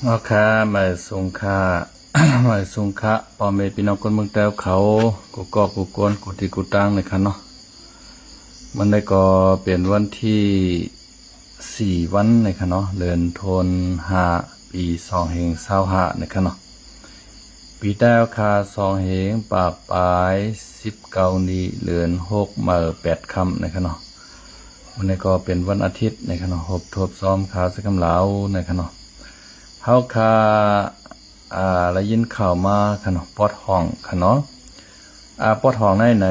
ເອົາຄ່ະ ມາສູງຄ່ະ ມາສູງຄ່ະ ພໍ່ແມ່ພີ່ນ້ອງຄົນເມືອງແຕ້ວເຂົາ ກູ່ເກາະກູ່ກົນ ກູ່ທີ່ກູ່ຕ່າງນະຄະເນາະ. ມື້ນີ້ກໍເປັນວັນທີສີ່ວັນນະຄະເນາະ ເດືອນໂທນຫ້າ ປີສອງເຮງຊາວຫ້ານະຄະເນາະ. ປີແຕ້ວຄ່ະ ສອງເຮງປາຍປາຍສິບເກົ້ານີ້ ເດືອນຫົກ ເໝີແປດຄ່ຳນະຄະເນາະ. ມື້ນີ້ກໍເປັນວັນອາທິດນະຄະເນາະ ຮົບທົບຊ້ອມຂ່າວໃສ່ຄຳລາວນະຄະເນາະ. ເຮົາຄ່ະ ອ່າ ໄດ້ຍິນຂ່າວມາຄະເນາະ ປອດຫ້ອງຄະເນາະ ອາ ປອດຫ້ອງໃນ ໃນ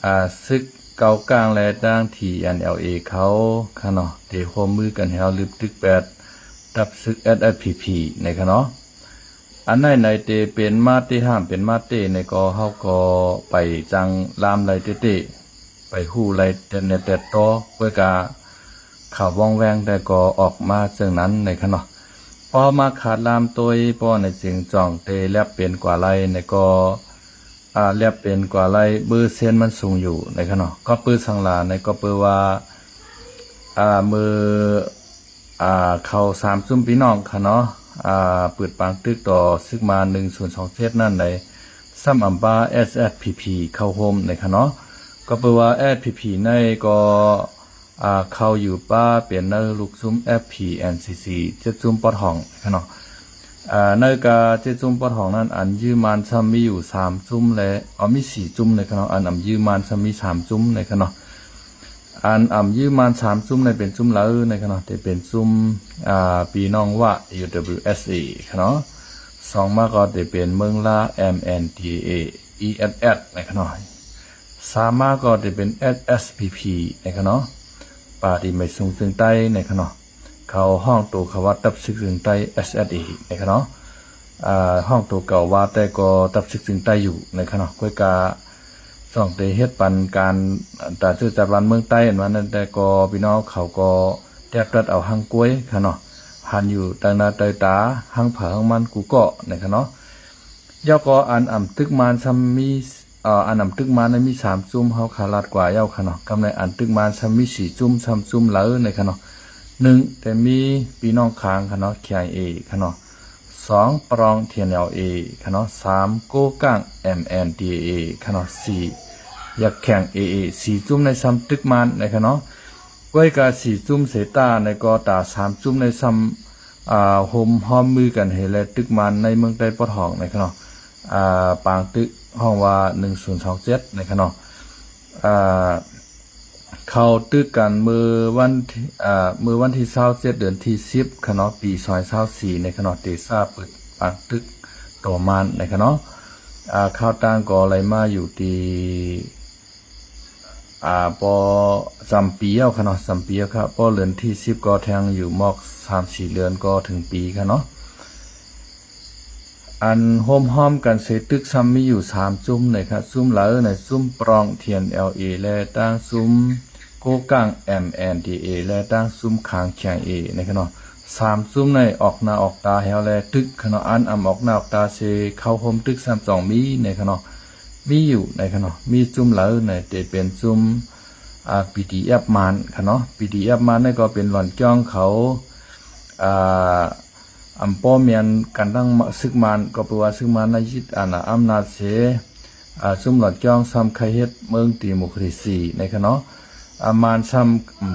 ອາ ສຶກເກົ້າກ້າງ ແລະ ທາງ ທີເອັນແອລເອ ເຂົາຄະເນາະ ໄດ້ຮ່ວມມືກັນແຮວລຶບຕຶກແປດ ກັບສຶກ ເອສເອສພີພີ ນະຄະເນາະ. ອັນໃນ ໃນເຕເປັນມາເຕຫ້າມເປັນມາເຕໃນກໍ ເຮົາກໍໄປຈັ່ງລາມໄລເຕເຕ ໄປຮູ້ໄລແຕ່ແນ່ແຕ່ຕໍ່ ເພື່ອກະຂ່າວວ່ອງແວງ ແຕ່ກໍອອກມາເຊິ່ງນັ້ນນະຄະເນາະ. ພໍມາຂາດລາມໂຕຍ ພໍໃນຈຶ່ງຈ່ອງເຕແລັບເປັນກວ່າໄລໃນກໍ ອາ ແລັບເປັນກວ່າໄລ ເປີເຊັນມັນສູງຢູ່ນະຄະເນາະ. ກໍເປີສັງຫຼາໃນກໍເປີວ່າ ອາ ເມື່ອ ອາ ເຂົາສາມຊຸມພີ່ນ້ອງຄະເນາະ ອາ ປຶດປາງຕຶກຕໍ່ຊຶກມານໜຶ່ງສູນສອງເຈັດນັ້ນໃດ ຊ້ຳອຳປາ ເອສເອສພີພີ ເຂົ້າໂຮມນະຄະເນາະ. ກໍເປີວ່າ ເອສເອສພີພີ ໃນກໍ ອາ ເຂົ້າຢູ່ປາເປັນໃນລູກຊຸມ ເອັຟພີເອັນຊີຊີ ເຈັດຊຸມປອດຫ້ອງນະຄະເນາະ. ອາ ໃນກາເຈັດຊຸມປອດຫ້ອງນັ້ນ ອັນຢືມມານຊ້ຳມີຢູ່ສາມຊຸມ ແລະ ເອົາ ມີສີ່ຊຸມນະຄະເນາະ. ອັນອຳຢືມມານຊ້ຳມີສາມຊຸມນະຄະເນາະ. ອັນອຳຢືມມານສາມຊຸມໃນເປັນຊຸມລາວນະຄະເນາະ ເຕເປັນຊຸມ ອາ ພີ່ນ້ອງວະ ຢູດັບເບິນເອສເອ ຄະເນາະ. ສອງມາກໍເຕເປັນເມືອງລາ ເອັມເອັນທີເອ ອີເອັສເອສ ນະຄະເນາະ. ສາມມາກໍເຕເປັນ ເອສເອສພີພີ ນະຄະເນາະ ປາຕີໄໝສູງເຊິ່ງໃຕ້ນະຄະເນາະ. ເຂົາຮ້ອງໂຕເຂົາວ່າ ຕັບຊຶກເຊິ່ງໃຕ້ ເອສເອສເອ ນະຄະເນາະ. ອາ ຮ້ອງໂຕເກົ່າວ່າ ແຕ່ກໍຕັບຊຶກເຊິ່ງໃຕ້ຢູ່ນະຄະເນາະ. ກ້ວຍກາ ຊ່ອງເຕເຮັດປັນການ ຕາເຈີຈັດວັນເມືອງໃຕ້ ອັນວ່ານັ້ນ ແຕ່ກໍພີ່ນ້ອງເຂົາກໍແຕບຕັດເອົາຫາງກ້ວຍຄະເນາະ ຫັນຢູ່ຕາໜ້າຕາຕາ ຫາງໃຜຫາງມັນ ກູ່ເກາະນະຄະເນາະ. ແລ້ວກໍອັນອຳຕຶກມານຊ້ຳມີ ເອີ ອັນອຳຕຶກມານນັ້ນມີສາມຊຸມ ເຮົາຄາລາດກວ່າແລ້ວຄະເນາະ. ກຳໃນອັນຕຶກມານຊ້ຳມີສີ່ຊຸມ ຊ້ຳຊຸມລາວນະຄະເນາະ. ໜຶ່ງ ແຕ່ມີພີ່ນ້ອງຂາງຄະເນາະ ເຄໄອເອ ຄະເນາະ. ສອງ ປຣອງ ທີເອັນແອລເອ ຄະເນາະ. ສາມ ໂກກ້າງ ເອັມເອັນທີເອ ຄະເນາະ. ສີ່ ຍັກແຂ້ງ ເອເອ. ສີ່ຊຸມໃນຊ້ຳຕຶກມານນະຄະເນາະ. ກ້ວຍກາສີ່ຊຸມເສຕາໃນກໍຕາສາມຊຸມໃນຊ້ຳ ອາ ໂຮມຮ່ວມມືກັນເຮັດແລະ ຕຶກມານໃນເມືອງໃຕ້ປອດຫ້ອງນະຄະເນາະ. ອາ ປາງຕຶກຫ້ອງວ່າໜຶ່ງສູນສອງເຈັດນະຄະເນາະ. ອາ ເຂົາຕຶກກັນເມື່ອວັນທີ ອາ ເມື່ອວັນທີຊາວເຈັດ ເດືອນທີສິບຄະເນາະ ປີສອງພັນຊາວສີ່ນະຄະເນາະ. ເຕຊາເປີດປາງຕຶກຕໍ່ມານນະຄະເນາະ. ອາ ຂ່າວຕ່າງກໍໄຫຼມາຢູ່ທີ່ ອາ ພໍຈຳປີແລ້ວຄະເນາະ ຈຳປີແລ້ວຄະ. ພໍເດືອນທີສິບກໍແທງຢູ່ໝອກສາມສີ່ເດືອນກໍເຖິງປີຄະເນາະ. ອັນໂຮມຮ່ວມກັນເສຕຶກຊ້ຳມີຢູ່ສາມຊຸມນະຄະ. ຊຸມລາວໃນຊຸມປຣອງ ທີເອັນແອລເອ ແລະ ຕ່າງຊຸມໂກກ້າງ ເອັມເອັນທີເອ ແລະ ຕ່າງຊຸມຂາງ ເຄໄອເອ ນະຄະເນາະ. ສາມຊຸມໃນອອກໜ້າອອກຕາແຮວແລະ ຕຶກຄະເນາະ. ອັນອຳອອກໜ້າອອກຕາເສເຂົ້າໂຮມຕຶກຊ້ຳຈອງມີນະຄະເນາະ. ມີຢູ່ນະຄະເນາະ. ມີຊຸມລາວໃນເຕເປັນຊຸມ ອາ ພີດີເອັຟມານຄະເນາະ. ພີດີເອັຟມານໃນກໍເປັນຫຼວນຈ້ອງເຂົາ ອາ ອຳ ບໍ່ແມ່ນກັນຕັ້ງຊຶກມານ ກໍເພາະວ່າຊຶກມານໃນຍຶດອານາອຳນາດເສ ອາ ຊຸມຫຼວນຈ້ອງຊ້ຳໃຄ່ເຮັດເມືອງດີໂມຄຣາຊີນະຄະເນາະ. ອາ ມານຊ້ຳ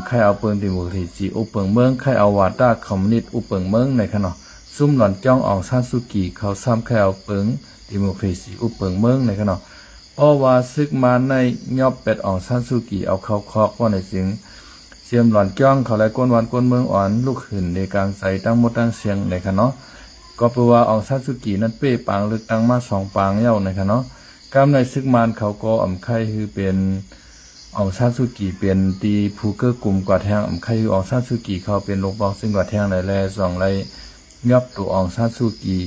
ໃຄ່ເອົາເປິງດີໂມຄຣາຊີອຸບເປິງເມືອງ ໃຄ່ເອົາວາຕາຄອມມູນິດອຸບເປິງເມືອງນະຄະເນາະ. ຊຸມຫຼວນຈ້ອງອອງຊານຊູກີເຂົາຊ້ຳໃຄ່ເອົາເປິງດີໂມຄຣາຊີອຸບເປິງເມືອງນະຄະເນາະ. ເພາະວ່າຊຶກມານໃນຫຍອບແປດອອງຊານຊູກີເອົາເຂົ້າຄອກ ເພາະໃນຈຶ່ງ ສຽມຫຼວນຈ້ອງເຂົາແລະ ກົນວັນກົນເມືອງອ່ອນລຸກຂຶ້ນໃນກາງໃຈທັງໝົດທັງສຽງນະຄະເນາະ. ກໍເພາະວ່າອອງຊານຊູກີນັ້ນເປ້ປາງເລືອກຕັ້ງມາສອງປາງແລ້ວນະຄະເນາະ. ກຳໃນຊຶກມານເຂົາກໍອຳໄຂ່ຄືເປັນອອງຊານຊູກີເປັນທີ່ຜູ້ເກີກກຸ່ມກວ່າແທງ ອຳໄຂ່ຄືອອງຊານຊູກີເຂົາເປັນລົງປອງຊຶງກວ່າແທງໃດແລ ສອງໄດ້ຫຍອບໂຕອອງຊານຊູກີ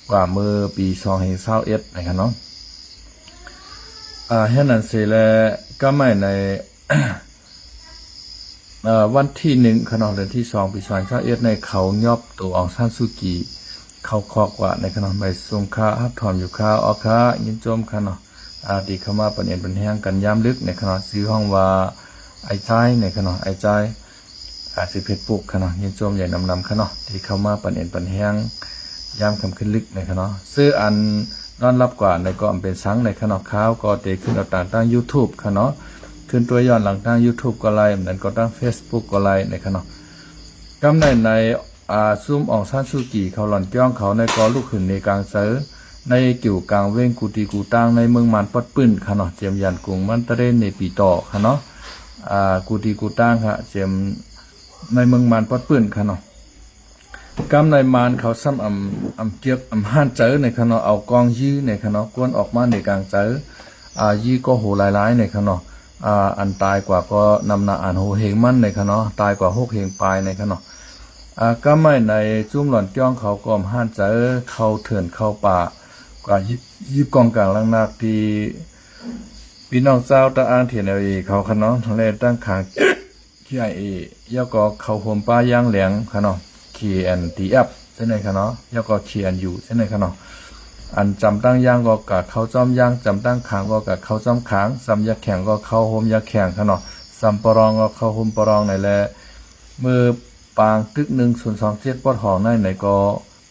ກວ່າເມື່ອປີສອງພັນຊາວເອັດນະຄະເນາະ. ອາ ເຮັດນັ້ນເສແລ ກຳໃນ ເອີ ວັນທີໜຶ່ງຄະເນາະ ເດືອນທີສອງ ປີສອງພັນຊາວເອັດໃນເຂົາຫຍອບໂຕອອງຊານຊູກີເຂົ້າຄອກວ່າໃນຄະເນາະ. ໄມສູງຄ່າ ຮັບຖອມຢູ່ຄ່າ ອອກຄ່າ ຍິນຊົມຄະເນາະ ອາ ທີ່ເຂົ້າມາປັນເອັນປັນແຮງກັນຍາມດຶກໃນຄະເນາະ. ຊື່ຫ້ອງວ່າອ້າຍຈາຍໃນຄະເນາະ ອ້າຍຈາຍ ການເຟສບຸກຂະເນາະ ຍິນຊົມໃຫຍ່ນຳໆຂະເນາະ ທີ່ເຂົ້າມາປັນເອັນປັນແຮງ ຍາມຄ່ຳຄືນລຶກນະຂະເນາະ. ເຊິ່ງອັນນອນຫຼັບກວ່າໃນກໍອຳເປັນສັງນະຂະເນາະ ຂ່າວກໍເຕຂຶ້ນເອົາຕາງທາງຢູທູບຂະເນາະ ຂຶ້ນຕົວຍ້ອນຫຼັງທາງຢູທູບກໍໄດ້ ນັ້ນກໍທາງເຟສບຸກກໍໄດ້ນະຂະເນາະ. ກຳໃນໃນ ອ່າ ຊຸມອອງຊານຊູກີເຂົາຫຼອນກ້ອງເຂົາໃນກໍລຸກຂຶ້ນເນກາງເຊີ ໃນກິວກາງເວັງກູຕີກູຕາງໃນເມືອງມານປັດປື້ນຂະເນາະ ເຈມຢານກຸງ ມັນຕະເລ ເນປີຕໍຂະເນາະ ອ່າ ກູຕີກູຕາງຂະ ເຈມ ໃນເມືອງມານປັດປື້ນຂະເນາະ. ກຳໃນມານເຂົາຊ້ຳອຳ ອຳເຈັບອຳຮ້ານໃຈນະຂະເນາະ ເອົາກ້ອງຢືນະຂະເນາະ ກວນອອກມາເນກາງເຊີ ອາ ຢີກໍໂຫຫຼາຍໆນະຂະເນາະ ອາ ອັນຕາຍກວ່າກໍນຳໜ້າອານໂຫເຮງມັນນະຂະເນາະ ຕາຍກວ່າຫົກເຮງປາຍນະຂະເນາະ. ອາ ກຳໃນໃນຊຸມຫຼອນກ້ອງເຂົາກໍອຳຮ້ານໃຈ ເຂົ້າເຖື່ອນເຂົ້າປ່າ ກວ່າ ຍ- ຢືນກອງກາງຫຼັງນັກທີ່ ພີ່ນ້ອງຊາວຕະອາງ ທີເອັນແອລເອ ເຂົາຂະເນາະ ແລະ ຕັ້ງຂາງ ທີໄອເອ ແລ້ວກໍເຂົ້າໂຮມປ່າຢາງແຫຼງຂະເນາະ ເຄເອັນທີເອັຟ ຈັ່ງໃດຂະເນາະ ແລ້ວກໍ ເຄເອັນຢູ ຈັ່ງໃດຂະເນາະ. ອັນຈຳຕັ້ງຢາງກໍກະເຂົ້າຈ້ອມຢາງ ຈຳຕັ້ງຂາງກໍກະເຂົ້າຈ້ອມຂາງ ຈຳຢາແຂງກໍເຂົ້າໂຮມຢາແຂງຂະເນາະ ຈຳປະລອງກໍເຂົ້າໂຮມປະລອງໃນແລະ ເມື່ອປາງຕຶກໜຶ່ງສູນສອງເຈັດ ປອດຫອງໃນໃນກໍ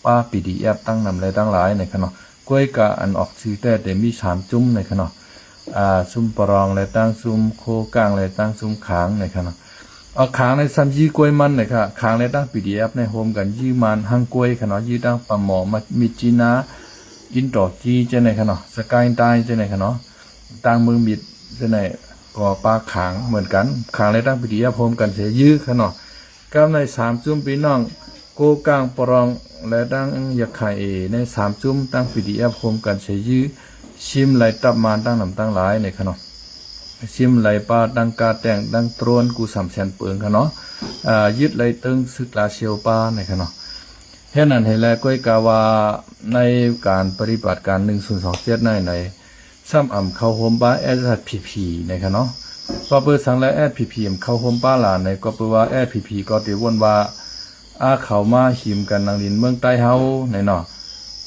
ປາ ພີດີເອັຟ ຕັ້ງນຳແລະຕັ້ງຫຼາຍນະຂະເນາະ. ກ້ວຍກະອັນອອກຊື່ແຕ່ແຕ່ມີສາມຈຸ້ມນະຂະເນາະ ອາ ຊຸມປະລອງແລະຕັ້ງຊຸມໂຄກ້າງແລະຕັ້ງຊຸມຂາງນະຂະເນາະ. ອາ ຂາງໃນຊ້ຳຢື້ກ້ວຍມັນນະຂະ ຂາງແລະຕັ້ງ ພີດີເອັຟ ໃນໂຮມກັນຢື້ມານຮັງກ້ວຍຂະເນາະ ຢື້ຕັ້ງປາໝໍ ມາ ມິດຈີນາ ອິນຕໍຈີ ຈັ່ງໃດຂະເນາະ ສະກາຍຕາຍ ຈັ່ງໃດຂະເນາະ ຕັ້ງເມືອງມິດ ຈັ່ງໃດກໍປາຂາງເໝືອນກັນ ຂາງແລະຕັ້ງ ພີດີເອັຟ ໂຮມກັນເສຍຢື້ຂະເນາະ. ກັບໃນສາມຈຸ້ມພີ່ນ້ອງ ໂກກ້າງປະລອງ ແລະ ດັ່ງຢາກຂາຍເອ ໃນສາມຈຸ້ມຕັ້ງ ພີດີເອັຟ ໂຮມກັນເສຍຢື້ ຊິມໄລ່ຕັບມານຕັ້ງນຳຕັ້ງຫຼາຍໃນຂະເນາະ ຊິມໄລ່ປາຕັ້ງກາແຕ່ງ ດັ່ງໂຕຣນ ກູສາມແສນເປິງຂະເນາະ ອາ ຍຶດໄລ່ເຕີງຊຶກລາຊຽວປາໃນຂະເນາະ. ເຮັດນັ້ນເຮັດແລ ກ້ວຍກາວ່າໃນການປະຕິບັດການໜຶ່ງສູນສອງເຈັດໃນໃນ ຊ້ຳອຳເຂົ້າໂຮມປາ ເອສເອສພີພີ ໃນຂະເນາະ. ກໍເປີດສັງແລ ເອສເອສພີພີ ອຳເຂົ້າໂຮມປາຫຼານໃນ ກໍເປີວ່າ ເອສເອສພີພີ ກໍເຕວົນວ່າ ອາ ເຂົ້າມາຫິມກັນນາງລິນເມືອງໃຕ້ເຮົາໃນເນາະ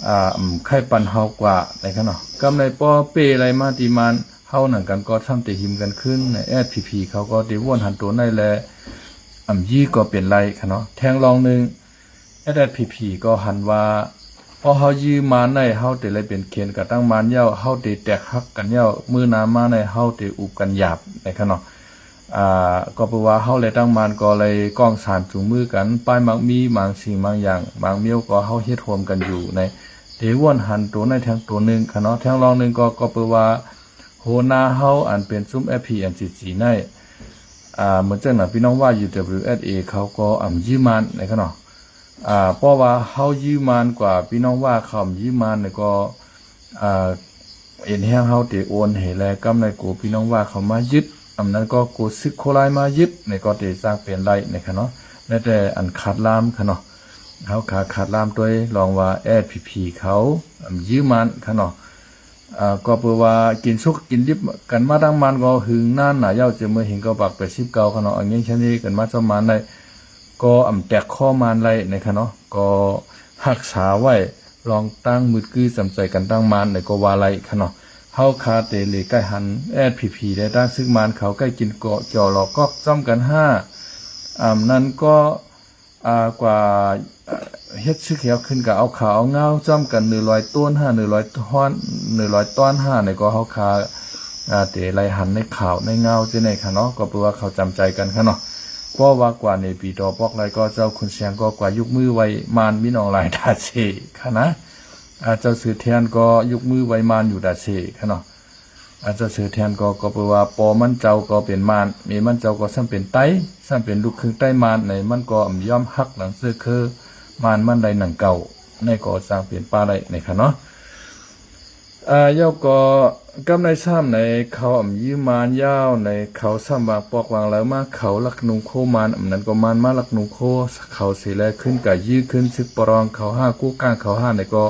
ອາ ອຳໄຂ່ປັ່ນເຮົາກວ່າໃນຂະເນາະ. ກຳໃນປໍເປ້ໄລ່ມາຕີມານເຮົາໜັງກັນກໍຊ້ຳເຕຫິມກັນຂຶ້ນໃນ ເອສເອສພີພີ ເຂົາກໍເຕວົນຫັນໂຕໃນແລ ອຳຢື້ກໍເປັນໄລ່ຂະເນາະ. ແທງລອງໜຶ່ງ ເອສເອສພີພີ ກໍຫັນວ່າ ພໍເຮົາຢື້ມານໃນ ເຮົາເຕໄດ້ເປັນເຂນກັບຕັ້ງມານແລ້ວ ເຮົາເຕແຕກຫັກກັນແລ້ວ ມື້ໜ້າມາໃນ ເຮົາເຕອຸບກັນຢາບໃນຂະເນາະ. ອາ ກໍເປີວ່າເຮົາແລະຕັ້ງມານກໍໄດ້ກ້ອງສານຈູງມືກັນ ປ້າຍມັກມີບາງສິ່ງບາງຢ່າງ ບາງມ້ຽວກໍເຮົາເຮັດຮ່ວມກັນຢູ່ໃນ ເຕວົນຫັນໂຕໃນແທງໂຕໜຶ່ງຂະເນາະ. ແທງລອງໜຶ່ງກໍ ກໍເປີວ່າ ຫົວໜ້າເຮົາອັນເປັນຊຸມ ເອັຟພີ ເອັນຊີຈີ ໃນ ອາ ເໝືອນຈັ່ງໜັງ ພີ່ນ້ອງວ່າ ຢູດັບເບິນເອສເອ ເຂົາກໍອຳຢື້ມານໃນຂະເນາະ. ອາ ເພາະວ່າເຮົາຢື້ມານກວ່າ ພີ່ນ້ອງວ່າເຂົາອຳຢື້ມານແລ້ວກໍ ອາ ເອັນແຮງເຮົາເຕໂອນໃຫ້ແລ ກຳໃນໂກ ພີ່ນ້ອງວ່າເຂົາມາຍຶດ ອຳນັ້ນກໍໂກຊຶກໂຄລາຍມາຍຶດໃນ ກໍເຕສ້າງເປັນໄລ່ໃນຂະເນາະ. ແລະແຕ່ອັນຂາດລາມຂະເນາະ ເຮົາຂາ ຂາດລາມໂດຍລອງວ່າ ເອສເອສພີພີ ເຂົາອຳຢື້ມານຂະເນາະ. ອາ ກໍເປີວ່າກິນສຸກກິນດິບກັນມາຕັ້ງມານກໍຫຶງນານນາຍາວ ຈະເມີຫຶງກໍປາກແປດສິບເກົ້າຂະເນາະ ອັນຍັງຊະນີກັນມາຈອມມານໄດ້ ກໍອຳແຕກຄໍມານໄດ້ໃນຂະເນາະ ກໍຮັກສາໄວ້ລອງຕັ້ງມືດກື້ຈຳໃຈກັນຕັ້ງມານໃດກໍວ່າໄດ້ຂະເນາະ. ເຮົາຄາເຕເລໃກ້ຫັນ ເອສເອສພີພີ ແລະ ຕັ້ງຊຶກມານເຂົາໃກ້ກິນເກາະຈໍ່ຫຼອກກອກຈ້ອມກັນຫ້າ ອຳນັ້ນກໍ ອາ ກວ່າ ເຮັດຊຶກແຮວຂຶ້ນກະເອົາຂາເອົາງາວຈ້ອມກັນ ໜຶ່ງຮ້ອຍໂຕນຫ້າ ໜຶ່ງຮ້ອຍໂຕນຫ້າ ໃນກໍເຮົາຄາ ອາ ເຕໄລ່ຫັນໃນຂາວໃນງາວຈັ່ງໃດຂະເນາະ ກໍເປີວ່າເຂົາຈຳໃຈກັນຂະເນາະ. ເພາະວ່າກວ່າເນປີຕໍ່ປອກໄລກໍເຈົ້າຂຸນແສງກໍກວ່າຍົກມືໄຫວ້ມານມີນ້ອງຫຼາຍດາເຊຂະນະ ອາ ເຈົ້າເສືອແທນກໍຍົກມືໄຫວ້ມານຢູ່ດາເຊຂະເນາະ. ອາ ເຈົ້າເສືອແທນກໍ ກໍເປີວ່າ ພໍ່ມັນເຈົ້າກໍເປັນມານ ແມ່ມັນເຈົ້າກໍຊ້ຳເປັນໄຕ ຊ້ຳເປັນລູກຄຶ່ງໄຕມານໃນ ມັນກໍອຳຍອມຮັກຫຼັງເຊື້ອເຄີມານມັນໄດ້ໜັງເກົ່າ ໃນກໍສ້າງເປັນປາໄດ້ໃນຂະເນາະ. ອາ ແລ້ວກໍກັບໃນຊ້ຳໃນເຂົາອຳຢືມມານຍາວໃນ ເຂົາຊ້ຳວາງປອກວາງລາວມາ ເຂົາລັກນຸ່ງໂຄມານ ອຳນັ້ນກໍມານມາລັກນຸ່ງໂຄເຂົາເສຍແລ ຂຶ້ນກະຢື້ຂຶ້ນຊຶກປະລອງເຂົາຫ້າ ກູ້ກ້າງເຂົາຫ້າໃນກໍ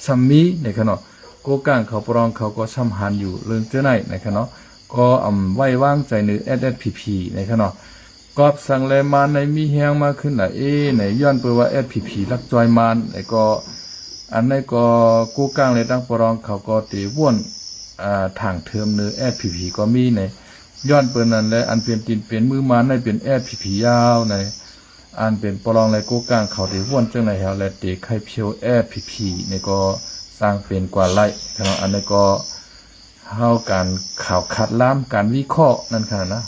ຊ້ຳມີໃນຂະເນາະ. ໂກກ້າງເຂົາປະລອງເຂົາກໍຊ້ຳຫັນຢູ່ເລື່ອງເຈົ້າໃນໃນຂະເນາະ ກໍອຳໄວ້ວາງໃຈໃນ ເອສເອສພີພີ ໃນຂະເນາະ. ກອບສັງແລມານໃນມີແຮງມາຂຶ້ນຫຼາຍເອໃນ ຍ້ອນເປີວ່າ ເອສເອສພີພີ ລັກຈອຍມານໃນກໍ ອັນໃນກໍໂກກ້າງແລຕັ້ງປະລອງເຂົາກໍເຕວົນ ອາ ທາງເທີມເນີ ເອສເອສພີພີ ກໍມີໃນ ຍ້ອນເປີນັ້ນແລ ອັນເປັນຕີນເປັນມືມານໃນເປັນ ເອສເອສພີພີ ຍາວໃນ ອັນເປັນປະລອງ ແລະ ໂກກາງ ເຂົາໄດ້ວນຈັ່ງໃດແລ້ວ ແລະ ເຕະໄຂ່ພຽວ ແອສພີພີ ນີ້ກໍສ້າງເປັນກວ່າໄລ່ເນາະ. ອັນນີ້ກໍເຮົາການຂ່າວຄາດລາມ ການວິເຄາະນັ້ນຂະນະ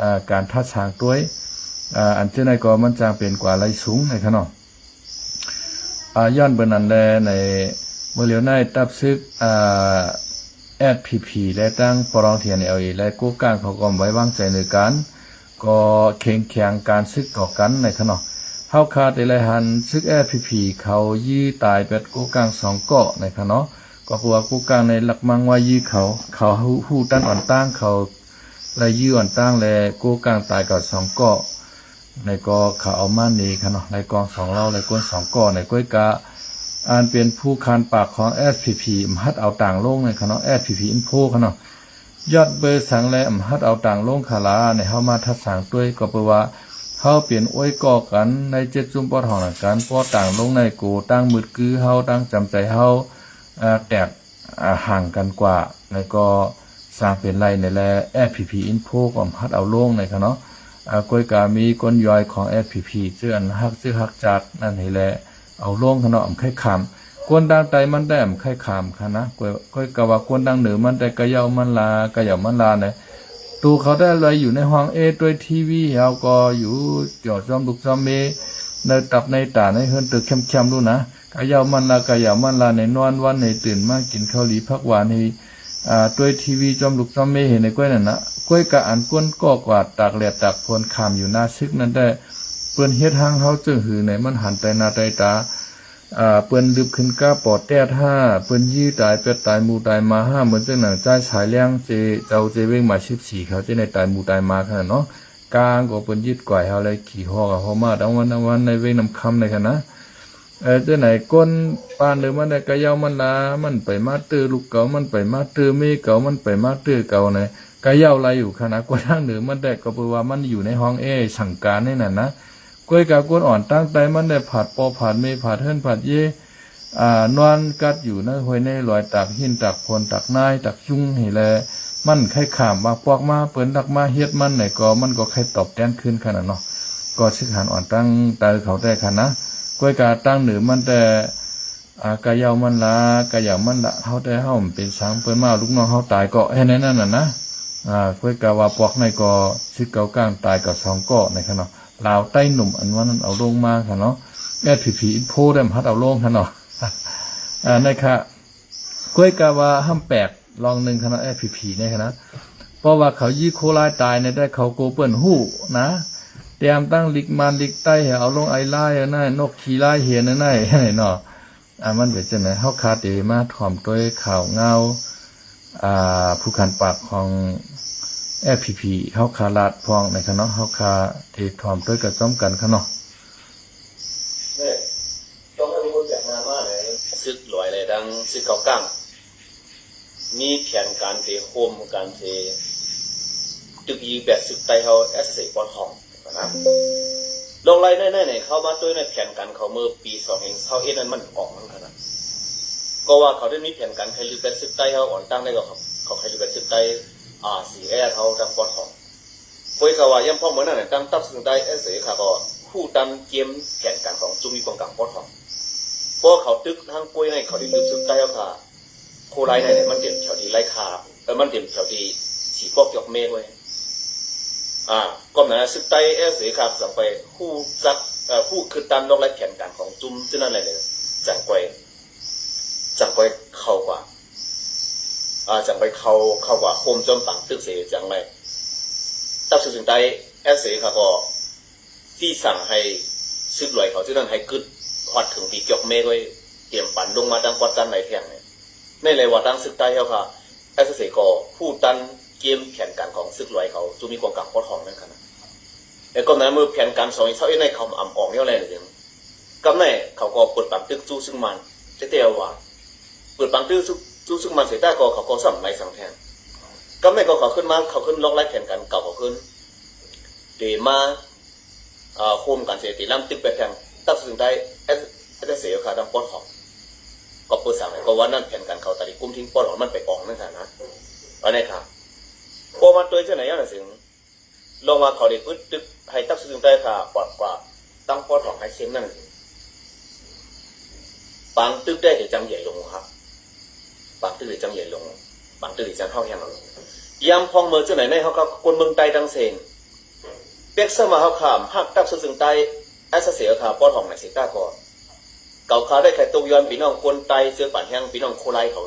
ອາ ການທັດສາງຕົວ ອາ ອັນຈັ່ງໃດກໍມັນຈັ່ງເປັນກວ່າໄລ່ສູງນະຂະເນາະ. ອາ ຍ້ອນເບິ່ງນັ້ນແລ ໃນມື້ລຽວໃນ ຕັບຊຶກ ອາ ແອສພີພີ ແລະ ຕັ້ງປະລອງ ທີເອັນແອລເອ ແລະ ໂກກາງ ເຂົາກໍໄວ້ວາງໃຈໃນການ ກໍເຄັ່ງແຂງການຊຶກຕໍ່ກັນນະຂະເນາະ. ເຮົາຄາດໄດ້ລາຍຫັນຊຶກ ແອສພີພີ ເຂົາຢື້ຕາຍແປດໂກກາງສອງເກາະນະຂະເນາະ. ກໍເພາະວ່າໂກກາງໃນຫຼັກມັງວ່າຢື້ເຂົາ ເຂົາຮູ້ ຮູ້ຕັນອ່ອນຕ່າງ ເຂົາໄລ່ຢື້ອ່ອນຕ່າງ ແລະ ໂກກາງຕາຍກໍສອງເກາະ. ໃນກໍເຂົາເອົາມາເນຂະເນາະ ໄລ່ກອງສອງເຫຼົ່າ ໄລ່ກົ້ນສອງເກາະໃນ. ກ້ອຍກະ ອັນເປັນຜູ້ຄານປາກຂອງ ແອສພີພີ ອຳຫັດເອົາຕາງລົງນະຂະເນາະ ແອສພີພີ ອິນໂຟ ຂະເນາະ. ຍອດເບີສັງແລ ອຳຫັດເອົາຕາງລົງຄະລາ ໃນເຮົາມາທັດສາງຕົວ ກໍເພາະວ່າເຮົາເປັນໂອ້ຍກໍກັນໃນເຈັດຈຸ້ມປອດຫ້ອງນຳກັນ ພໍຕາງລົງໃນໂກ ຕ່າງມືດກືເຮົາ ຕ່າງຈຳໃຈເຮົາ ອາ ແຕກ ອາ ຫ່າງກັນກວ່າ ແລ້ວກໍສ້າງເປັນໄລ່ໃນແລ ແອສພີພີ ອິນໂຟ ກໍອຳຫັດເອົາລົງໃນຂະເນາະ. ອາ ກ້ອຍກະມີກົ້ນຍ່ອຍຂອງ ແອສພີພີ ຊື່ອັນຮັກ ຊື່ຮັກຈາກນັ້ນໃຫ້ແລ ເອົາລົງຂະເນາະ ອຳໄຂ່ຂາມ. ກ້ນທາງໃຕ້ມັນໄດ້ອຳໄຂ່ຂາມຂະນະ ກ້ອຍ ກ້ອຍກະວ່າກ້ນທາງເໜືອມັນໄດ້ກະເຍົາມັນລາ ກະເຍົາມັນລາໃນ. ໂຕເຂົາໄດ້ລອຍຢູ່ໃນຫ້ອງເອ ດ້ວຍທີວີ ເຮົາກໍຢູ່ຈອດຈອມລູກຈອມເມ ໃນຕັບໃນຕາໃນເຮືອນຕຶກແຄມໆ ລູກນະ. ກະເຍົາມັນລາ ກະເຍົາມັນລາໃນ ນອນວັນໃນ ຕື່ນມາກິນເຂົ້າຫຼີຜັກຫວານໃນ ອາ ດ້ວຍທີວີ ຈອມລູກຈອມເມ ເຫັນໃນກ້ອຍນັ້ນນະ. ກ້ອຍກະອັນກົ້ນກໍກວ່າຕາກແດດຕາກຝົນ ຂາມຢູ່ໜ້າຊຶກນັ້ນແດ່ ເພິ່ນເຮັດຮັງເຮົາເຊິ່ງຫືໃນ ມັນຫັນໄຕ່ໜ້າໄຕ່ຕາ ອາ ເພິ່ນລຶບຂຶ້ນກາປໍແຕດຫ້າ ເພິ່ນຢື້ຕາຍແປດຕາຍໝູຕາຍໝາຫ້າ ເໝືອນຈັ່ງໜັງຈ່າຍສາຍແລງເຈ ເຈົ້າເຈເວັງໝາຍສິບສີ່ ເຂົາເຈໃນຕາຍໝູຕາຍໝາຂະໜາດເນາະ. ກາງກໍເພິ່ນຍຶດກວາຍເຮົາ ແລະ ຂີ່ຮອກເຮົາມາທັງວັນທັງວັນໃນເວັງນ້ຳຄຳໃນຂະນະ. ເອີ ຈັ່ງໃດ ກົ້ນປານເດີມັນໄດ້ກະເຍົາມັນລາ ມັນໄປມາເຕີລູກເຂົາ ມັນໄປມາເຕີເມເຂົາ ມັນໄປມາເຕີເຂົານະ ກະເຍົາໄລ່ຢູ່ຂະນະ. ກ້ນທາງເດີມັນໄດ້ ກໍເພາະວ່າມັນຢູ່ໃນຫ້ອງແອສັງການໃນນັ້ນນະ. ກ້ອຍກະກົ້ນອ່ອນຕາງໃຕ້ມັນໄດ້ ຜາດພໍ່ຜາດເມ ຜາດເຮືອນຜາດເຢ ອາ ນອນກັດຢູ່ໃນຫ້ວຍໃນລອຍ ຕາກຫີນຕາກຝົນ ຕາກນາຍຕາກຍຸງຫັ້ນແຫຼະ. ມັນໄຂ່ຂາມວ່າປອກມາ ເພິ່ນລັກມາເຮັດມັນໃນ ກໍມັນກໍໄຂ່ຕອບແທນຄືນຂະໜາດເນາະ. ກໍຊຶກຫັນອ່ອນຕາງໃຕ້ເຂົາໄດ້ຂະນະ. ກ້ອຍກະຕາງເໜືອມັນແຕ່ ອາ ກະເຍົາມັນລາ ກະເຍົາມັນລາ ເຮົາແຕ່ເຮົາເປັນສັງ ເພິ່ນມາເອົາລູກນ້ອງເຮົາຕາຍເກາະ ເຮັດໃນນັ້ນນະ. ອາ ກ້ອຍກະວ່າປອກໃນກໍຊຶກເກົາກາງຕາຍກໍສອງເກາະໃນຂະເນາະ. ລາວໃຕ້ໜຸ່ມອັນວ່ານັ້ນເອົາລົງມາຂະເນາະ ແອສພີພີ ອິນໂຟ ໄດ້ມາຮັດເອົາລົງຂະເນາະ. ອາ ໃນຂະ ກ້ອຍກະວ່າຫ້າມແປກລອງໜຶ່ງຂະເນາະ ແອສພີພີ ໃນຂະນະ ເພາະວ່າເຂົາຢີໂຄລາຍຕາຍໃນ ແຕ່ເຂົາໂກເພິ່ນຮູ້ນະ ຕຽມຕັ້ງລິກມານລິກໃຕ້ ເອົາລົງໄອລາຍນະ ນົກຂີ້ລາຍເຫັນນະ ເນາະ. ອາ ມັນເປັນຈັ່ງໃດ ເຮົາຄາເຕມາຖ່ອມຕົວຂ່າວງາວ ອາ ຜູ້ຂັນປາກຂອງ ແອສພີພີ ເຮົາຄາລາດພ້ອງໃນຂະເນາະ ເຮົາຄາເຕຖ່ອມຕົວກັນພ້ອມກັນຂະເນາະ. ຊຶກລວຍ ແລະ ທັງຊຶກເກົາກາງ ມີແຜນການເຕໂຮມກັນເສ ຕຶກຢື້ແປດຊຶກໃຕ້ເຮົາ ແອສເສ ປອດຫ້ອງນະ. ລອກໄລ່ໃນ ໃນ ໃນເຂົ້າມາຕົວໃນແຜນການເຂົາເມື່ອປີສອງພັນຊາວເອັດນັ້ນ ມັນອອກນຳຂະນະ ກໍວ່າເຂົາໄດ້ມີແຜນການໄຂ່ລືແປດຊຶກໃຕ້ເຮົາ ອ່ອນຕັ້ງໄດ້ກໍເຂົາ ເຂົາໄຂ່ລືແປດຊຶກໃຕ້ ອາ ຊີແອດເຮົາທາງປອດຫ້ອງ. ໂດຍກະວ່າ ຍາມພ້ອມເມື່ອນັ້ນ ຕັ້ງຕັບຊຶກໃຕ້ ແອສເສ ຂ້າກໍຮູ້ຕາມເກມແຜນການຂອງຈຸ້ມຢູ່ກອງກາງປອດຫ້ອງ ເພາະເຂົາຕຶກທາງກ້ວຍໃນ ເຂົາໄດ້ລຶບຊຶກໃຕ້ເຮົາຂ້າ ໂຄລາຍໃນ ມັນເຕັມແຖວທີ່ໄລ່ຂ້າ ເອີ ມັນເຕັມແຖວທີ່ສີປອກຈອກເມກໄວ້. ອາ ກໍນັ້ນຊຶກໃຕ້ ແອສເສ ຂ້າຈັ່ງໄປຮູ້ຈັກ ເອີ ຮູ້ຄືຕາມລອກໄລ່ແຜນການຂອງຈຸ້ມ ຈາກນັ້ນແຫຼະ ຈັ່ງໄປ ຈັ່ງໄປເຂົ້າກວ່າ ອາ ຈັ່ງໄປເຂົ້າ ເຂົ້າກວ່າໂຮມຈອມປາງຕຶກເສ ຈັ່ງໄປ ຕັບຊຶກໃຕ້ ແອສເສ ຂ້າກໍ ທີ່ສັ່ງໃຫ້ຊຶກລວຍເຂົາ ຈາກນັ້ນໃຫ້ກຶດຮອດເຖິງທີ່ຈອກເມກໄວ້ ຕຽມປັນລົງມາທາງປອດຈັນໃນແທ່ງນີ້ ໃນເລີຍວ່າທາງຊຶກໃຕ້ເຮົາຂ້າ ແອສເສ ກໍຮູ້ຕາມເກມແຜນການຂອງຊຶກລວຍເຂົາ ຈຸ້ມມີກອງກາງປອດຫ້ອງນັ້ນຂະນະ. ແລະ ກໍນັ້ນເມື່ອແຜນການສອງພັນຊາວເອັດໃນ ເຂົາອຳອອກແນວແລງຈັ່ງ ກຳໃນເຂົາກໍເປີດປາງຕຶກສູ້ຊຶກມານ ແຕ່ ແຕ່ວ່າ ເປີດປາງຕຶກ ສູ້ຊຶກມານເສຍ ແຕ່ກໍເຂົາກໍສ່ຳໄລ່ສັງແທງ ກຳໃນກໍເຂົາຂຶ້ນມາ ເຂົາຂຶ້ນລອກໄລ່ແຜນການເກົ່າ ເຂົາຂຶ້ນ ເດມາ ເອີ ໂຮມກັນເສຍ ຕີລຳຕຶກໄປແທງ ຕັບຊຶກໃຕ້ ແອສ ແອສເສ ຂ້າທາງປອດຫ້ອງ ກໍເປີດສັງ ກໍວ່ານັ້ນແຜນການເຂົາຕາລີກຸມທິງປອດຫ້ອງ ມັນໄປອອກນັ້ນຫັ້ນນະ. ອັນນີ້ຂ້າ ພໍມາຕົວຈັ່ງໃດຢ່າງນັ້ນເຊິ່ງ ລອງວ່າເຂົາໄດ້ອຶດຕຶກໃຫ້ຕັບຊຶກໃຕ້ຂ້າປອດກວ່າ ຕັ້ງປອດຫ້ອງໃຫ້ເຊັງນັ້ນ ປາງຕຶກໄດ້ແຕ່ຈັ່ງໃຫຍ່ລົງຄັບ ປາງຕຶກໄດ້ຈັ່ງໃຫຍ່ລົງ ປາງຕຶກໄດ້ຈັ່ງເຮົາແຮງລົງ. ຍາມພ້ອງເມີເຈົ້າໃນໃນເຮົາກໍຄົນເມືອງໃຕ້ທັງເຊັງ ເປັກສະມາເຮົາຂ້າມຮັກຕັບສຸດເຊິ່ງໃຕ້ ແອັດສະເຊ ເຮົາຂ້າປອດຫ້ອງໃນເຊຕາກໍ ເຂົາຂ້າໄດ້ໄຂຕົກຍ້ອນພີ່ນ້ອງຄົນໃຕ້ເຊື່ອປານແຮງ ພີ່ນ້ອງໂຄລາຍເຂົາ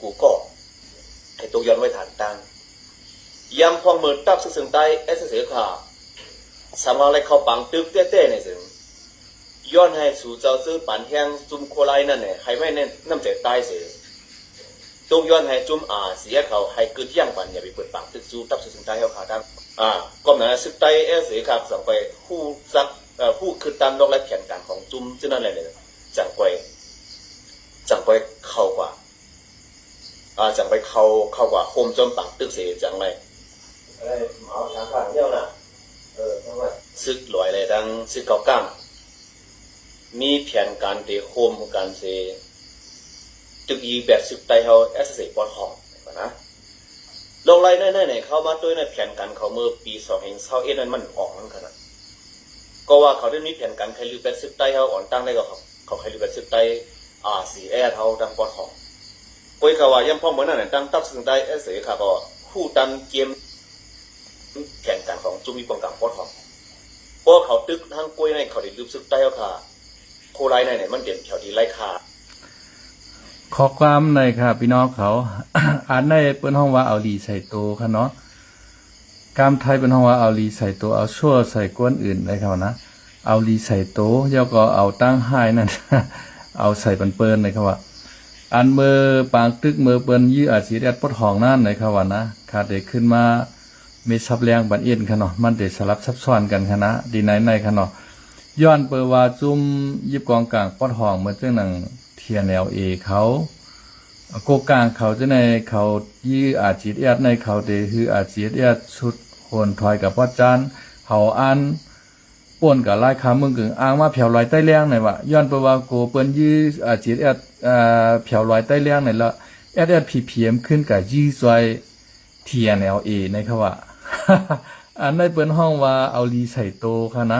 ກູກໍ ໃຫ້ຕົກຍ້ອນໄວ້ຖານຕ່າງ ຍາມພ້ອງເມີຕັບສຸດເຊິ່ງໃຕ້ ແອັດສະເຊ ເຮົາຂ້າ ສາມາດໄດ້ເຂົ້າປາງຕຶກແຕ້ໆໃນເຊິ່ງ ຍ້ອນໃຫ້ສູ່ເຈົ້າເຊີນປານແຮງຈຸ້ມໂຄລາຍນັ້ນແຫຼະ ໃຫ້ໄວ້ໃນນ້ຳໃຈໃຕ້ເສ ຕົກຍ້ອນໃຫ້ຈຸ້ມ ອາ ຊີ ເຮົາໃຫ້ກຶດຢ່າງປານ ຢ່າໄປເປີດປາງຕຶກສູ່ຕັບສຸດເຊິ່ງໃຕ້ເຮົາຂ້າທັງ ອາ ກອມໜານະຊຶກໃຕ້ ແອັດສະເຊ ເຮົາຂ້າ ຈັ່ງໄປຮູ້ຈັກ ເອີ ຮູ້ຄຶດຕາມລອກແລະແຜນການຂອງຈຸ້ມ ຈະນັ້ນແຫຼະ ຈັ່ງໄປ ຈັ່ງໄປເຂົ້າກວ່າ ອາ ຈັ່ງໄປເຂົ້າ ເຂົ້າກວ່າໂຮມຈອມປາງຕຶກເສ ຈັ່ງໄປ ເອີ ເອົາທາງຂ້າງດຽວນະ ເອີ ຈັ່ງໄປ ຊຶກລອຍແລະທັງຊຶກເກົາກາງ ມີແຜນການເຕະໂຮມກັນເສ ຕຶກຢື້ແບບຊຶກໃຕ້ເຮົາ ແອັດສະເຊ ປອດຫ້ອງ ວ່ານະ ລອກໄລ່ໃນໃນໃນເຂົ້າມາໂດຍໃນແຜນການເຂົາເມື່ອປີສອງພັນຊາວເອັດນັ້ນ ມັນອອກນັ້ນຂະໜາດ ກໍວ່າເຂົາໄດ້ມີແຜນການໄຄລືແປດຊຶກໃຕ້ເຮົາ ອ່ອນຕັ້ງໄດ້ກໍເຂົາ ເຂົາໄຄລືແປດຊຶກໃຕ້ ອາ ຊີ ແອດ ເຮົາຕັ້ງປອດຫ້ອງ ໂດຍກະວ່າຍາມພ້ອມເມື່ອນັ້ນ ຕັ້ງຕັບຊຶກໃຕ້ ແອັດສະເຊ ເຮົາຂ້າກໍຮູ້ຕາມເກມແຜນການຂອງຈຸ້ມມີປ້ອງກັນປອດຫ້ອງ ເພາະເຂົາຕຶກທາງໂກຍໃນເຂົາໄດ້ລຶບຊຶກໃຕ້ເຮົາຂ້າ ໂຄລາຍໃນໃນມັນເປັນແຖວທີ່ໄຮ້ຄ່າ. ຂໍ້ຄວາມໃນຂ້າພີ່ນ້ອງເຂົາ ອັນໃນເພິ່ນຮ້ອງວ່າເອົາຫຼີໃສ່ໂຕຂະເນາະ ກາມໄທເພິ່ນຮ້ອງວ່າເອົາຫຼີໃສ່ໂຕ ເອົາຊົ່ວໃສ່ຄົນອື່ນໃນເຂົານະ ເອົາຫຼີໃສ່ໂຕ ແລ້ວກໍເອົາຕັ້ງຮ້າຍນັ້ນ ເອົາໃສ່ປັນເພິ່ນໃນເຂົາວ່າ ອັນເມີປາງຕຶກເມີເພິ່ນຢື້ອາຊີແອັດປອດຫ້ອງນັ້ນໃນເຂົາວ່ານະ ຂ້າໄດ້ຂຶ້ນມາ ເມຊັບແລງບັນເອັນຂະເນາະ ມັນໄດ້ສະຫຼັບຊັບຊ້ອນກັນຂະນະ ດີໃນໃນຂະເນາະ ຍ້ອນເປີວ່າຈຸ້ມຢິບກອງກາງປອດຫ້ອງເໝືອນຈັ່ງໜັງ ທີເອັນແອລເອ ເຂົາ ໂກກາງເຂົາຈັ່ງໃດ ເຂົາຢື້ອາຈີແອັດໃນ ເຂົາໄດ້ຮືອາຈີແອັດຊຸດໂຫນຖອຍກັບພອດຈານ ເຮົາອ່ານ ໂອນກະຫຼາຍຄາເມືອງກຶງ ອ້າງມາແຜວລອຍໃຕ້ແລ້ງໃນວ່າ ຍ້ອນເປີວ່າໂກເພິ່ນຢື້ອາຈີແອັດ ເອີ ແຜວລອຍໃຕ້ແລ້ງໃນລະ ແອັດແອັດພີພີ ຂຶ້ນກະຢື້ຊ່ອຍ ທີເອັນແອລເອ ໃນເຂົາວ່າ ອັນໃນເພິ່ນຮ້ອງວ່າເອົາຫຼີໃສ່ໂຕຂະນະ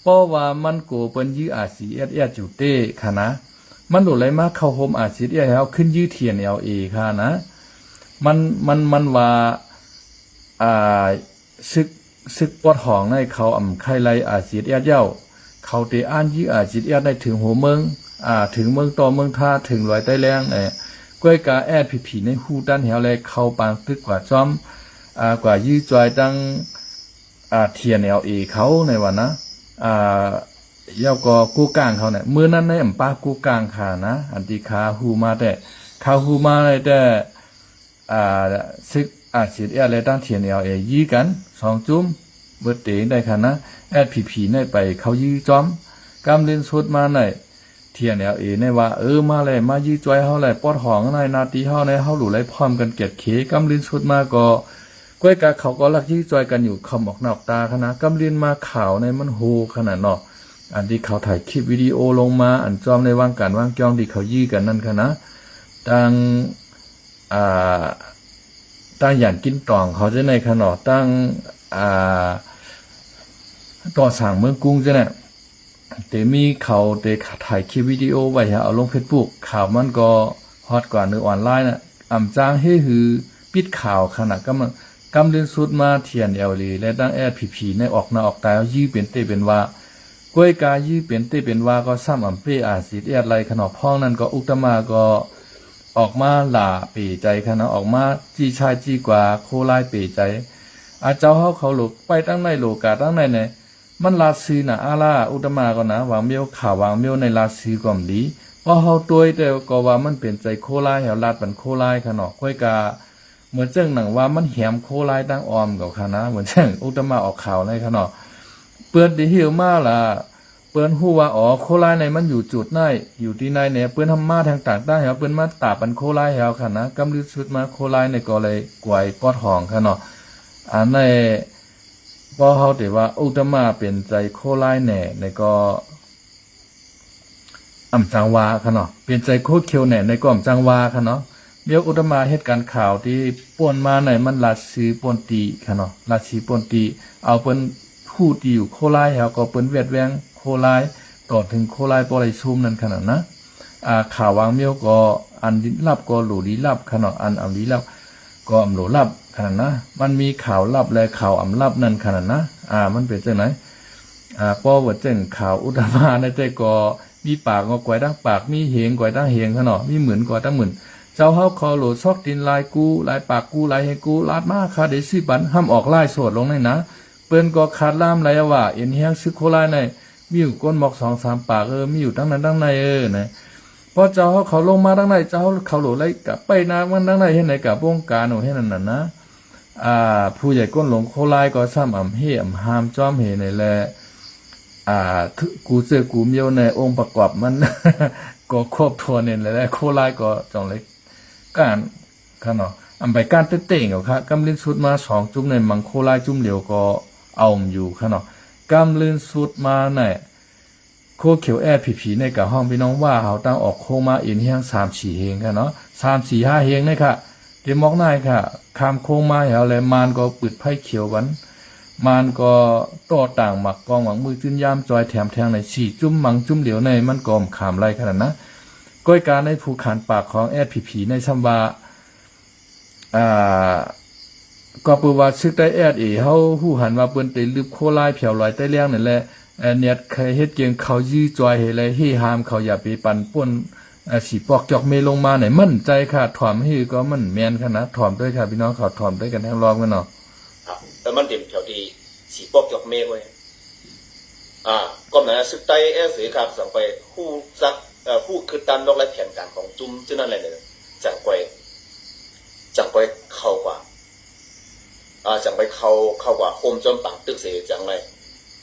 ເພາະວ່າມັນໂກເພິ່ນຢື້ອາຊີແອັດແອັດຢູ່ເຕຂະນະ ມັນໂດໄລມາເຂົ້າໂຮມອາຊີແອັດແລ້ວຂຶ້ນຢື້ທີເອັນແອລເອຂະນະ ມັນ ມັນ ມັນວ່າ ອ່າ ຊຶກ ຊຶກປອດຫ້ອງໃນເຂົາອຳໄຄໄລອາຈີແອັດແລ້ວ ເຂົາເຕອ່ານຢື້ອາຈີແອັດໃນເຖິງຫົວເມືອງ ອ່າ ເຖິງເມືອງຕໍ່ເມືອງທາ ເຖິງລອຍໃຕ້ແລ້ງ ເອີ ກ້ວຍກາແອັດພີພີໃນຮູ້ຕັນແຮວແລະເຂົ້າປາງຕຶກກວ່າຈອມ ອ່າ ກວ່າຢື້ຈອຍຕັ້ງ ອ່າ ທີເອັນແອລເອ ເຂົາໃນວ່ານະ ອ່າ ແລ້ວກໍກູກາງເຂົານະ ມື້ນັ້ນໃນອຳປາກູກາງຂະນະ ອັນທີ່ຂ້າຮູ້ມາແຕ່ ຂ້າຮູ້ມາໄດ້ແຕ່ ອ່າ ຊຶກອາຊີແອັດແລະທັງທີເອັນແອລເອຢື້ກັນສອງຈຸ້ມ ເບິດເຕໄດ້ຂະນະ ແອັດພີພີໃນໄປເຂົ້າຢື້ຈອມ ກຳລຶນສຸດມາໃນ ທີເອັນແອລເອໃນວ່າ ເອີ ມາແລະ ມາຢື້ຈອຍເຮົາແລະ ປອດຫ້ອງໃນໜ້າທີ່ເຮົາໃນ ເຮົາຫຼູໄລພ້ອມກັນແກດເຂ ກຳລຶນສຸດມາກໍ ກ້ວຍກາເຂົາກໍລັກຢື້ຈອຍກັນຢູ່ ຄຳອອກໜ້າອອກຕາຂະນະ ກຳລຶນມາຂ່າວໃນມັນໂຫຂະນະເນາະ ອັນທີ່ເຂົາຖ່າຍຄລິບວິດີໂອລົງມາ ອັນຈອມໃນວາງການວາງກຽງທີ່ເຂົາຢື້ກັນນັ້ນຂະນະ ທາງ ອ່າ ທາງຢານກິນຕອງເຂົາຈັ່ງໃດຂະເນາະ ທາງ ອ່າ ກໍ່ສ້າງເມືອງກຸງຈັ່ງໃດ ເຕມີເຂົາເຕຖ່າຍຄລິບວິດີໂອໄວ້ໃຫ້ເອົາລົງເຟສບຸກ ຂ່າວມັນກໍຮອດກວ່າໃນອອນລາຍນະ ອຳຈ້າງເຮຮືປິດຂ່າວຂະນະ ກຳ ກຳລຶນສຸດມາ ທີເອັນແອລເອ ແລະ ທັງ ແອັດພີພີ ໃນອອກໜ້າອອກຕາ ຢື້ເປັນເຕເປັນວ່າ ກ້ວຍກາຢື້ເປັນເຕເປັນວ່າກໍຊ້ຳອຳເປອາຊີແອັດໄລຂະເນາະ ພ້ອມນັ້ນກໍອຸກຕະມາກໍອອກມາຫຼ້າເປໃຈຂະເນາະ ອອກມາຈີ້ຊ້າຍຈີ້ຂວາ ໂຄລາຍເປໃຈ ອາເຈົ້າເຮົາເຂົາໂລກໄປທາງໃນໂລກາທາງໃນແນ່ ມັນລາດຊື່ນະ ອາລາ ອຸກຕະມາກໍນະ ວາງມຽວ ຂ່າວວາງມຽວໃນລາດຊື່ກໍບໍ່ດີ ເພາະເຮົາຕົວະແຕ່ກໍວ່າມັນເປັນໃຈໂຄລາຍ ເຮົາລາດປັນໂຄລາຍຂະເນາະ ກ້ວຍກາ ເໝືອນຈັ່ງໜັງວ່າມັນແຫມໂຄລາຍຕັ້ງອ້ອມເຂົາຂະນະ ເໝືອນຈັ່ງອຸກຕະມາອອກຂ່າວໃນຂະເນາະ ເພິ່ນໄດ້ເຮີມາລະ ເພິ່ນຮູ້ວ່າ ອໍ ໂຄລາຍໃນມັນຢູ່ຈຸດໃນ ຢູ່ທີ່ໃນແນ່ ເພິ່ນທຳມາທາງຕ່າງໆ ເຮົາ ເພິ່ນມາຕາບອັນໂຄລາຍເຮົາຂະນະ ກຳລຶນສຸດມາໂຄລາຍໃນກໍເລີຍກວາຍປອດຫ້ອງຂະເນາະ ອັນໃນ ພໍເຮົາໄດ້ວ່າອຸກຕະມາເປັນໃຈໂຄລາຍແນ່ ໃນກໍ ອຳຈັ່ງວ່າຂະເນາະ ເປັນໃຈໂຄຂຽວແນ່ ໃນກໍອຳຈັ່ງວ່າຂະເນາະ ແລ້ວອຸກຕະມາເຮັດການຂ່າວທີ່ປ່ນມາໃນມັນລາດຊື່ປ່ນຕີຂະເນາະ ລາດຊື່ປ່ນຕີ ເອົາເພິ່ນ ໂຄ ຜູ້ທີ່ຢູ່ໂຄລາຍເຮົາກໍເປັນວຽດແວງໂຄລາຍ ຕໍ່ເຖິງໂຄລາຍບໍ່ໄດ້ຊຸມນັ້ນຂະໜາດນະ. ອາ ຂ່າວຫວ່າງມ້ຽວກໍອັນລີ້ລັບກໍຫຼູລີ້ລັບຂະເນາະ ອັນ ອັນລີ້ລັບກໍອຳຫຼູລັບຂະໜາດນະ. ມັນມີຂ່າວລັບ ແລະ ຂ່າວອຳລັບນັ້ນຂະໜາດນະ. ອາ ມັນເປັນຈັ່ງໃດ? ອາ ເພາະວ່າຈັ່ງຂ່າວອຸດຕະມາໃນແຕ່ກໍມີປາກກໍກວາຍຕັ້ງປາກ ມີເຫງກວາຍຕັ້ງເຫງຂະເນາະ ມີໝືນກວາຍຕັ້ງໝືນ. ເຈົ້າເຮົາເຂົາຫຼູຊອກຕີນຫຼາຍກູ ຫຼາຍປາກກູ ຫຼາຍເຫງກູ ລາດມາຂ້າໄດ້ຊື້ປັນ ຫ້າມອອກລາຍໂສດລົງໃນນະ. ເພິ່ນກໍຂາດລາມໄຫຼວ່າ ເອັນແຮງຊຶກໂຄລາຍໃນ ມີຢູ່ກົ້ນໝອກສອງສາມປາກ ເອີ ມີຢູ່ຕັ້ງນັ້ນຕັ້ງໃນ ເອີ ນະ. ພໍເຈົ້າເຮົາເຂົາລົງມາຕັ້ງໃນ ເຈົ້າເຮົາເຂົາໂຫຼໄຫຼກະໄປນາມັນຕັ້ງໃນ ເຮັດໃນກະວົງການໂອເຮັດນັ້ນນະ. ອາ ຜູ້ໃຫຍ່ກົ້ນຫຼວງໂຄລາຍກໍຊ້ຳອຳເຮອຳຮາມຈ້ອມເຮໃນແລະ ອາ ກູເຈີກູມຽວໃນອົງປະກອບມັນ ກໍຄອບຖ້ວນໃນແລະ ໂຄລາຍກໍຈອງໄລ ການຂະເນາະ ອຳໄປການເຕະເຕງເອົາຄະ ກຳລຶນສຸດມາສອງຈຸ້ມໃນມັງໂຄລາຍຈຸ້ມຫຼຽວກໍເອົາຢູ່ຂະເນາະ. ກຳລຶນສຸດມາໃນໂຄຂຽວ ແອສ ພີ ພີ ໃນກະຫ້ອງພີ່ນ້ອງວ່າເຮົາຕັ້ງອອກໂຄງມາເອັນແຮງສາມສີ່ເຮງຂະເນາະ ສາມສີ່ຫ້າເຮງໃນຄະ ເຕັມອອກນາຍຄະ ຂ້າມໂຄງມາແລ້ວ ແລະ ມານກໍປຶດໄຟຂຽວກັນ ມານກໍຕໍ່ຕ່າງໝາກກອງໝາກມືຈືນຍາມຈອຍແຖມແທງໃນສີ່ຈຸ້ມມັງຈຸ້ມຫຼຽວໃນ ມັນກໍຂາມໄລຂະໜາດນະ. ກ້ອຍກາໃນຜູ້ຂານປາກຂອງ ແອສ ພີ ພີ ໃນຊ້ຳວ່າ ອາ ກໍເປີວ່າຊຶກໄດ້ ແອສ ເອ ເຮົາຮູ້ຫັນວ່າເພິ່ນໄດ້ລຶບໂຄລາຍແຜວລອຍໃຕ້ແລ້ງນັ້ນແຫຼະ ແອ ນຽດໄຄເຮັດກຽງເຂົາຢື້ຈອຍໃຫ້ແລະ ເຮຫ້າມເຂົາຢ່າໄປປັນປົນ ອາ ສີປອກຈອກເມລົງມາໃນ ໝັ້ນໃຈຄ່າ ຖອມໃຫ້ກໍມັນແມ່ນຂະນາດ ຖອມດ້ວຍຄ່ະ ພີ່ນ້ອງເຂົາ ຖອມດ້ວຍກັນແຮງລອບກັນເນາະ. ແລ້ວມັນເຕັມແຖວທີ່ສີປອກຈອກເມເວີຍ. ອາ ກໍນັ້ນຊຶກໄຕ້ ແອສ ເອ ຄັບ ຈັ່ງໄປຮູ້ຈັກ ເອີ ຮູ້ຄຶດຕາມລອກແລະແຜນການຂອງຈຸ້ມຈຸ້ມນັ້ນແຫຼະ ຈັ່ງໄປ ຈັ່ງໄປເຂົ້າກວ່າ ອາ ຈັ່ງໄປເຂົ້າ ເຂົ້າກວ່າໂຮມຈອມປາງຕຶກເສ ຈັ່ງໄດ້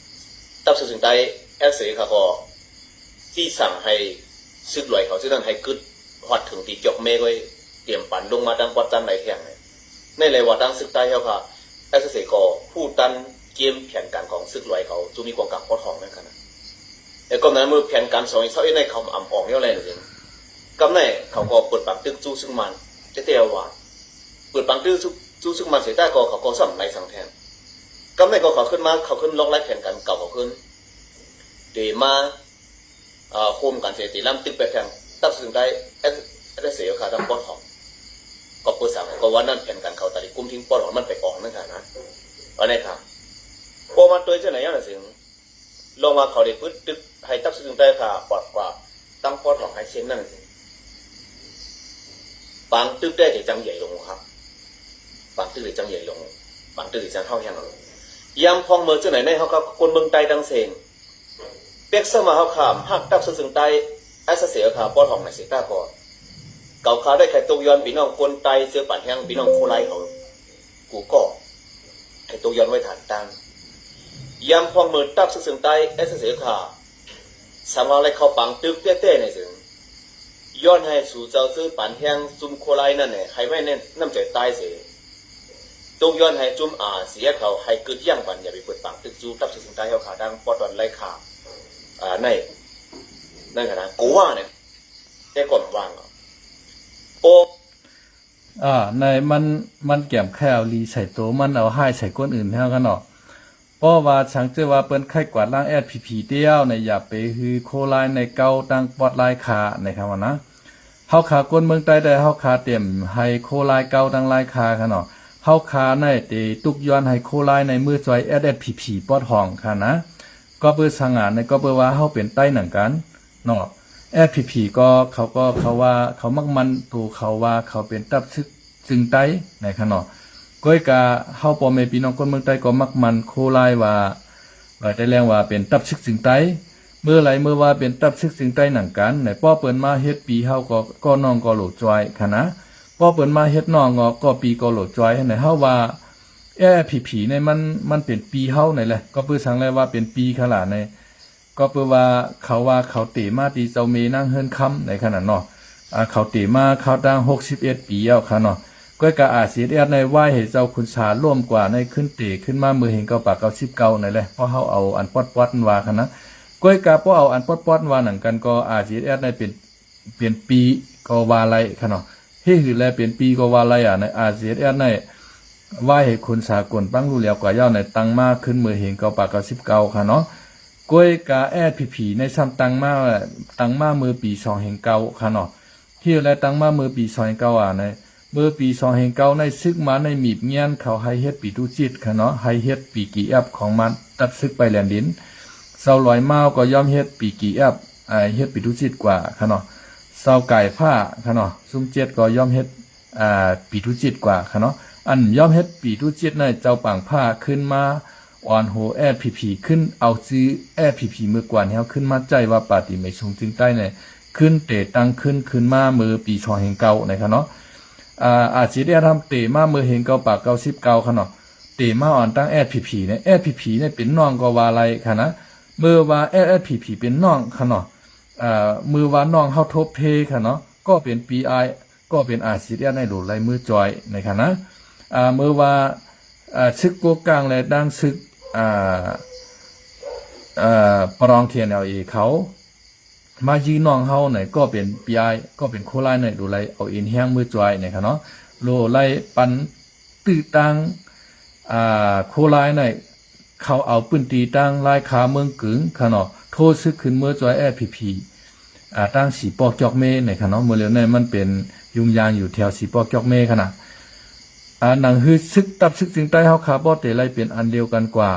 ຕັບຊຶກຊຶງໃຕ້ ແອສ ເອ ຄັບ ກໍຊີ້ສັ່ງໃຫ້ຊຶກລວຍເຂົາ ຊຶກນັ້ນໃຫ້ກຶດຮອດເຖິງຕີຈອກເມເວີຍ ຕຽມປັນລົງມາຕັ້ງປອດຈັນໄລແທງ ໃນໄລວ່າຕັ້ງຊຶກໃຕ້ເຮົາຄ່ະ ແອສ ເອ ກໍຮູ້ທັນເກມແຜນການຂອງຊຶກລວຍເຂົາ ຈຸ້ມມີກອງກາງປອດຫ້ອງນັ້ນຂະນະ. ແລະ ກໍນັ້ນເມື່ອແຜນການສອງພັນຊາວເອັດໃນເຂົາອຳອອງແນວໃດຈັ່ງ ກຳໃນເຂົາກໍເປີດປາງຕຶກສູ້ຊຶກມານ ແຕ່ແຕ່ວ່າ ເປີດປາງຕຶກສູ້ຊຶກມານເສຍແຕ່ກໍເຂົາກໍຊ້ຳໄລສັງແທງ ກຳໃນກໍເຂົາຂຶ້ນມາ ເຂົາຂຶ້ນລອກແລະແຜນການເກົ່າເຂົາຂຶ້ນ ເດມາ ເອີ ໂຮມກັນເສຍ ຕີລຳຕຶກໄປແທງ ຕັບຊຶກຊຶງໃຕ້ ແອສ ເອ ຄັບ ຕັ້ງປອດຫ້ອງ ກໍເປີດສັງ ກໍວ່ານັ້ນແຜນການເຂົາຕາລີກຸມທິງປອດຫ້ອງມັນໄປອອກນັ້ນຂະນະ ວ່າໄດ້ຄ່ະ. ພໍມາຕົວຈັ່ງໃດຈັ່ງນັ້ນເຊິ່ງ ລອງວ່າເຂົາໄດ້ປຶດຕຶກໃຫ້ຕັບຊຶກຊຶງໃຕ້ຄ່ະ ປອດກວ່າຕັ້ງປອດຫ້ອງໃຫ້ເຊັ່ນນັ້ນເຊິ່ງ ປາງຕຶກໄດ້ແຕ່ຈັ່ງໃຫຍ່ລົງຄັບ ປາງຕຶກໄດ້ຈັ່ງໃຫຍ່ລົງ ປາງຕຶກໄດ້ຈັ່ງເຮົາແຮງລົງ. ຍາມພອງເມີຈັ່ງໃດໃນເຮົາກໍຄົນເມືອງໃຕ້ທັງເສັງ ເປັກສະມາເຮົາຂ້າມຮັກຕັບຊຶກຊຶງໃຕ້ ແອສ ເອ ເຂົາປອດຫ້ອງໃນເສຍຕາກໍ ເຂົາຂ້າໄດ້ໃຄຕົກຍ້ອນພີ່ນ້ອງຄົນໃຕ້ເສື້ອປານແຮງ ພີ່ນ້ອງໂຄລາຍເຂົາ ກູກໍໃຫ້ຕົກຍ້ອນໄວ້ຖານຕັ້ງ ຍາມພອງເມີຕັບຊຶກຊຶງໃຕ້ ແອສ ເອ ຂ້າ ສຳວ່າໄດ້ເຂົ້າປາງຕຶກແຕ່ໆໃນເຊິ່ງ ຍ້ອນໃຫ້ສູ່ເຈົ້າຊື້ປານແຮງຈຸ້ມໂຄລາຍນັ້ນແຫຼະ ໃຫ້ໄວ້ໃນນ້ຳໃຈຕາຍເສ ຕົກຍ້ອນໃຫ້ຈຸ້ມ ອາ ເສຍເຂົາໃຫ້ກຶດຢັ້ງບັນ ຢ່າໄປເປີດປາງຕຶກສູ້ ຕັບຊຶກຊຶງໃຕ້ເຮົາຂາຕັ້ງປອດຕອນໄລຂາ ອາ ໃນ ນັ້ນຂະນະ ໂກວ່າແນ ແຕ່ກ່ອນວ່າງ ໂອ ອາ ໃນມັນ ມັນແກມໄຄເອົາດີໃສ່ໂຕ ມັນເອົາຮ້າຍໃສ່ຄົນອື່ນແທ້ຂະເນາະ. ເພາະວ່າສັງເຈີວ່າເພິ່ນໄຄກວາດລ້າງ ແອສ ພີ ພີ ແລ້ວໃນ ຢ່າໄປຮືໂຄລາຍໃນເກົ່າຕັ້ງປອດລາຍຂາໃນຄຳວ່ານະ ເຮົາຂາຄົນເມືອງໃຕ້ໄດ້ ເຮົາຂາເຕັມໃຫ້ໂຄລາຍເກົ່າຕັ້ງລາຍຂາຂະເນາະ ເຮົາຂາໃນເຕຕຸກຍ້ອນໃຫ້ໂຄລາຍໃນມືຊ່ອຍ ແອສ ແອສ ພີ ພີ ປອດຫ້ອງຂະນະ ກໍເປີສະຫງ່າໃນ ກໍເປີວ່າເຮົາເປັນໄຕ້ນຳກັນເນາະ ແອສ ພີ ພີ ກໍເຂົາກໍເຂົາວ່າເຂົາມັກໝັ້ນໂຕເຂົາວ່າເຂົາເປັນຕັບຊຶກ ຊຶງໃຕ້ໃນຂະເນາະ ກ້ອຍກະເຮົາພໍ່ແມ່ພີ່ນ້ອງຄົນເມືອງໃຕ້ກໍມັກໝັ້ນໂຄລາຍວ່າ ວ່າແຕ່ແລງວ່າເປັນຕັບຊຶກຊຶງໃຕ້ ເມື່ອໃດເມື່ອວ່າເປັນຕັບຊຶກຊຶງໃຕ້ນຳກັນໃນ ພໍເພິ່ນມາເຮັດປີເຮົາກໍ ກໍນ້ອງກໍໂຫຼຈອຍຂະນະ ພໍເພິ່ນມາເຮັດນ້ອງກໍ ກໍປີກໍໂຫຼຈອຍຫັ້ນໃນ ເຮົາວ່າ ແອສ ພີ ພີ ໃນມັນ ມັນເປັນປີເຮົາໃນແຫຼະ ກໍເປີສັງແລວ່າເປັນປີຂະຫຼາໃນ ກໍເປີວ່າເຂົາວ່າເຂົາເຕມາຕີເຈົ້າເມນາງເຮືອນຄຳໃນຂະນະເນາະ ອາ ເຂົາເຕມາເຂົາຕັ້ງຫົກສິບເອັດປີແລ້ວຂະເນາະ ກ້ອຍກະ ອາ ຊີ ເອັສ ເອັສ ໃນ ວາຍໃຫ້ເຈົ້າຂຸນສາລົ້ມກວ່າໃນ ຂຶ້ນເຕຂຶ້ນມາເມື່ອເຮງເກົ້າປາກເກົ້າສິບເກົ້າໃນແຫຼະ ເພາະເຮົາເອົາອັນປອດໆວ່າຂະນະ ກ້ອຍກະ ເພາະເອົາອັນປອດໆວ່ານຳກັນກໍ ອາ ຊີ ເອັສ ເອັສ ໃນ ເປັນ ເປັນປີກໍວ່າໄດ້ຂະເນາະ ເຮັດໃຫ້ແລເປັນປີກໍວ່າໄດ້ອາ ໃນ ອາ ຊີ ເອັສ ເອັສ ໃນ ວ່າເຫດຜົນສາກົນປັງຮູ້ແລ້ວກວ່າເຈົ້າໃນ ຕັ້ງມາຂຶ້ນເມື່ອເຮງເກົ້າປາກເກົ້າສິບເກົ້າ ຄະເນາະ. ກ້ວຍກາ ແອສພີພີ ໃນຊ້ຳຕັ້ງມາ ຕັ້ງມາເມື່ອປີສອງເຮງເກົ້າ ຄະເນາະ. ທີ່ແລະຕັ້ງມາເມື່ອປີສອງເຮງເກົ້າ ອາ ໃນ ເມື່ອປີສອງເຮງເກົ້າ ໃນ ຊຶກມາໃນມີບງຽນເຂົາໃຫ້ເຮັດປີຕູຈິດ ຄະເນາະ, ໃຫ້ເຮັດປີກີແອັບຂອງມັນ ຕັດຊຶກໄປແລນດິນ. ຊາວລອຍມາວກໍຍອມເຮັດປີກີແອັບ ອາ ເຮັດປີຕູຈິດກວ່າ ຄະເນາະ. ຊາວກາຍຟ້າ ຄະເນາະ, ຊຸມເຈັດກໍຍອມເຮັດ ອາ ປີຕູຈິດກວ່າ ຄະເນາະ. ອັນຍອມເຮັດປີຕູຈິດໃນ ເຈົ້າປາງຟ້າຂຶ້ນມາ ອອນໂຮ ແອສພີພີ ຂຶ້ນເອົາຊື່ ແອສພີພີ ເມື່ອກ່ອນແລ້ວ ຂຶ້ນມາໃຈວ່າປາຕີໄມສູງຈຶງໃຕ້ ໃນ ຂຶ້ນເຕຕັ້ງຂຶ້ນ ຂຶ້ນມາເມື່ອປີສອງເຮງເກົ້າ ໃນ ຄະເນາະ. ອາ ອາຊີເອສ ທຳເຕມາເມື່ອເຮງເກົ້າປາກເກົ້າສິບເກົ້າ ຄະເນາະ, ເຕມາອອນຕັ້ງ ແອສພີພີ ໃນ ແອສພີພີ ໃນເປັນນ້ອງກໍວ່າໄດ້ ຄະນະ. ເມື່ອວ່າ ແອສພີພີ ເປັນນ້ອງ ຄະເນາະ, ອາ ເມື່ອວ່ານ້ອງເຮົາທົບເພ ຄະເນາະ, ກໍເປັນປີໄອ ກໍເປັນ ອາຊີເອສ ໃນ ໂລໄລມືຈອຍ ໃນ ຄະນະ. ອາ ເມື່ອວ່າ ອາ ຊຶກກວກກາງ ແລະ ດັ່ງຊຶກ ອາ ອາ ປະລອງ ທີເອັນແອລເອ ເຂົາ ມາຢື້ນ້ອງເຮົາໃນ ກໍເປັນປີໄອ ກໍເປັນໂຄລາຍໃນ ໂລໄລເອົາເອັນແຮງມືຈອຍ ໃນ ຄະເນາະ. ໂລໄລປັນ ຕື້ຕັ້ງ ອາ ໂຄລາຍໃນ ເຂົາເອົາພື້ນທີ່ຕັ້ງລາຍຄາເມືອງກຶງ ຄະເນາະ, ໂທຊຶກຂຶ້ນເມືອຈອຍ ແອສພີພີ ອາ ຕັ້ງສີປອກຈອກເມ ໃນ ຄະເນາະ. ເມື່ອລຽວໃນມັນເປັນຍຸງຍາງຢູ່ແຖວສີປອກຈອກເມ ຄະນະ. ອາ ໜັງຮືຊຶກ ຕັບຊຶກຈຶງໃຕ້ເຮົາຄາ ບໍ່ເຕໄລເປັນອັນດຽວກັນກວ່າ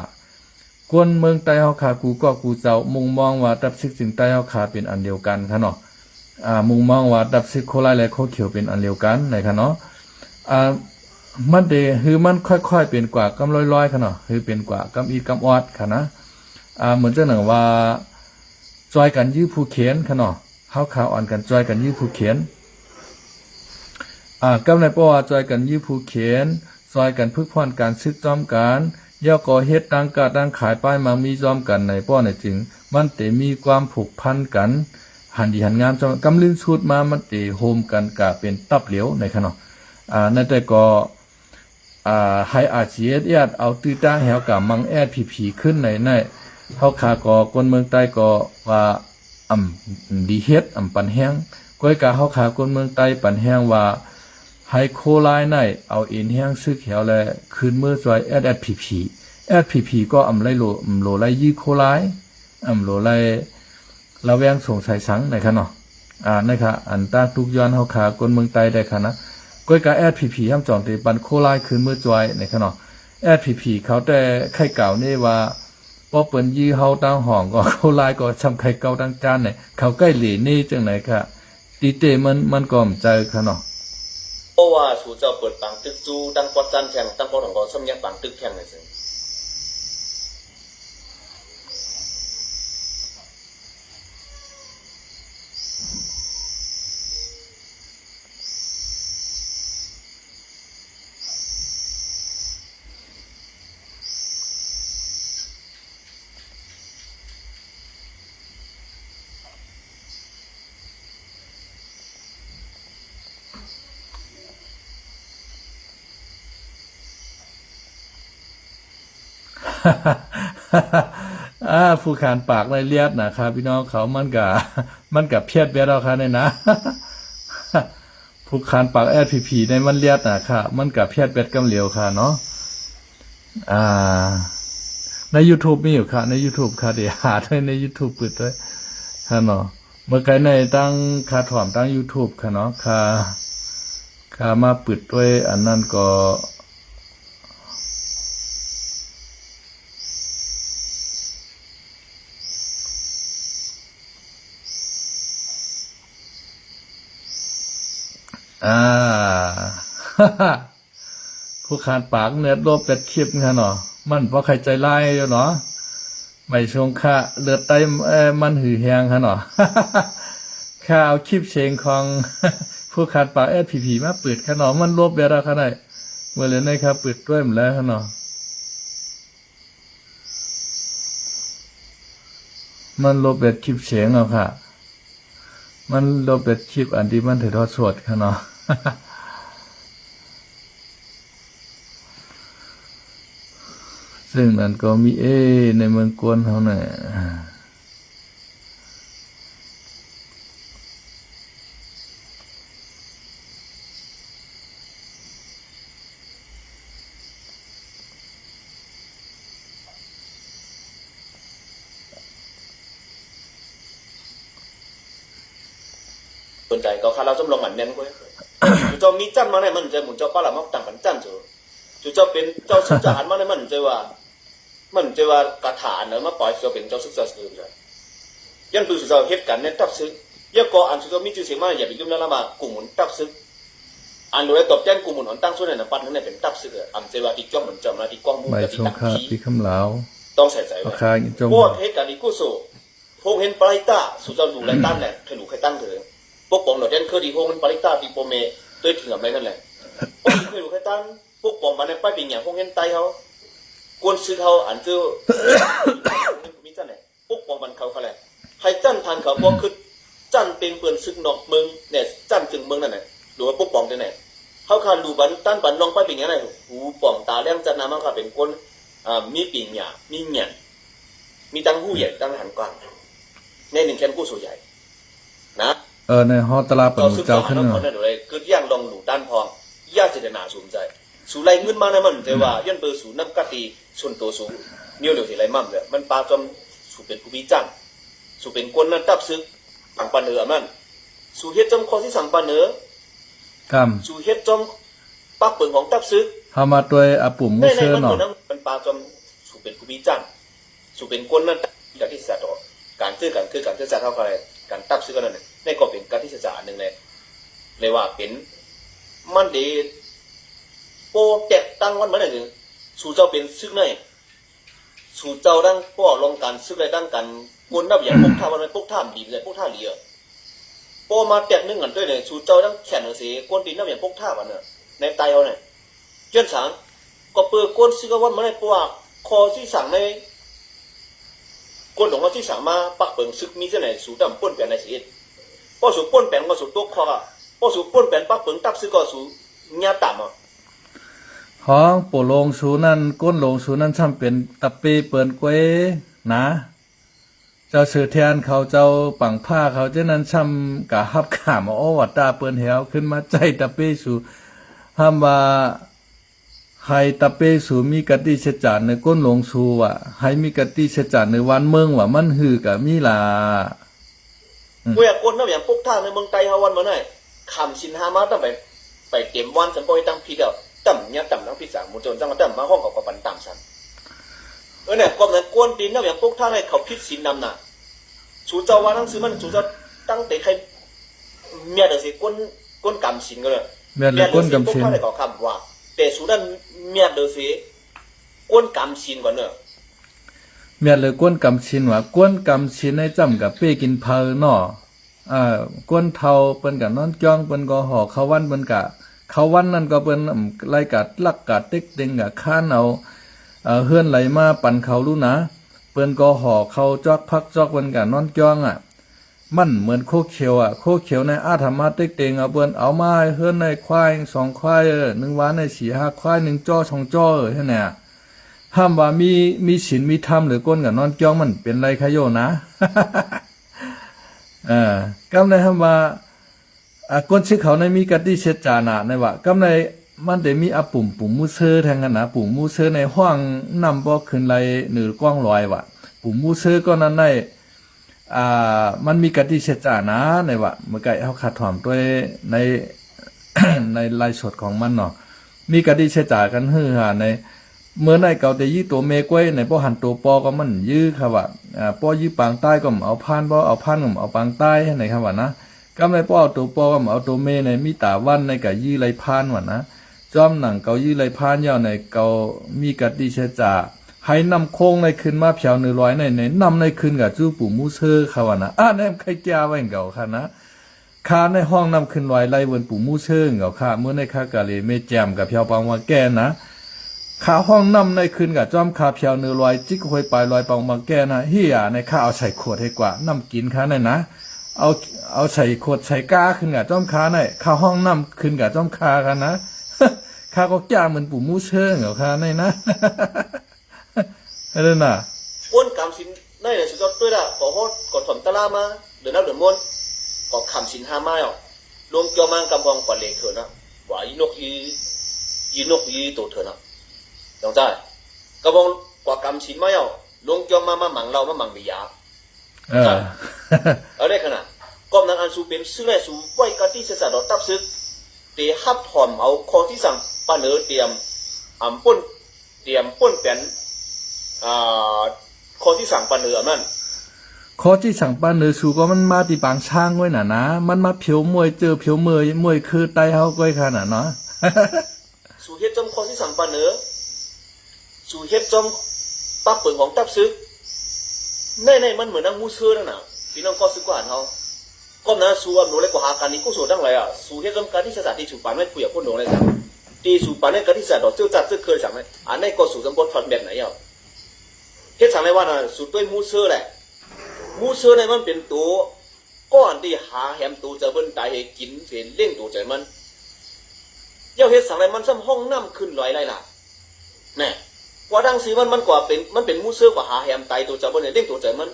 ຄົນເມືອງໃຕ້ເຮົາຄາ ກູ່ເກາະກູ່ເຈົ້າ ມຸງມອງວ່າຕັບຊຶກຈຶງໃຕ້ເຮົາຄາເປັນອັນດຽວກັນ ຄະເນາະ. ອາ ມຸງມອງວ່າຕັບຊຶກໂຄລາຍ ແລະ ໂຄຂຽວເປັນອັນດຽວກັນ ໃນ ຄະເນາະ. ອາ ມັນເດ ຄືມັນຄ່ອຍໆເປັນກວ່າກຳລອຍໆ ຄະເນາະ, ຄືເປັນກວ່າກຳອິດກຳອອດ ຄະນະ. ອາ ເໝືອນຈັ່ງໜັງວ່າ ຊ່ອຍກັນຢື້ຜູ້ເຂນ ຄະເນາະ, ເຮົາຄາອອນກັນຊ່ອຍກັນຢື້ຜູ້ເຂນ. ອາ ກັບໃນປະຫວັດວ່າ ຊ່ອຍກັນຢື້ຜູ້ເຂນ ຊ່ອຍກັນຝຶກຜ່ອນການຊຶກພ້ອມກັນ ແລ້ວກໍເຮັດຕັ້ງຄ້າຕັ້ງຂາຍ ປ້າຍໝາກມີພ້ອມກັນ ໃນປ້ອນໃນຈຶ່ງ ມັນເຕມີຄວາມຜູກພັນກັນ ຫັນດີຫັນງາມ. ກຳລຶ້ງສຸດມາ ມັນເຕໂຮມກັນກະເປັນຕັບຫຼຽວ ໃນ ຄະເນາະ. ອາ ໃນແຕ່ກໍ ອາ ໃຫ້ ອາຊີເອສ ເອົາຕື້ຕັ້ງແຮວກະມັງ ແອສພີພີ ຂຶ້ນໃນ ໃນ ເຮົາຄາກໍຄົນເມືອງໃຕ້ກໍວ່າ ອຳ ດີເຮັດ ອຳປັນແຮງ. ກ້ວຍກາເຮົາຄາຄົນເມືອງໃຕ້ປັນແຮງວ່າ ໃຫ້ໂຄລາຍໃນ ເອົາເອັນແຮງຊຶກແຮວ ແລະ ຄືນເມືອຈອຍ ແອສພີພີ ແອສພີພີ ກໍອຳໄລໂລ ອຳໂລໄລຢື້ໂຄລາຍ ອຳໂລໄລລະແວງສົງໄສສັງ ໃນ ຄະເນາະ. ອາ ໃນ ຄະ ອັນຕາກທຸກຍ້ອນເຮົາຄາຄົນເມືອງໃຕ້ໄດ້ ຄະນະ. ກ້ວຍກາ ແອສພີພີ ຫາມຈອງເຕປັນໂຄລາຍຄືນເມືອຈອຍ ໃນ ຄະເນາະ. ແອສພີພີ ເຂົາແຕ່ໄຄກ່າວເນວ່າ ພໍເພິ່ນຢື້ເຮົາຕັ້ງຫ້ອງ ກໍໂຄລາຍກໍຊ່ຳໄຄເກົ່າຕັ້ງຈານ ໃນ ເຂົາໃກ້ເຫຼເນຈັ່ງໃດກະ ຕີເຕມັນ ມັນກໍບໍ່ໃຈ ຄະເນາະ. ເພາະວ່າສູເຈົ້າເປີດປາງຕຶກຈູ້ຕັ້ງປອດຈັນແທງ ຕັ້ງປອດຂອງກໍຊ່ຳຍັງປາງຕຶກແທງ ຈັ່ງຊີ້. ອາ ຜູ້ຂານປາກໃນລຽດນະຄະ ພີ່ນ້ອງເຂົາ ມັນກະ ມັນກະພຽດແບດເອົາຄະນີ້ນະ. ຜູ້ຂານປາກ ແອສພີພີ ໃນມັນລຽດນະຄະ ມັນກະພຽດແບດກຳຫຼຽວຄະເນາະ. ອາ ໃນຢູທູບມີຢູ່ຄະ ໃນຢູທູບຄະ ເດຫາໄດ້ໃນຢູທູບ ປຶດໄດ້ຄະເນາະ. ເມື່ອໄກໃນຕັ້ງຄາຖອມຕັ້ງຢູທູບຄະເນາະ ຄາ ຄາມາປຶດດ້ວຍອັນນັ້ນກໍ ອາ ຜູ້ຂານປາກເນີດລົບແປດຄລິບຫັ້ນເນາະ ມັນບໍ່ໃຄ່ໃຈຮ້າຍຢູ່ເນາະ. ໄໝຊົງຄະເລືອດໄຕ້ ເອີ ມັນຫືແຮງຫັ້ນເນາະ. ຂ້າເອົາຄລິບເສງຂອງຜູ້ຂານປາກ ແອສພີພີ ມາເປີດຂະເນາະ ມັນລົບແບດເອົາຂະໄດ້. ເມື່ອເລີນໃນຂ້າເປີດດ້ວຍມັນແລ້ວຂະເນາະ. ມັນລົບແບດຄລິບເສງເອົາຂະ ມັນລົບແບດຄລິບອັນທີ່ມັນຖ່າຍທອດສົດຂະເນາະ. ເຊິ່ງນັ້ນກໍມີເອ ໃນເມືອງກວນເຮົານະ. ອ ສົນໃຈ ເຂົາຂ້າລາວຈຳລອງໝັ້ນແໜ້ນເວີຍ. ເຈົ້າມີຈັນມາແລ້ວ ມັນຈະໝູນເຈົ້າປາລະມາຕັ້ງປັນຈັນ. ເຈົ້າເປັນເຈົ້າສຸກເຈົ້າຫັນມາແລ້ວ ມັນຈະວ່າ ມັນຈະວ່າກະຖາອັນໃດມາປ່ອຍເຈົ້າເປັນເຈົ້າສຸກເຈົ້າເສີມ. ຍ້ອນຄືເຈົ້າເຮັດການໃນຕັບຊຶກ. ຢ່າກໍອັນເຈົ້າມີຊື່ສຽງມາ ຢ່າໄປລືມນະລະວ່າ ກູໝູນຕັບຊຶກ. ອັນໂດຍຕອບແທນກູໝູນອັນຕັ້ງສຸດໃນນຳປັດນັ້ນເປັນຕັບຊຶກ. ອຳຈະວ່າທີ່ຈ້ອງໝູນເຈົ້າມາທີ່ກ້ອງໝູນ ໃບຊົງຄະ ທີ່ຄຳລາວ ຕ້ອງໃສ່ໃຈໄວ້. ເພາະເຮັດການດີກຸສົນ ໂຮງຮຽນປາລິຕາ ສູ່ເຈົ້າຫຼູໄລ່ຕ້ານແຫຼະ ໃຫ້ຫຼູໄລ່ຕ້ານເຖິງ ປົກປ້ອງດອກແດນເຄີດີ ໂຮງຮຽນປາລິຕາ ທີ່ພໍ່ແມ່ຕົວເອງເຖິງອຳໄລນັ້ນແຫຼະ. ໃຫ້ຫຼູໄລ່ຕ້ານ ປົກປ້ອງບັນໄດ້ ໄປເປັນຫຍັງໂຮງຮຽນໄຕ້ເຮົາ ກວນຊຶກເຮົາ ອັນເຈົ້າ ມີຈັ່ງໃດ ປົກປ້ອງບັນເຂົາ ເຂົາແຫຼະ ໃຫ້ຈັ່ນທັນເຂົາ ບໍ່ຄືຈັ່ນເຕັງເປື້ອນຊຶກນອກເມືອງແດ່ ຈັ່ນເທິງເມືອງນັ້ນແຫຼະ ຫຼືວ່າປົກປ້ອງຈັ່ງໃດ. ເຮົາຄາຫຼູບັນ ຕ້ານບັນນ້ອງໄປເປັນຫຍັງໃດ ຫູປ່ອງຕາແຫຼມ ຈັດນຳເຮົາຄາເປັນຄົນ ອ່າ ມີປີນຍາ ມີຫຍັນ ມີຕັ້ງຫູໃຫຍ່ ຕັ້ງຫັນກວ້າງ ໃນໜຶ່ງແຄມກູ້ສູ້ໃຫຍ່ນະ. ເອີ ໃນຮອດຕະຫຼາດປະນູເຈົ້າຂຶ້ນ ເຈົ້າເກີດຢ່າງລອງຫຼູດ້ານພອງ ຢ່າເຈດຕະນາສູງໃຈ. ສູໄລ່ເງິນມານະ ມັນຈະວ່າ ອືມ ຍ້ອນເປີສູນຳກະຕິສ່ວນໂຕສູງ ນຽວດຽວຊິໄລ່ໝ້ຳເລີຍ ມັນປາຈອມ ສູເປັນຜູ້ມີຈັນ ສູເປັນຄົນນັ້ນຕັບຊຶກ ຝັງປາເໜີອຳນັ້ນ ສູເຮັດຈອມຂໍ້ຊິສັ່ງປາເໜີ ກຳ ສູເຮັດຈອມ ປັກເປີງຂອງຕັບຊຶກ ເຮົາມາດ້ວຍອາປຸ່ມມູເຊີເນາະ ມັນປາຈອມ ສູເປັນຜູ້ມີຈັນ ສູເປັນຄົນນັ້ນ ການທີ່ສະເທາະ ການເຈີກັນຄືການເຈີສະເທາະ ການຕັບຊຶກນັ້ນ ນັ້ນກໍເປັນການທີ່ສະຈາອັນໜຶ່ງແຫຼະ ເລີຍວ່າເປັນ ມັນເດ ໂປແຕກຕັ້ງວັນມານັ້ນ ສູເຈົ້າເປັນຊຶກໃນ ສູເຈົ້າດັ່ງປ້ອລອງການຊຶກ ແລະ ດັ່ງການກົນນັບຢ່າງປົກທ່າ ວ່າແມ່ນປົກທ່າດີ ແລະ ປົກທ່າເຫຼືອ ພໍມາແຕກໜຶ່ງກັນດ້ວຍນີ້ ສູເຈົ້າດັ່ງແຂນເສ ກົນຕີນນັບຢ່າງປົກທ່າ ວ່າເນາະ ໃນໃຕ້ເຮົານີ້ ຍ້ອນສັງ ກໍເປີກົນຊຶກກັນວັນມາໄດ້ ເພາະວ່າຂໍ້ຊິສັ່ງໃນ ກົນຂອງເຮົາຊິສັ່ງມາປັກເປີງຊຶກ ມີຈັ່ງໃດ ສູຕ້ອງປົນແປນໃນຊີວິດ ພໍສູປົນແປນກໍສູຕົກຄອກ ພໍສູປົນແປນປັກເປີງຕັບຊຶກກໍສູຍາດຕາມ ຫ້ອງໂປໂລງສູນັ້ນ ກົ້ນໂລງສູນັ້ນ ຊ່ຳເປັນຕາເປ້ເປີ້ນກວຍນະ ເຈົ້າເສືອແທນເຂົາ ເຈົ້າປັງພ້າເຂົາ ຈັ່ງນັ້ນ ຊ່ຳກະຮັບຂ້າມເອົາ ໂອ ວ່າຕາເປີ້ນແຫວ ຂຶ້ນມາໃຈຕາເປ້ສູ ຫ້າມວ່າ ໃຫ້ຕາເປ້ສູມີກະຕິສັດຈາໃນກົ້ນໂລງສູວ່າ ໃຫ້ມີກະຕິສັດຈາໃນຫວານເມືອງວ່າ ມັນຫືກະມີລະ ອືມ ໂອ້ຍ ຄົນນຳຫຍັງປົກທ່າໃນເມືອງໃຕ້ເຮົາວັນມາໄດ້ ຄຳສິນຫ້າມາຕັ້ງໄປ ໄປເຕັມວັນ ສຳປອຍຕັ້ງຜິດແລ້ວ ຕຳຍາຕຳຕັ້ງຜິດສາ ໝູ່ໂຈນຈັ່ງຕຳມາຫ້ອງເຂົາກໍປັນຕາມຊັ້ນ ເອີ ແນວຄວາມນັ້ນ ກວນຕີນນຳຫຍັງປົກທ່າໃຫ້ເຂົາຜິດສິນນຳນະ ສູເຈົ້າວ່າໜັງສືມັນ ສູເຈົ້າຕັ້ງແຕ່ໃຄ ແມ່ນເດີຊິ ກົນ ກົນກຳສິນກໍເດີ ແມ່ນເລີຍ ກົນກຳສິນ ປົກທ່າໃຫ້ເຂົາຄຳວ່າ ແຕ່ສູນັ້ນ ແມ່ນເດີຊິ ກົນກຳສິນກ່ອນເດີ ແມ່ນເລີຍ ກົນກຳສິນວ່າ ກົນກຳສິນໃນຈ້ຳກະເປ້ກິນເຜີເນາະ ເອີ ຄົນເຖົ້າເພິ່ນກະນອນຈ້ອງ ເພິ່ນກໍຫໍ່ເຂົ້າວັນ ເພິ່ນກະ ເຂົ້າວັນນັ້ນກໍເພິ່ນ ອາ ໄລ່ກະລັກກະເຕັກເຕັງກະຄານເອົາ ເອີ ເຮືອນໄຫຼມາປັນເຂົາລູ້ນະ ເພິ່ນກໍຫໍ່ເຂົ້າຈອກຜັກຈອກ ເພິ່ນກະນອນຈ້ອງອະ ມັນເໝືອນໂຄຂຽວອະ ໂຄຂຽວໃນອາດທຳມາເຕັກເຕັງເອົາ ເພິ່ນເອົາມາໃຫ້ເຮືອນໃຫ້ຄວາຍສອງຄວາຍ ເອີ ໜຶ່ງວາໃຫ້ສີ່ຫ້າຄວາຍ ໜຶ່ງຈໍສອງຈໍ ເອີ ຫັ້ນນະ ຫ້າມວ່າມີ ມີສິນມີທຳ ຫຼື ຄົນກະນອນຈ້ອງ ມັນເປັນໄລຄະໂຍນະ. ເອີ ກຳໃດຫ້າມວ່າ ອາ ກົນຊຶກເຂົາໃນມີກະຕິສັດຈານະ ໃນວ່າ ກຳໃດມັນໄດ້ມີອາປຸ່ມ ປຸ່ມມູເຊີແທງຫັ້ນນະ ປຸ່ມມູເຊີໃນຫ້ອງນ້ຳບໍ່ຂຶ້ນໄລເໜືອກ້ອງລອຍວ່າ ປຸ່ມມູເຊີກໍນັ້ນໄດ້ ອາ ມັນມີກະຕິສັດຈານະ ໃນວ່າ ເມື່ອໄກເຮົາຄາດຖອມດ້ວຍໃນ ໃນໄລສົດຂອງມັນເນາະ ມີກະຕິສັດຈາກັນ ຄືຫາໃນ ເມື່ອໃດເຂົາແຕ່ຢື້ໂຕແມ່ກ້ວຍໃນ ບໍ່ຫັນໂຕພໍ່ກໍມັນຢື້ ເຂົາວ່າ ອາ ບໍ່ຢື້ປາງຕາຍກໍບໍ່ເອົາພານ ບໍ່ເອົາພານກໍບໍ່ເອົາປາງຕາຍ ໃນຄຳວ່ານະ ກຳໃດບໍ່ເອົາໂຕພໍ່ກໍບໍ່ເອົາໂຕແມ່ໃນ ມີຕາວັນໃນກະຢື້ໄລ່ພານວ່ານະ ຈອມໜັງເຂົາຢື້ໄລ່ພານຍາວໃນ ເຂົາມີກະຕິສັດຈາ ໃຫ້ນ້ຳໂຂງໃນຂຶ້ນມາແຜວເໜືອລອຍໃນ ໃນນ້ຳໃນຂຶ້ນກະຈູປູໝູເຊີ ເຂົາວ່ານະ ອາ ແນມໄຄແກ້ວແວ່ງເຂົາຂະນະ ຂ້າໃນຫ້ອງນ້ຳຂຶ້ນລອຍໄລ່ເວີນປູໝູເຊີເຂົາ ຂ້າເມື່ອໃນຂ້າກະເລເມແຈມກັບແຜວປາງວ່າແກ່ນະ ຂ້າຫ້ອງນ້ຳໃນຂຶ້ນກະຈອມຂ້າແຜວເໜືອລອຍ ຈິກຫ້ວຍປາຍລອຍປາງວ່າແກ່ນະ ເຮຍ ໃນຂ້າເອົາໃສ່ຂວດໃຫ້ກວ່າ ນ້ຳກິນຂ້າໃນນະ ເອົາ ເອົາໃສ່ຂວດໃສ່ກາຂຶ້ນກະຈອມຂ້າໃນ ຂ້າຫ້ອງນ້ຳຂຶ້ນກະຈອມຂ້າຂະນະ ຂ້າກໍຈ້າເໝືອນປູໝູເຊີເຂົາ ຂ້າໃນນະ. ອັນນັ້ນນະ ຄົນກຳສິນໃນໜັງສືຈອດຕົວລະ ກໍຮອດກໍຖອມຕະລາມາ ເດີນນັບເດີນມ້ວນ ກໍຄຳສິນຫ້າມາເອົາ ລົງຈອມມາກຳບອງກວ່າເລເທີນນະ ກວ່າອີນົກອີ ອີນົກອີໂຕເທີນນະ ນ້ອງຊາຍ ກຳບອງກວ່າກຳສິນມາເອົາ ລົງຈອມມາ ມາໝັງເຫຼົ້າ ມາໝັງເບຍາ ເອີ ເອົາເດ້ຂະນະ ກອງກຳລັງອັນສູເປັນຊື່ແລ້ວ ສູໄວ້ກະຕິສະສາດຕໍ່ຕັບສຶກ ເຕຮັບຖອມເອົາຂໍ້ຊີ້ສັ່ງປະເໜີ ຕຽມອຳປົນ ຕຽມປົນແປນ ອ່າ ຂໍ້ຊີ້ສັ່ງປະເໜີອັນນັ້ນ. ຂໍ້ຊີ້ສັ່ງປະເໜີສູກໍມັນມາທີ່ປາງຊ້າງໄວ້ນະນະ ມັນມາຜຽວມວຍເຈີ ຜຽວມວຍ ມວຍຄືໄຕເຮົາກ້ອຍຂະໜາດເນາະ. ສູເຮັດຈອມຂໍ້ຊີ້ສັ່ງປະເໜີ ສູເຮັດຈອມປັກເປີງຂອງຕັບຊຶກ ໃນ ໃນມັນເໝືອນນຳໝູ່ເຊີນັ້ນນະ ພີ່ນ້ອງກໍຊຶກກວ່າເຮົາ ກໍນະ ສູອຳນວຍແລະກໍຫາການນີ້ກຸສົນທັງຫຼາຍອະ ສູເຮັດຈອມການທີ່ສະສາທີ່ສູປານໄວ້ຜູ້ຢາກຄົນຫຼວງໄດ້ສັງ ທີ່ສູປານໃນການທີ່ສະສາດອກເຈີຈັດເຈີເຄີນສັງ ອັນໃນກໍສູຈຳບໍ່ຖອດແບບໄຫນຍາວ ເຮັດສັງໃນວ່ານະ ສູຕົວໝູ່ເຊີແຫຼະ ໝູ່ເຊີໃນມັນເປັນໂຕ ກໍອັນທີ່ຫາແຮມໂຕຈະເບິ່ນຕາຍໃຫ້ກິນ ເປັນລ້ຽງໂຕໃຈມັນ ຢ່າເຮັດສັງໃດມັນຊ່ຳຮ່ອງນ້ຳຂຶ້ນລອຍໄດ້ລະ ແນ່ ກວ່າດັ່ງຊີ້ມັນ ມັນກວ່າເປັນ ມັນເປັນໝູ່ເຊີກວ່າຫາແຮມຕາຍໂຕຈະເບິ່ນໃຫ້ລ້ຽງໂຕໃຈມັນ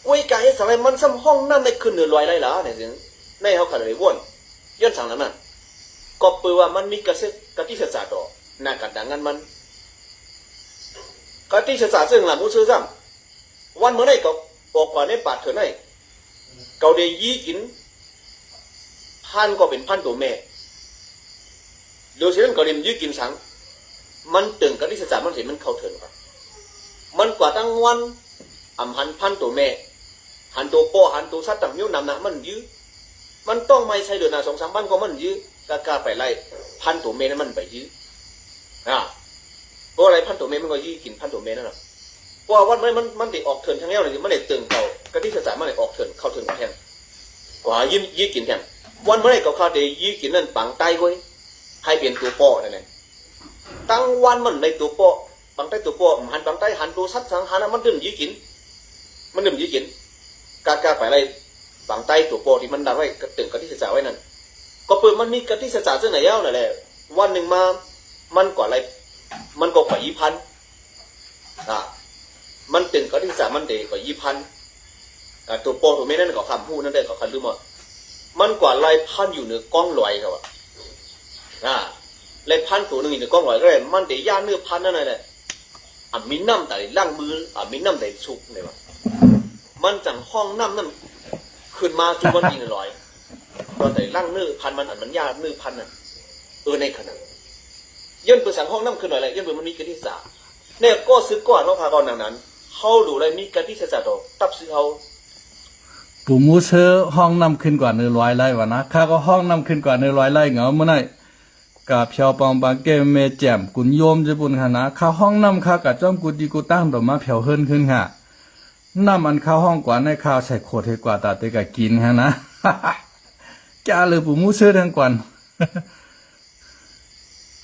ກວຍກາເຮັດສັງໃດມັນຊ່ຳຮ່ອງນ້ຳໄດ້ຂຶ້ນເໜືອລອຍໄດ້ລະ ໃນເຮົາຂະໜາດໄດ້ວົນ ຍ້ອນສັງນັ້ນນະ ກໍເປີວ່າມັນມີກະເສດ ກະຕິສະສາຕໍ່ໜ້າການດາງງານມັນ ກະຕິສະສາເຊິ່ງລະໝູ່ເຊີຊ້ຳ ວັນເມື່ອໃດກໍອອກກວ່າໃນປາກເທື່ອໃນ ເຂົາໄດ້ຢີກິນ ພັນກໍເປັນພັນໂຕແມ່ ໂດຍສະນັ້ນກໍເລັມຢື້ກິນສັງ ມັນເຕີງກະຕິສະສາມັນເສ ມັນເຂົ້າເຖິງ ມັນກວ່າຕັ້ງວັນ ອຳຫັນພັນໂຕແມ່ ຫັນໂຕພໍ່ ຫັນໂຕສັດຕ່າງມີນຳນະ ມັນຢື້ ມັນຕ້ອງໄໝ້ໃສ່ເດືອນນະ ສອງສາມພັນກໍມັນຢື້ ກະກາໄປໄລ່ພັນໂຕແມ່ນັ້ນມັນໄປຢື້ ອາ ບໍ່ໄລ່ພັນໂຕແມ່ ມັນກໍຢື້ກິນພັນໂຕແມ່ນັ້ນນະ ເພາະວ່າວັນມັນ ມັນ ມັນໄດ້ອອກເຖິງທາງແນວນີ້ ມັນໄດ້ເຕີງເຂົ້າ ກະຕິສະສາມັນໄດ້ອອກເຖິງ ເຂົ້າເຖິງແທງ ກວ່າຢື້ ຢື້ກິນແທງ ວັນເມື່ອໃດກໍເຂົາໄດ້ຢື້ກິນນັ້ນ ປາງໃຕ້ເວີຍ ໃຫ້ເປັນຕົວປໍນັ້ນແຫຼະ ຕັ້ງວັນມັນໄດ້ຕົວປໍ ປາງໃຕ້ຕົວປໍ ມັນຫັນປາງໃຕ້ ຫັນໂຕສັດສັງຫານະ ມັນເລີ່ມຢື້ກິນ ມັນເລີ່ມຢື້ກິນ ກາ ກາໄປໄລ່ ປາງໃຕ້ຕົວປໍທີ່ມັນດັກໄວ້ ກະເຕີງກະຕິສະສາໄວ້ນັ້ນ ກໍເປີມັນມີກະຕິສະສາເຊິ່ງໃນຍາວນັ້ນແຫຼະ ວັນໜຶ່ງມາ ມັນກໍໄລ່ ມັນກໍໄປຢີພັນ ອາ ມັນເຕີງກະຕິສະສາມັນເດກວ່າຢີພັນ ອາ ຕົວປໍຕົວແມ່ນັ້ນກໍຄຳຮູ້ນັ້ນໄດ້ ກໍຄຳລືມວ່າ ມັນກວ່າໄລ່ພັນຢູ່ເໜືອກ້ອງລອຍເຂົາວ່າ ອາ ໄລ່ພັນໂຕໜຶ່ງຢູ່ເໜືອກ້ອງລອຍກໍໄດ້ ມັນໄດ້ຢາເນື້ອພັນນັ້ນແຫຼະ ອາ ມີນ້ຳໃດລ້າງມື ອາ ມີນ້ຳໃດຊຸກໄດ້ວ່າ ມັນຈັ່ງຮ່ອງນ້ຳນັ້ນຂຶ້ນມາຈຸມັນຢູ່ເໜືອລອຍ ຕອນໃດລ້າງເນື້ອພັນມັນ ອັນມັນຢາເນື້ອພັນນັ້ນ ເອີ ໃນຂະນະ ຍ້ອນເພິ່ນສັງຮ່ອງນ້ຳຂຶ້ນລອຍແຫຼະ ຍ້ອນເພິ່ນມັນມີກະຕິສະສາ ແນວກໍຊຶກກ່ອນເຮົາພາກ່ອນດັ່ງນັ້ນ ເຮົາດູໄລມີກະຕິສະສາຕໍ່ຕັບຊຶກເຮົາ ປູໝູເຊີຮ່ອງນ້ຳຂຶ້ນກວ່າເໜືອລອຍໄລ່ວ່ານະ ຂ້າກໍຮ່ອງນ້ຳຂຶ້ນກວ່າເໜືອລອຍໄລ່ເຫງົາມື້ໃນ ກະແຜວປອງບາງແກ້ວແມ່ແຈ່ມກຸນໂຍມຈະປຸ້ນຫັ້ນນະ ຂ້າຮ່ອງນ້ຳ ຂ້າກະຈ້ອມກູຕີກູຕັ້ງຕໍ່ມາແຜວເຮືອນຂຶ້ນຫາ ນ້ຳອັນຂ້າຮ່ອງກວ່າໃນ ຂ້າໃສ່ຂວດເຮັດກວ່າຕາເຕກະກິນຫັ້ນນະ ຈາເລີປູໝູເຊີທັງກວ່າ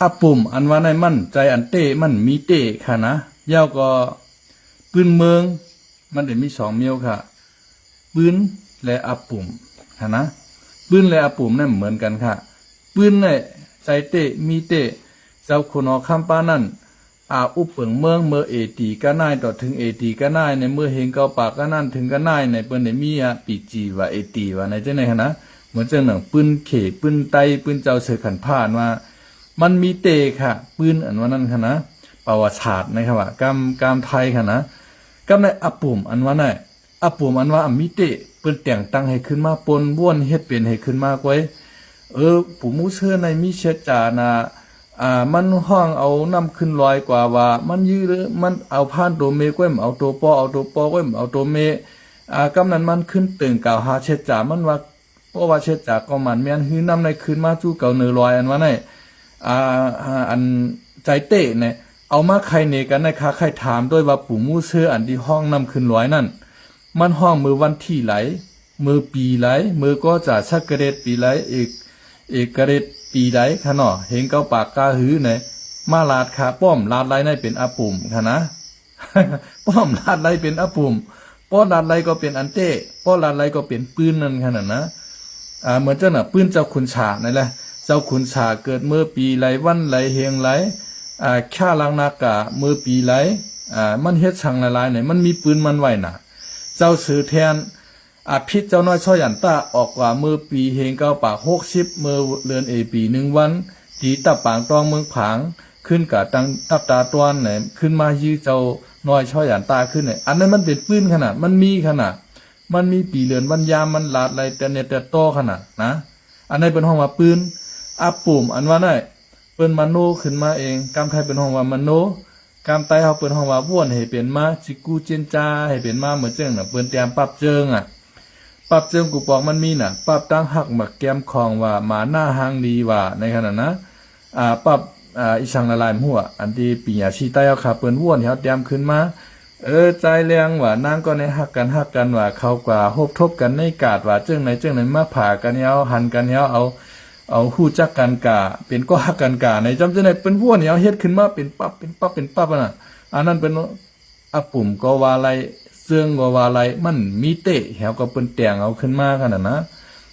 ອາປຸ້ມ ອັນວ່າໃນມັນ ໃຈອັນເຕ້ ມັນມີເຕ້ຂະນະ ແລ້ວກໍປືນເມືອງ ມັນໄດ້ມີສອງມ້ຽວຂະ ປືນ ແລະ ອາປຸ້ມຫັ້ນນະ ປືນ ແລະ ອາປຸ້ມນັ້ນເໝືອນກັນຂະ ປືນໃນໃຈເຕ້ ມີເຕ້ ເຈົ້າຂຸນຫໍຄຳປານັ້ນ ອາ ອຸບເປິງເມືອງ ເມີເອຕີກະໜ້າຍ ຕໍ່ເຖິງເອຕີກະໜ້າຍ ໃນເມີເຮງເກົ້າປາກກະນັ້ນເຖິງກະໜ້າຍ ໃນເພິ່ນໄດ້ມີອາປີຈີວ່າເອຕີວ່າໃນຈັ່ງໃດຫັ້ນນະ ເໝືອນຈັ່ງໜັງປືນເຂ ປືນໄຕ ປືນເຈົ້າເສືອຂັນພານວ່າ ມັນມີເຕ້ຂະ ປືນອັນວ່ານັ້ນຂະນະ ປະຫວັດສາດໃນຄຳວ່າ ກາມ ກາມໄທຂະນະ ກັບໃນອາປຸ້ມອັນວ່ານັ້ນ ອາປຸ້ມອັນວ່າອຳມີເຕ້ ເພິ່ນແຕ່ງຕັ້ງໃຫ້ຂຶ້ນມາປົນ ວນເຮັດເປັນໃຫ້ຂຶ້ນມາກວຍ ເອີ ປູໝູເຊີໃນມີເຊດຈານະ ອາ ມັນຮ້ອງເອົານ້ຳຂຶ້ນລອຍກວ່າວ່າ ມັນຢື້ ມັນເອົາພານໂຕເມກວຍ ມັນເອົາໂຕປໍ ເອົາໂຕປໍກວຍ ມັນເອົາໂຕເມ ອາ ກຳນັ້ນມັນຂຶ້ນເຕີງກ່າວຫາເຊດຈາ ມັນວ່າ ເພາະວ່າເຊດຈາກໍໝັ້ນແມ່ນ ຮືນ້ຳໃນຄືນມາຈູ່ເກົ່າເໜີລອຍ ອັນວ່າໃນ ອາ ອັນໃຈເຕ້ໃນ ເອົາມາໄຂເນກັນໃນ ຂ້າໃຄ່ຖາມດ້ວຍວ່າ ປູໝູເຊີອັນທີ່ຮ້ອງນ້ຳຂຶ້ນລອຍນັ້ນ ມັນຮ້ອງເມື່ອວັນທີໃດ ເມື່ອປີໃດ ເມື່ອກໍຈາສັກກະເລດປີໃດ ເອກ ເອກະເລດປີໃດຂະເນາະ ເຮງເກົ້າປາກກາຫືໃນ ມາລາດຂະ ປ້ອມລາດໄລໃນເປັນອາປຸ້ມຂະນະ ປ້ອມລາດໄລເປັນອາປຸ້ມ ປ້ອມລາດໄລກໍເປັນອັນເຕ້ ປ້ອມລາດໄລກໍເປັນປືນນັ້ນຂະນັ້ນນະ ອາ ເໝືອນຈັ່ງນະ ປືນເຈົ້າຂຸນສານັ້ນແຫຼະ ເຈົ້າຂຸນສາເກີດເມື່ອປີໃດ ວັນໃດ ເຮງໃດ ອາ ຂ້າລັງນາກາເມື່ອປີໃດ ອາ ມັນເຮັດສັງຫຼາຍໆໃນ ມັນມີປືນມັນໄວ້ນະ ເຈົ້າເສືອແທນ ອາ ພິດເຈົ້ານ້ອຍຊໍ້ຢັນຕາ ອອກກວ່າເມື່ອປີເຮງເກົ້າປາກຫົກສິບ ເມື່ອເດືອນເອປີໜຶ່ງວັນ ທີ່ຕັບປາງຕ້ອງເມືອງຜາງ ຂຶ້ນກະຕັ້ງຕັບຕາຕ້ອນໃນ ຂຶ້ນມາຢື້ເຈົ້ານ້ອຍຊໍ້ຢັນຕາຂຶ້ນໃນ ອັນນັ້ນມັນເປັນປືນຂະໜາດ ມັນມີຂະໜາດ ມັນມີປີເດືອນວັນຍາມ ມັນລາດໄລ່ແຕ່ເນັດແຕ່ຕໍ່ຂະໜາດນະ. ອັນໃດເພິ່ນຮ້ອງວ່າປືນ. ອາປຸມອັນວ່ານັ້ນ ເພິ່ນມະໂນຂຶ້ນມາເອງ. ກຳໄທເພິ່ນຮ້ອງວ່າມະໂນ. ກຳໃຕ້ເຮົາເພິ່ນຮ້ອງວ່າ ວຽນໃຫ້ເປັນມາ, ຈິກູເຈນຈາໃຫ້ເປັນມາ. ເໝືອນຈັ່ງນະ ເພິ່ນແຕ່ງປັບເຈິງອະ, ປັບເຈິງກູປອງມັນມີນະ, ປັບຕັ້ງຮັກໝາກແກ້ມຂອງວ່າ ໝາໜ້າຫາງດີວ່າ ໃນຂະນະນະ ອາ ປັບ ອາ ອີ່ສັງຫຼາຍໆ ບໍ່ຮູ້ອະ ອັນທີ່ປີຍາຊີໃຕ້ເຮົາຄະ ເພິ່ນວຽນໃຫ້ເຮົາແຕ້ມຂຶ້ນມາ. ເອີ ຈ່າຍແລງວ່າ ນາງກໍໃນຮັກກັນ ຮັກກັນວ່າ ເຂົາກະຮົບທົບກັນໃນກາດວ່າ ຈັ່ງໃດຈັ່ງໃດ ມາພາກັນແລ້ວ ຫັນກັນແລ້ວ ເອົາ ເອົາຮູ້ຈັກກັນກະ ເປັນກໍຮັກກັນກະ ໃນຈຳຈັ່ງໃດ ເພິ່ນວຽນໃຫ້ເຮົາເຮັດຂຶ້ນມາເປັນປັບ ເປັນປັບ ເປັນປັບຫັ້ນນະ. ອັນນັ້ນເປັນ ອາປຸມກໍວ່າໄດ້ ເຊິ່ງກໍວ່າໄດ້ ມັນມີເຕະ ແລ້ວກໍເພິ່ນແຕ່ງເອົາຂຶ້ນມາຂະໜາດນະ.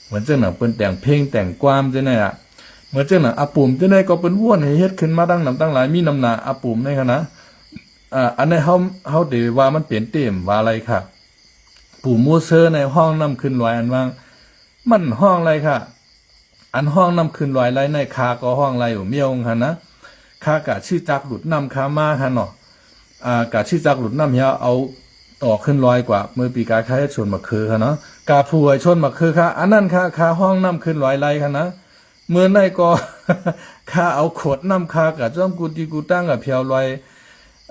ເໝືອນຈັ່ງນະ ເພິ່ນແຕ່ງເພງແຕ່ງຄວາມຈັ່ງໃດອະ. ເໝືອນຈັ່ງນະ ອາປຸມຈັ່ງໃດກໍເພິ່ນວຽນໃຫ້ເຮັດຂຶ້ນມາຕັ້ງນຳຕັ້ງຫຼາຍ ມີນຳໜ້າອາປຸມໃນຂະນະ ອາ ອັນໃດເຮົາ ເຮົາໄດ້ວ່າມັນເປັນເຕະ ວ່າໄດ້ຄະ. ປູ່ມູເຊີໃນຫ້ອງນ້ຳຂຶ້ນລອຍ ອັນວ່າ ມັນຮ້ອງໄດ້ຄະ. ອັນຮ້ອງນ້ຳຂຶ້ນລອຍໄດ້ໃນ ຂ້າກໍຮ້ອງໄດ້ຢູ່ ມຽວຫັ້ນນະ. ຂ້າກະຊື່ຈັກຫຼຸດນ້ຳຂ້າມາຫັ້ນເນາະ. ອາ ກະຊື່ຈັກຫຼຸດນ້ຳເຮົາເອົາຕໍ່ຂຶ້ນລອຍກວ່າ ເມື່ອປີກາຍຂ້າເຮັດສວນໝາກເຂືອຫັ້ນເນາະ. ກະຜູ້ໃຫ້ສວນໝາກເຂືອຂ້າ ອັນນັ້ນຂ້າ ຂ້າຮ້ອງນ້ຳຂຶ້ນລອຍໄດ້ຫັ້ນນະ. ເມື່ອໃດກໍ ຂ້າເອົາຂວດນ້ຳຂ້າກະຈ້ອມກູຕີກູຕັ້ງກະແຜວລອຍ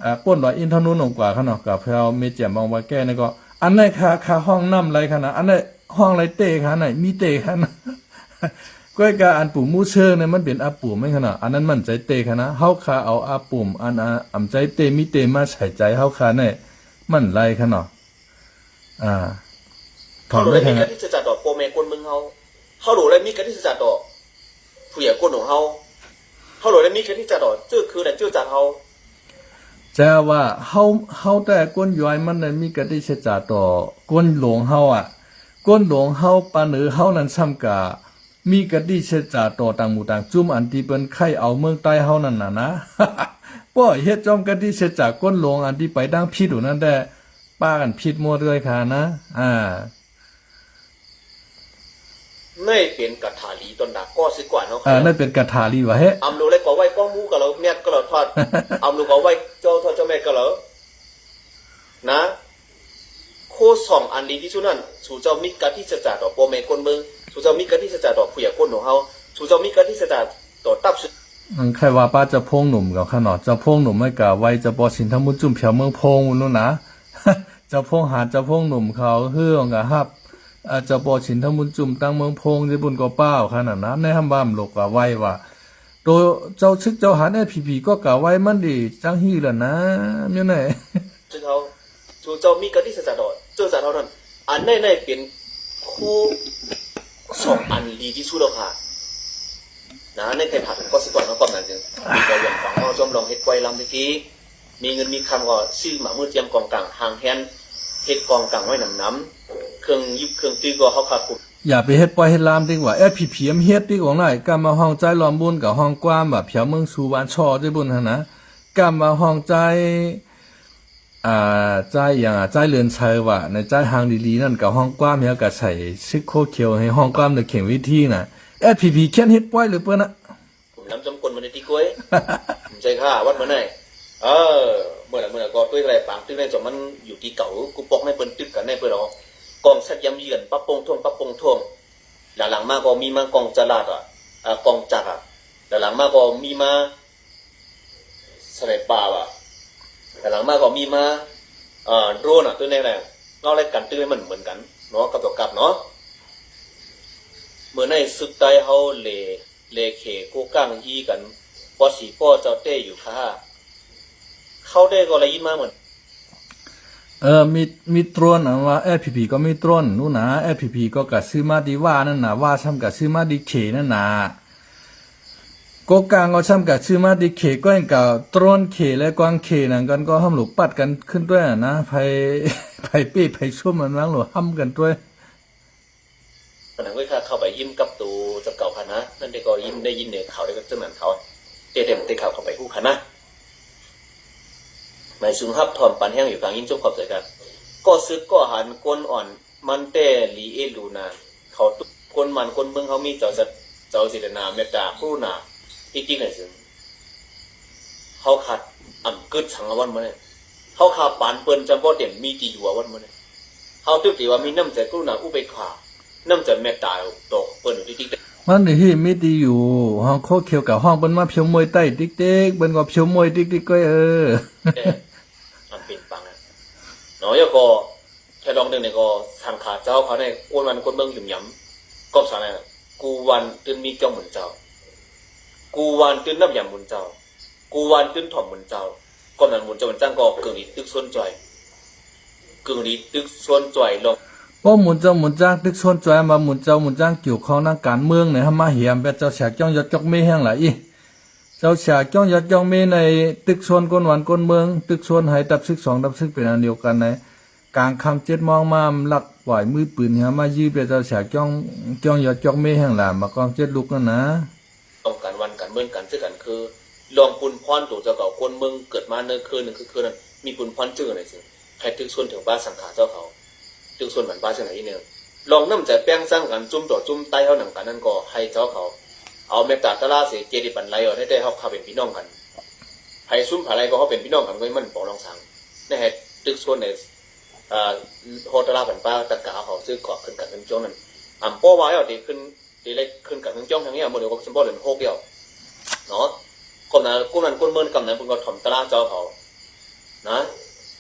ອາ ປ້ນລອຍອິນທະນູນອອກກວ່າຫັ້ນເນາະ. ກະແຜວເມຈຽມອອກວ່າແກ້ນີ້ກໍ ອັນນັ້ນຂ້າ ຂ້າຮ້ອງນ້ຳໄດ້ຫັ້ນນະ. ອັນນັ້ນ ຮ້ອງໄດ້ເຕະຂະໜາດ ມີເຕະຂະໜາດ. ກ້ອຍກະອັນປູ່ມູເຊີນີ້ມັນເປັນອາປຸມແມ່ນຂະໜາດ ອັນນັ້ນມັນໃຈເຕະຂະໜາດ. ເຮົາຄາເອົາອາປຸມ ອັນ ອາ ອຳໃຈເຕະ ມີເຕະມາໃສ່ໃຈເຮົາຄາແນ່ ມັນໄດ້ຂະໜາດ. ອາ ເຮົາໂລດໄດ້ມີກະຕິດສັດຈາຕໍ່ພໍ່ແມ່ຄົນເມືອງເຮົາ. ເຮົາໂລດໄດ້ມີກະຕິດສັດຈາຕໍ່ຜູ້ໃຫຍ່ຄົນຂອງເຮົາ. ເຮົາໂລດໄດ້ມີກະຕິດສັດຈາຕໍ່ເຈີຄື ແລະ ເຈີຈາດເຮົາ. ແຕ່ວ່າເຮົາ ເຮົາແຕ່ຄົນຢວຍມັນໄດ້ມີກະຕິດສັດຈາຕໍ່ຄົນຫຼວງເຮົາອະ. ຄົນຫຼວງເຮົາ ປາເໜີເຮົານັ້ນຊ້ຳກະມີກະຕິດສັດຈາຕໍ່ຕ່າງໝູ່ຕ່າງຈຸ້ມ ອັນທີ່ເພິ່ນໄຄເອົາເມືອງໃຕ້ເຮົານັ້ນນະນະ. ບໍ່ເຮັດຈ້ອມກະຕິດສັດຈາຄົນຫຼວງ ອັນທີ່ໄປທາງຜິດຫັ້ນນັ້ນແຕ່ ປາກັນຜິດໝົດເລີຍຄະນະ. ອາ ໃນເປັນກະຖາລີຕອນດາກໍຊິກວ່າເນາະ. ເອີ ໃນເປັນກະຖາລີວ່າເຮ. ອຳໂລໄລກໍໄຫວ້ກອງໝູກະເລີ ແມັດກະເລີທອດ. ອຳໂລກໍໄຫວ້ເຈົ້າທອດເຈົ້າແມ່ກະເລີນະ. ໂຄສອງອັນດີທີ່ສຸດນັ້ນ ສູເຈົ້າມີກະຕິດສັດຈາຕໍ່ພໍ່ແມ່ຄົນເມືອງ, ສູເຈົ້າມີກະຕິດສັດຈາຕໍ່ຜູ້ໃຫຍ່ຄົນຂອງເຮົາ, ສູເຈົ້າມີກະຕິດສັດຈາຕໍ່ຕັບສຸດ. ມັນຄ້າຍວ່າປ້າເຈົ້າໂພງໜຸ່ມເຂົາຄະເນາະ. ເຈົ້າໂພງໜຸ່ມມັນກະໄຫວ້ເຈົ້າພໍ່ສິນທຳບຸນຈຸ້ມແຖວເມືອງໂພງພຸ້ນນະ. ເຈົ້າໂພງຫານ ເຈົ້າໂພງໜຸ່ມເຂົາ ເຮືອກະຮັບ ອາ ເຈົ້າພໍ່ສິນທຳບຸນຈຸ້ມຕັ້ງເມືອງໂພງ ເຈົ້າບຸນກໍປ້າວຂະໜາດນັ້ນ ໃນຫ້ຳບ້ານໂລກກະໄຫວ້ວ່າ ໂຕເຈົ້າຊຶກເຈົ້າຫານ ເອສພີພີ ກໍກະໄຫວ້ມັນດີຈັ່ງຮີລະນະ ແມ່ນແນ່. ຊຶກເຮົາ ສູເຈົ້າມີກະຕິດສັດຈາຕໍ່ເຈີຈາດເຮົານັ້ນ ອັນໃດໃນເປັນໂຄສອງອັນດີທີ່ສຸດແລ້ວຄະນະ. ໃນໃຜຖາມກໍຊິກ່ອນເນາະ ຄວາມນັ້ນຈຶ່ງ ກໍຢ່າງຂອງເຮົາ ຊອມລອງເຮັດປ່ອຍລຳດີໆ ມີເງິນມີຄຳກໍຊື້ໝາກມືຕຽມກອງກາງ ຫາງແຮນເຮັດກອງກາງໄວ້ໜຳໆ ເຄື່ອງຍຶບເຄື່ອງຕື້ກໍເຮົາຂາດທຸນ. ຢ່າໄປເຮັດປ່ອຍເຮັດລາມຕິກວ່າ ເອສພີພີ ມັນເຮັດຕິກອອກໄດ້ ກຳວ່າຫ້ອງໃຈລ້ອມບຸນກໍຫ້ອງກວ້າມວ່າ ແຖວເມືອງສຸວານຊໍເຈົ້າບຸນຫັ້ນນະ. ກຳວ່າຫ້ອງໃຈ ອາ ໃຈຫຍັງ ໃຈເຫຼືອນໄຊວ່າ ໃນໃຈຫາງດີໆນັ້ນກໍຫ້ອງກວ້າມ ເຮົາກໍໃສ່ຊຶກໂຄຂຽວໃຫ້ຫ້ອງກວ້າມໃນເຂດເວທີນະ. ເອສພີພີ ຂຽນເຮັດປ່ອຍເລີຍເພິ່ນນະ. ນຳຈຳກົນມາໄດ້ຕິກວຍ ໃຊ່ຄ່າວັດມາໄດ້. ເອີ ເມື່ອລະເມື່ອລະກໍຕົວໃດປາງຕຶກໃນຈອມມັນຢູ່ທີ່ເກົ່າ ກູປອກໃນເພິ່ນຕຶກກັນໃນເພິ່ນເອົາກອງສັກຢາມເຢືອນ ປັບປົງທ່ວງ ປັບປົງທ່ວງ. ຫຼັງໆມາກໍມີມາກອງຈະລາດອະ ອາ ກອງຈັກອະ. ຫຼັງໆມາກໍມີມາສະໄນປາອະ. ຫຼັງໆມາກໍມີມາ ເອີ ໂດຣນອະ ຕົວແນວໃດ ເອົາລາຍການຕຶກໃນມັນເໝືອນກັນເນາະ ກັບຕົວກັບເນາະ. ເມື່ອໃນສຶກໃຕ້ເຮົາເລ ເລເຂໂກກາງຢີກັນ ພໍສີປໍເຈົ້າເຕຢູ່ຄ່າ ເຂົາເດກໍໄດ້ຍິນມາເໝືອນ. ເອີ ມີ ມີໂດຣນ ອັນວ່າ ເອສພີພີ ກໍມີໂດຣນ ນູນນະ. ເອສພີພີ ກໍກະຊື້ມາທີ່ວ່ານັ້ນນະ ວ່າຊ້ຳກະຊື້ມາທີ່ເຂນັ້ນນະ. ໂກກາງກໍຊ້ຳກະຊື້ມາທີ່ເຂ ກໍຍັງກະໂດຣນເຂ ແລະ ກວາງເຂນັ້ນກັນ ກໍຫ້ຳຫຼູປັດກັນຂຶ້ນດ້ວຍນະ. ໃຜ ໃຜເປ້ໃຜຊຸມ ມັນຫວັງຫຼູຫ້ຳກັນດ້ວຍ. ປານນັ້ນເວີຍ ຂ້າເຂົ້າໄປຍິມກັບໂຕຈຳເກົ່າຫັ້ນນະ. ນັ້ນເດກໍຍິນ ໄດ້ຍິນເໜືອເຂົາ ໄດ້ກັບເຈົ້ານັ້ນເຂົາ ເຕເຕັມເຕເຂົາເຂົ້າໄປຮູ້ຫັ້ນນະ. ໝາຍສູງຮັບຖອມປານແຮງຢູ່ກາງຍິນ ຈົ່ງຂອບໃຈກັນ. ກໍຊຶກກໍຫັນກົນອ່ອນ ມັນແຕ່ລີເອລູນາ ເຂົາຕຸກຄົນບ້ານຄົນເມືອງເຮົາມີເຈົ້າ ເຈົ້າເຈດຕະນາເມດຕາກະລຸນາ ອີກຕິກໃນເຊິ່ງ ເຮົາຂາດອຳກຶດສັງອາວັນມື້ນີ້ ເຮົາຂາດປານເພິ່ນຈຳບໍ່ເຕັມມີຕິຢູ່ອາວັນມື້ນີ້. ເຮົາຕຶກດີວ່າມີນ້ຳໃຈກະລຸນາອຸເບກຂາ ນ້ຳໃຈເມດຕາຕໍ່ເພິ່ນຢູ່ຕິກໆ. ມັນນີ້ມີຕິຢູ່ ຮ້ອງໂຄຂຽວກະຮ້ອງເພິ່ນມາພຽວມວຍໃຕ້ຕິກໆ ເພິ່ນກໍພຽວມວຍຕິກໆ ກ້ອຍເອີ. ເອີ ມັນເປັນປາງນັ້ນເນາະ. ແລ້ວກໍ ແຕ່ລອງໜຶ່ງນີ້ກໍສັງຂາເຈົ້າເຂົາໃນກວນວັນກວນເມືອງຫຍຸ້ມຫຍຳ ກໍສານະ ກູວານຕື່ນມີກ່ຽວໝູນເຈົ້າ ກູວານຕື່ນນັບຫຍາມໝູນເຈົ້າ ກູວານຕື່ນຖ່ອມໝູນເຈົ້າ ກໍນັ້ນໝູນເຈົ້າໝູນຈ້າງກໍກຶ່ງດີຕຶກຊົນຈ່ອຍ ກຶ່ງດີຕຶກຊົນຈ່ອຍລອງ ບໍ່ໝູນເຈົ້າໝູນຈ້າງຕຶກຊົນຈ່ອຍ ມາໝູນເຈົ້າໝູນຈ້າງກ່ຽວຂ້ອງນຳການເມືອງໃນຫາມາແຫມແບບເຈົ້າສາກຈ້ອງຍອດຈອກເມແຮງຫຼາຍອີ ເຈົ້າສາກຈ້ອງຍອດຈອກເມໃນຕຶກຊົນກວນວັນກວນເມືອງ ຕຶກຊົນໃຫ້ດັບສຶກສອງດັບສຶກເປັນອັນດຽວກັນໃນ ກາງຄ່ຳເຈັດໂມງມາລັກປອຍມືປືນເຮືອມາຢື້ເປັນເຈົ້າສາກຈ້ອງ ຈ້ອງຍອດຈອກເມແຫ່ງຫຼາມາກອງເຈັດລຸກນັ້ນນາ. ຕ້ອງການວັນການເມືອງການຊື້ກັນຄື ລອງປຸນພອນໂຕເຈົ້າເກົ່າຄົນເມືອງເກີດມາເນີເຄີໜຶ່ງຄືເຄີນັ້ນ ມີປຸນພອນຈື່ໃນຊິ ໃຫ້ຕຶກຊົນເຖິງບ້ານສັງຂາເຈົ້າເຂົາ ຕຶກຊົນບັນບາເຊິ່ງໃນອີກແນວ ລອງນ້ຳໃຈແປ້ງສ້າງກັນຈຸ້ມຕໍ່ຈຸ້ມໃຕ້ເຮົາໜັງກັນນັ້ນກໍໃຫ້ເຈົ້າເຂົາ ເອົາເມດຕາຕະລາເສເຈດີປັນໄລອອກໃຫ້ແຕ່ເຮົາເຂົາເປັນພີ່ນ້ອງກັນ ໃຜຊຸມຜາໄລກໍເຮົາເປັນພີ່ນ້ອງກັນກໍມັນປອງລອງສັງ ໃນໃຫ້ຕຶກຊົນໃນ ເອີ ໂຮຕະລາບັນປາຕະກາເຂົາຊື້ເກາະຂຶ້ນກັນເທິງຈ້ອງນັ້ນ ອຳປ້ອວ່າແລ້ວເດຂຶ້ນ ເດໄລ່ຂຶ້ນກັນເທິງຈ້ອງທາງນີ້ ມື້ດຽວກໍສຳບໍ່ເດືອນຫົກແລ້ວເນາະ ກໍນັ້ນ ກົນນັ້ນກົນເມືອງກຳນັ້ນເພິ່ນກໍຖ່ອມຕະລາເຈົ້າເຂົານະ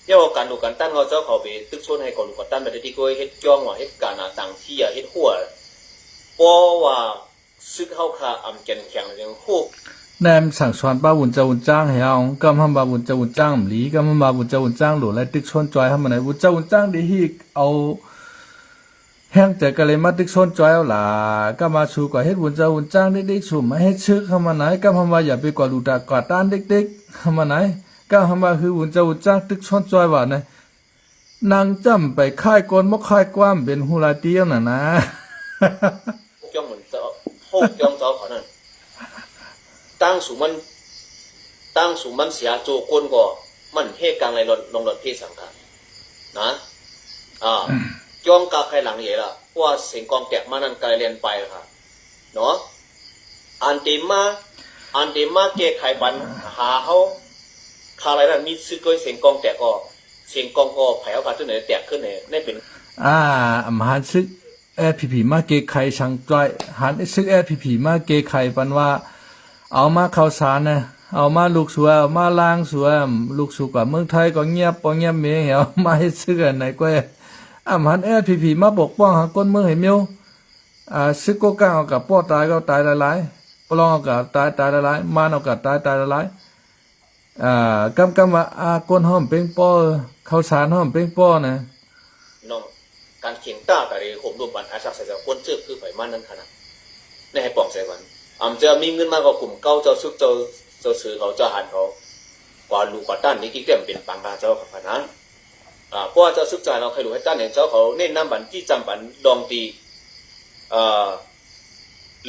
ແລ້ວການດູການຕັ້ນເຂົາເຈົ້າເຂົາໄປຕຶກຊົນໃຫ້ກໍດູການຕັ້ນໄປໄດ້ທີ່ກໍເຮັດຈ້ອງວ່າເຮັດການນາຕ່າງທີ່ເຮັດຫົວ ເພາະວ່າ ຊຶກເຮົາຂ້າອຳແກ່ນແຂງແລ້ວຍັງຮູ້ ແນມສັ່ງສອນປ້າວຸນເຈົ້າວຸນຈ້າງແຮວ ກຳຫຳວ່າວຸນເຈົ້າວຸນຈ້າງບໍ່ດີ ກຳຫຳວ່າວຸນເຈົ້າວຸນຈ້າງໂຫຼໄລຕຶກຊົນຈ່ອຍເຮົາມາໃນ ວຸນເຈົ້າວຸນຈ້າງໄດ້ຮີກເອົາແຮງໃຈກະເລີຍມາຕຶກຊົນຈ່ອຍເອົາຫຼາ ກຳວ່າສູກໍເຮັດວຸນເຈົ້າວຸນຈ້າງເດັກໆ ສູມາເຮັດຊຶກເຮົາມາໃນ ກຳຫຳວ່າຢ່າໄປກວາດດູຕາກວາດຕ້ານເດັກໆ ເຮົາມາໃນ ກຳຫຳວ່າຄືວຸນເຈົ້າວຸນຈ້າງຕຶກຊົນຈ່ອຍວ່າໃນ ນາງຈ້ຳໄປຄ້າຍກົນບໍ່ຄ້າຍກວ້າມເປັນຮູ້ຫຼາຍຕີຫັ້ນນະນາ. ພວກຈ້ອງມັນເຈົ້າ ພວກຈ້ອງເຈົ້າເຂົານັ້ນ ຕັ້ງສູງມັນ ຕັ້ງສູງມັນເສຍໂຈກົນກໍ ມັນເຮກາງໄລລອດ ລອງລອດເພສັງກະນະ ອ່າ ຈ້ອງກາໄຄຫຼັງເຢລະ ເພາະວ່າເສງກອງແຕກມານັ້ນກາໄລແລ່ນໄປລະ ເນາະ ອັນເດມາ ອັນເດມາແກ້ໄຂບັນຫາເຮົາ ຄາໄລນັ້ນມີຊຶກດ້ວຍເສງກອງແຕກກໍ ເສງກອງກໍໄຜເຮົາກະຕື່ນໃນແຕກຂຶ້ນໃນ ໃນເປັນ ອ່າ ອຳຫານຊຶກ ແອສພີພີ ມາແກ້ໄຂສັງຈອຍ ຫັນຊຶກ ແອສພີພີ ມາແກ້ໄຂປັນວ່າ ເອົາມາເຂົ້າສານນະ ເອົາມາລູກສວຍ ເອົາມາລ້າງສວຍ ລູກສູກວ່າເມືອງໄທກໍງຽບ ບໍ່ງຽບເມ ເອົາມາເຮັດຊຶກອັນໃດກວ່າ ອຳຫັນແອສພີພີ ມາປົກປ້ອງຫາຄົນເມືອງໃຫ້ເມວ ອ່າ ຊຶກກົກກາງເອົາກະປ້ອຕາຍກໍຕາຍຫຼາຍໆ ປະລອງເອົາກະຕາຍຕາຍຫຼາຍໆ ມານເອົາກະຕາຍຕາຍຫຼາຍໆ ອ່າ ກຳ ກຳວ່າ ອ່າ ກົນຫອມເປັງປໍ ເຂົ້າສານຫອມເປັງປໍນະ ນ້ອງ ການຂຽງຕ້າກະໄດ້ໂຮມລວມກັນ ອາສັກໃສ່ເຈົ້າຄົນເຊີບຄືໄປມານັ້ນຂະນະ ໃນໃຫ້ປອງໃສ່ກັນ ອຳເຈົ້າມີເງິນມາກໍກຸ່ມເກົ່າ ເຈົ້າຊຶກ ເຈົ້າ ເຈົ້າສືເຂົາ ເຈົ້າຫານເຂົາ ກວ່າລູກກວ່າຕ້ານນີ້ກິກແຕ້ມເປັນປາງກາເຈົ້າຂະນະ ອ່າ ເພາະວ່າເຈົ້າຊຶກເຈົ້າຫານເຂົາໃຄລູກໃຫ້ຕ້ານແຫ່ງເຈົ້າເຂົາ ເນັ້ນນຳບັນທີ່ຈຳບັນລອງຕີ ເອີ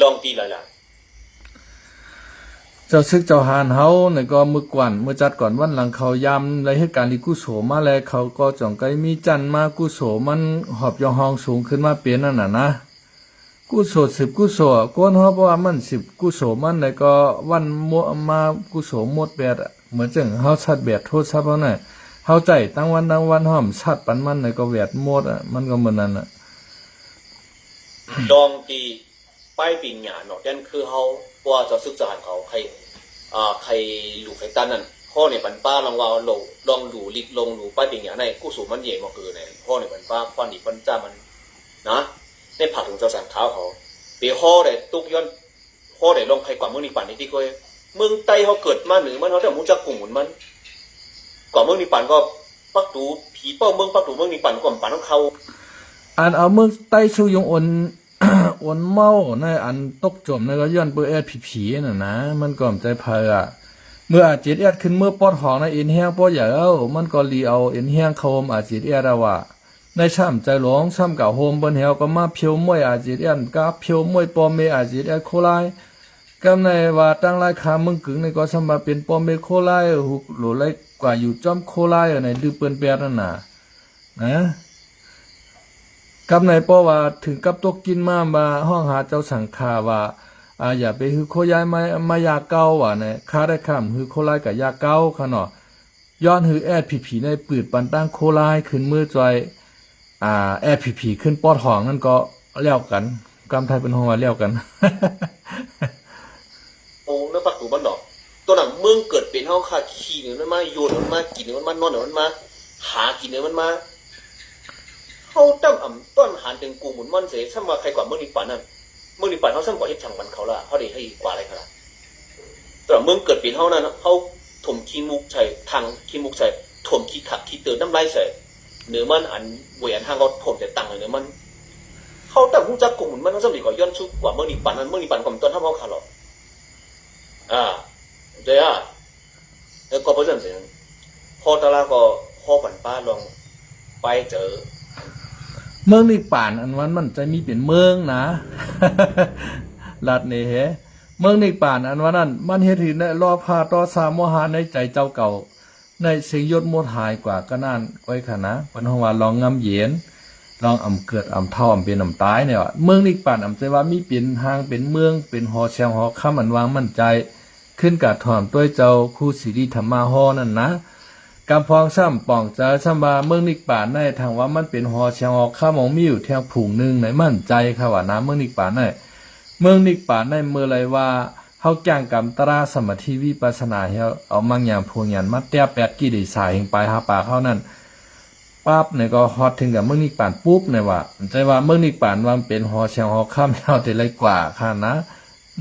ລອງຕີຫຼາຍໆ ເຈົ້າຊຶກເຈົ້າຫານເຮົານີ້ກໍມື້ກວານ ມື້ຈັດກວານວັນຫຼັງເຂົາຍາມໄດ້ເຮັດການດີກຸໂສມາແລ ເຂົາກໍຈອງໄກມີຈັນມາ ກຸໂສມັນຫອບຢອງຮອງສູງຂຶ້ນມາເປັນນັ້ນນະນະ ກຸໂສສືບກຸໂສ ຄົນເຮົາເພາະວ່າມັນສືບກຸໂສມັນແລ້ວກໍວັນມາ ມາກຸໂສໝົດແບດ ເໝືອນຈັ່ງເຮົາຊັດແບດໂທລະສັບເຮົານະ ເຮົາໃຊ້ທັງວັນທັງວັນ ເຮົາມາຊັດປັນມັນແລ້ວກໍແບດໝົດ ມັນກໍເໝືອນນັ້ນນະ ລອງຕີ ປ້າຍປີນຫຍ້າເນາະ ແຕ່ນຄືເຮົາ ເພາະວ່າເຈົ້າຊຶກເຈົ້າຫານເຂົາໃຄ ອ່າ ໃຄລູກໃຄຕ້ານນັ້ນ ຂໍ້ນີ້ບັນປ້າລອງວ່າ ລອງ ລອງດູລິກ ລອງດູປ້າຍປີນຫຍ້າໃນ ກຸໂສມັນເຢມາຄືໃນ ຂໍ້ນີ້ບັນປ້າຄວາມດີປັນຈ້າມັນນະ ໃນພາກເຖິງເຈົ້າສັງຂາເຂົາ ເປຫໍ້ໄດ້ຕົກຍ້ອນ ພໍໄດ້ລອງໄຂກວ່າເມືອງນິບປານນີ້ຕິກອຍ ເມືອງໃຕ້ເຮົາເກີດມາເໜືອມັນ ເຮົາຕ້ອງຮູ້ຈັກກຸ້ມໝູນມັນ ກວ່າເມືອງນິບປານກໍປັກຕູ ຜີເປົ້າເມືອງປັກຕູເມືອງນິບປານກໍປານຂອງເຂົາ ອັນເອົາເມືອງໃຕ້ສູ່ຍົງໂອນ ໂອນເມົາໃນອັນຕົກຈົມນັ້ນກໍຍ້ອນເປີແອສພີພີນັ້ນນະ ມັນກໍບໍ່ໃຈໃຜອະ ເມື່ອອາເຈດແອດຂຶ້ນເມືອປອດຫອງໃນເອັນແຮງປໍໃຫຍ່ເອົາ ມັນກໍລີເອົາເອັນແຮງເຂົ້າໂຮມອາເຈດແອດອະວ່າ ໃນຊ້ຳໃຈຫຼວງ ຊ້ຳກະໂຮມເພິ່ນແຮວກໍມາພຽວມວຍອາເຈດແອດ ກະພຽວມວຍພໍ່ແມ່ອາເຈດແອດໂຄລາຍ ກຳໃນວ່າຕັ້ງລາຍຄາເມືອງກຶງນີ້ກໍຊ້ຳວ່າເປັນພໍ່ແມ່ໂຄລາຍ ຫູໂຫຼໄລກວ່າຢູ່ຈ້ອມໂຄລາຍໃນລືເປີ້ນແປດນັ້ນນະ ນະ ກຳໃນເພາະວ່າເຖິງກັບຕົກກິນມາ ມາຮ້ອງຫາເຈົ້າສັງຂາວ່າ ອາ ຢ່າໄປຮືໂຄລາຍມາ ມາຢ່າເກົ່າວ່ານະ ຂ້າໄດ້ຂ້າມຮືໂຄລາຍກະຢ່າເກົ່າຂະເນາະ ຍ້ອນຄືແອສພີພີໄດ້ປືດປັນຕັ້ງໂຄລາຍຂຶ້ນມືຈ່ອຍ ອ່າ ແອສພີພີ ຂຶ້ນປອດຫ້ອງນັ້ນກໍແລ້ວກັນ, ກຳໄທເພິ່ນຮ້ອງວ່າແລ້ວກັນ. ໂອ້ ໃນປະຕູມັນດອກ ຕົວນັ້ນເມືອງເກີດເປັນເຮົາຄ່າ ຂີ່ເໜືອມັນມາ ຢູ່ເໜືອມັນມາ ກິນເໜືອມັນມາ ນອນເໜືອມັນມາ ຫາກິນເໜືອມັນມາ. ເຮົາຕ້ອງອຳຕ້ອນຫານເຖິງກູ່ໝູນມັນເສ ຊ້ຳວ່າໃຄກວ່າເມືອງນິບປານນັ້ນ. ເມືອງນິບປານເຮົາຊ້ຳກວ່າເຮັດສັງປັນເຂົາລະ ເຮົາໄດ້ໃຫ້ກວ່າໄລຂະລະ. ຕະຫຼອດເມືອງເກີດເປັນເຮົານັ້ນ ເຮົາຖົມຂີ້ມູກໃສ່ ຖັງຂີ້ມູກໃສ່ ຖົມຂີ້ຂາກຂີ້ເຕີນນ້ຳລາຍໃສ່ ເໜືອມັນອັນເວຍອັນຮ່າງກໍຖົມແຕ່ຕັງເໜືອມັນ. ເຮົາຕ້ອງຮູ້ຈັກກົງບຸນມັນ ເຮົາຈຳເປັນກໍຍ້ອນຊຸກກວ່າເມືອງນິບປານນັ້ນ ເມືອງນິບປານກໍບໍ່ຕ້ອນຮັບເຮົາຄະຫຼອກ. ອາ ເດີອາ ແລ້ວກໍເພາະສະນັ້ນ ພໍ່ຕາລາກໍຂໍປັນປ້າລອງໄປເຈີ ເມືອງນິບປານອັນວ່ານັ້ນ ມັນຈະມີເປັນເມືອງນະ ລັດນີ້ເຮ. ເມືອງນິບປານອັນວ່ານັ້ນ ມັນເຮັດໃຫ້ລອບພາໂທສາໂມຫະໃນໃຈເຈົ້າເກົ່າ ໃນເສັງຍົດໝົດຫາຍກວ່າກະນັ້ນກ້ອຍຂະນະ. ເພິ່ນຮ້ອງວ່າລອງງາມເຢັນ ລອງອຳເກີດອຳເຖົ້າອຳເປັນອຳຕາຍນີ້ວ່າ ເມືອງນິບປານອຳໃຈວ່າມີເປັນຮ່າງເປັນເມືອງ ເປັນຫໍແສງຫໍຄຳອັນວ່າງໝັ້ນໃຈ ຂຶ້ນກະຖອມດ້ວຍເຈົ້າຄູສິລິທຳມະຫໍນັ້ນນະ. ກຳພອງຊ້ຳປອງໃຈຊ້ຳວ່າເມືອງນິບປານໃນ ຖ້າວ່າມັນເປັນຫໍແສງຫໍຄຳ ມັນມີຢູ່ທຽງຜູງໜຶ່ງໃນໝັ້ນໃຈ ຂ້າວ່ານະ ເມືອງນິບປານໃນ ເມືອງນິບປານໃນ ເມື່ອໃດວ່າເຮົາກ້າງກຳຕາລາສະມາທິວິປັດສະນາ ເຮົາເອົາມັກຍານພວງຍານມາແຕະແປດກິເລສາແຫ່ງປາຍຫາປາກເຮົານັ້ນ ປັບນີ້ກໍຮອດເຖິງກັບເມືອງນິບປານປຸບນີ້ວ່າ ໃຈວ່າເມືອງນິບປານວ່າເປັນຫໍແສງຫໍຄຳ ເຮົາໄດ້ໄລກວ່າຂ້ານະ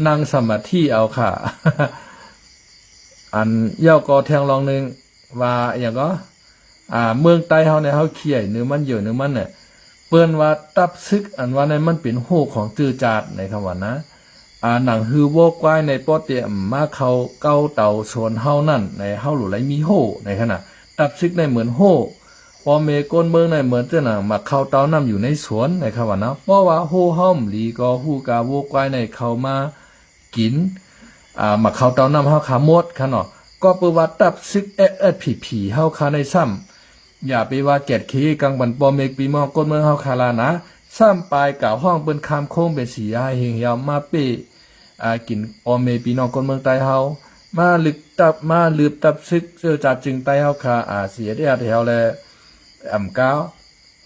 ນັ່ງສະມາທິເອົາຂ້າ. ອັນ ແລ້ວກໍແທ່ງລອງໜຶ່ງ ວ່າຫຍັງກໍ ອ່າ ເມືອງໃຕ້ເຮົານີ້ ເຮົາຂຽວໜຶ່ງມັນເຢີໜຶ່ງມັນນີ້ ເພິ່ນວ່າຕັບຊຶກອັນວ່ານັ້ນ ມັນເປັນໂຮຄຂອງເຈີຈາດໃນຄຳວ່ານະ. ອ່າ ໜັງຮືໂວຄວາຍໃນ ປໍເຕມມາເຂົ້າເກົ້າເຕົາສວນເຮົານັ້ນໃນ ເຮົາຫຼູໄລມີໂຮໃນຂະນະ ຕັບຊຶກໃນເໝືອນໂຮ ພໍ່ແມ່ກົ້ນເມືອງໃນເໝືອນເຈົ້າໜັງ ມາເຂົ້າເຕົານ້ຳຢູ່ໃນສວນໃນຄຳວ່ານະ. ເພາະວ່າໂຮເຮົາມາຫຼີກໍຮູ້ກາໂວຄວາຍໃນເຂົ້າມາ ກິນ ອ່າ ໝາກເຂົ້າເຕົ້ານ້ຳເຮົາຂາໝົດຂະເນາະ. ກໍເປີວ່າຕັບຊຶກ ແອສພີພີ ເຮົາຂະໃນຊ້ຳ ຢ່າໄປວ່າແກດເຄກັງບັນພໍ່ແມ່ພີ່ນ້ອງກົ້ນເມືອງເຮົາຂະລະນະ. ຊ້ຳປາຍກາວຮ້ອງເປັນຄຳໂຄ້ງເປັນສີຮ້າຍເຮງເຫວມາເປ້ ອ່າ ກິນພໍ່ແມ່ພີ່ນ້ອງກົ້ນເມືອງໃຕ້ເຮົາ ມາລຶກຕັບ ມາລຶບຕັບຊຶກເຈີຈາດຈຶ່ງໃຕ້ເຮົາຂະ ອາຊີເອັສເອັສ ແຖວແລ ອຳກາວ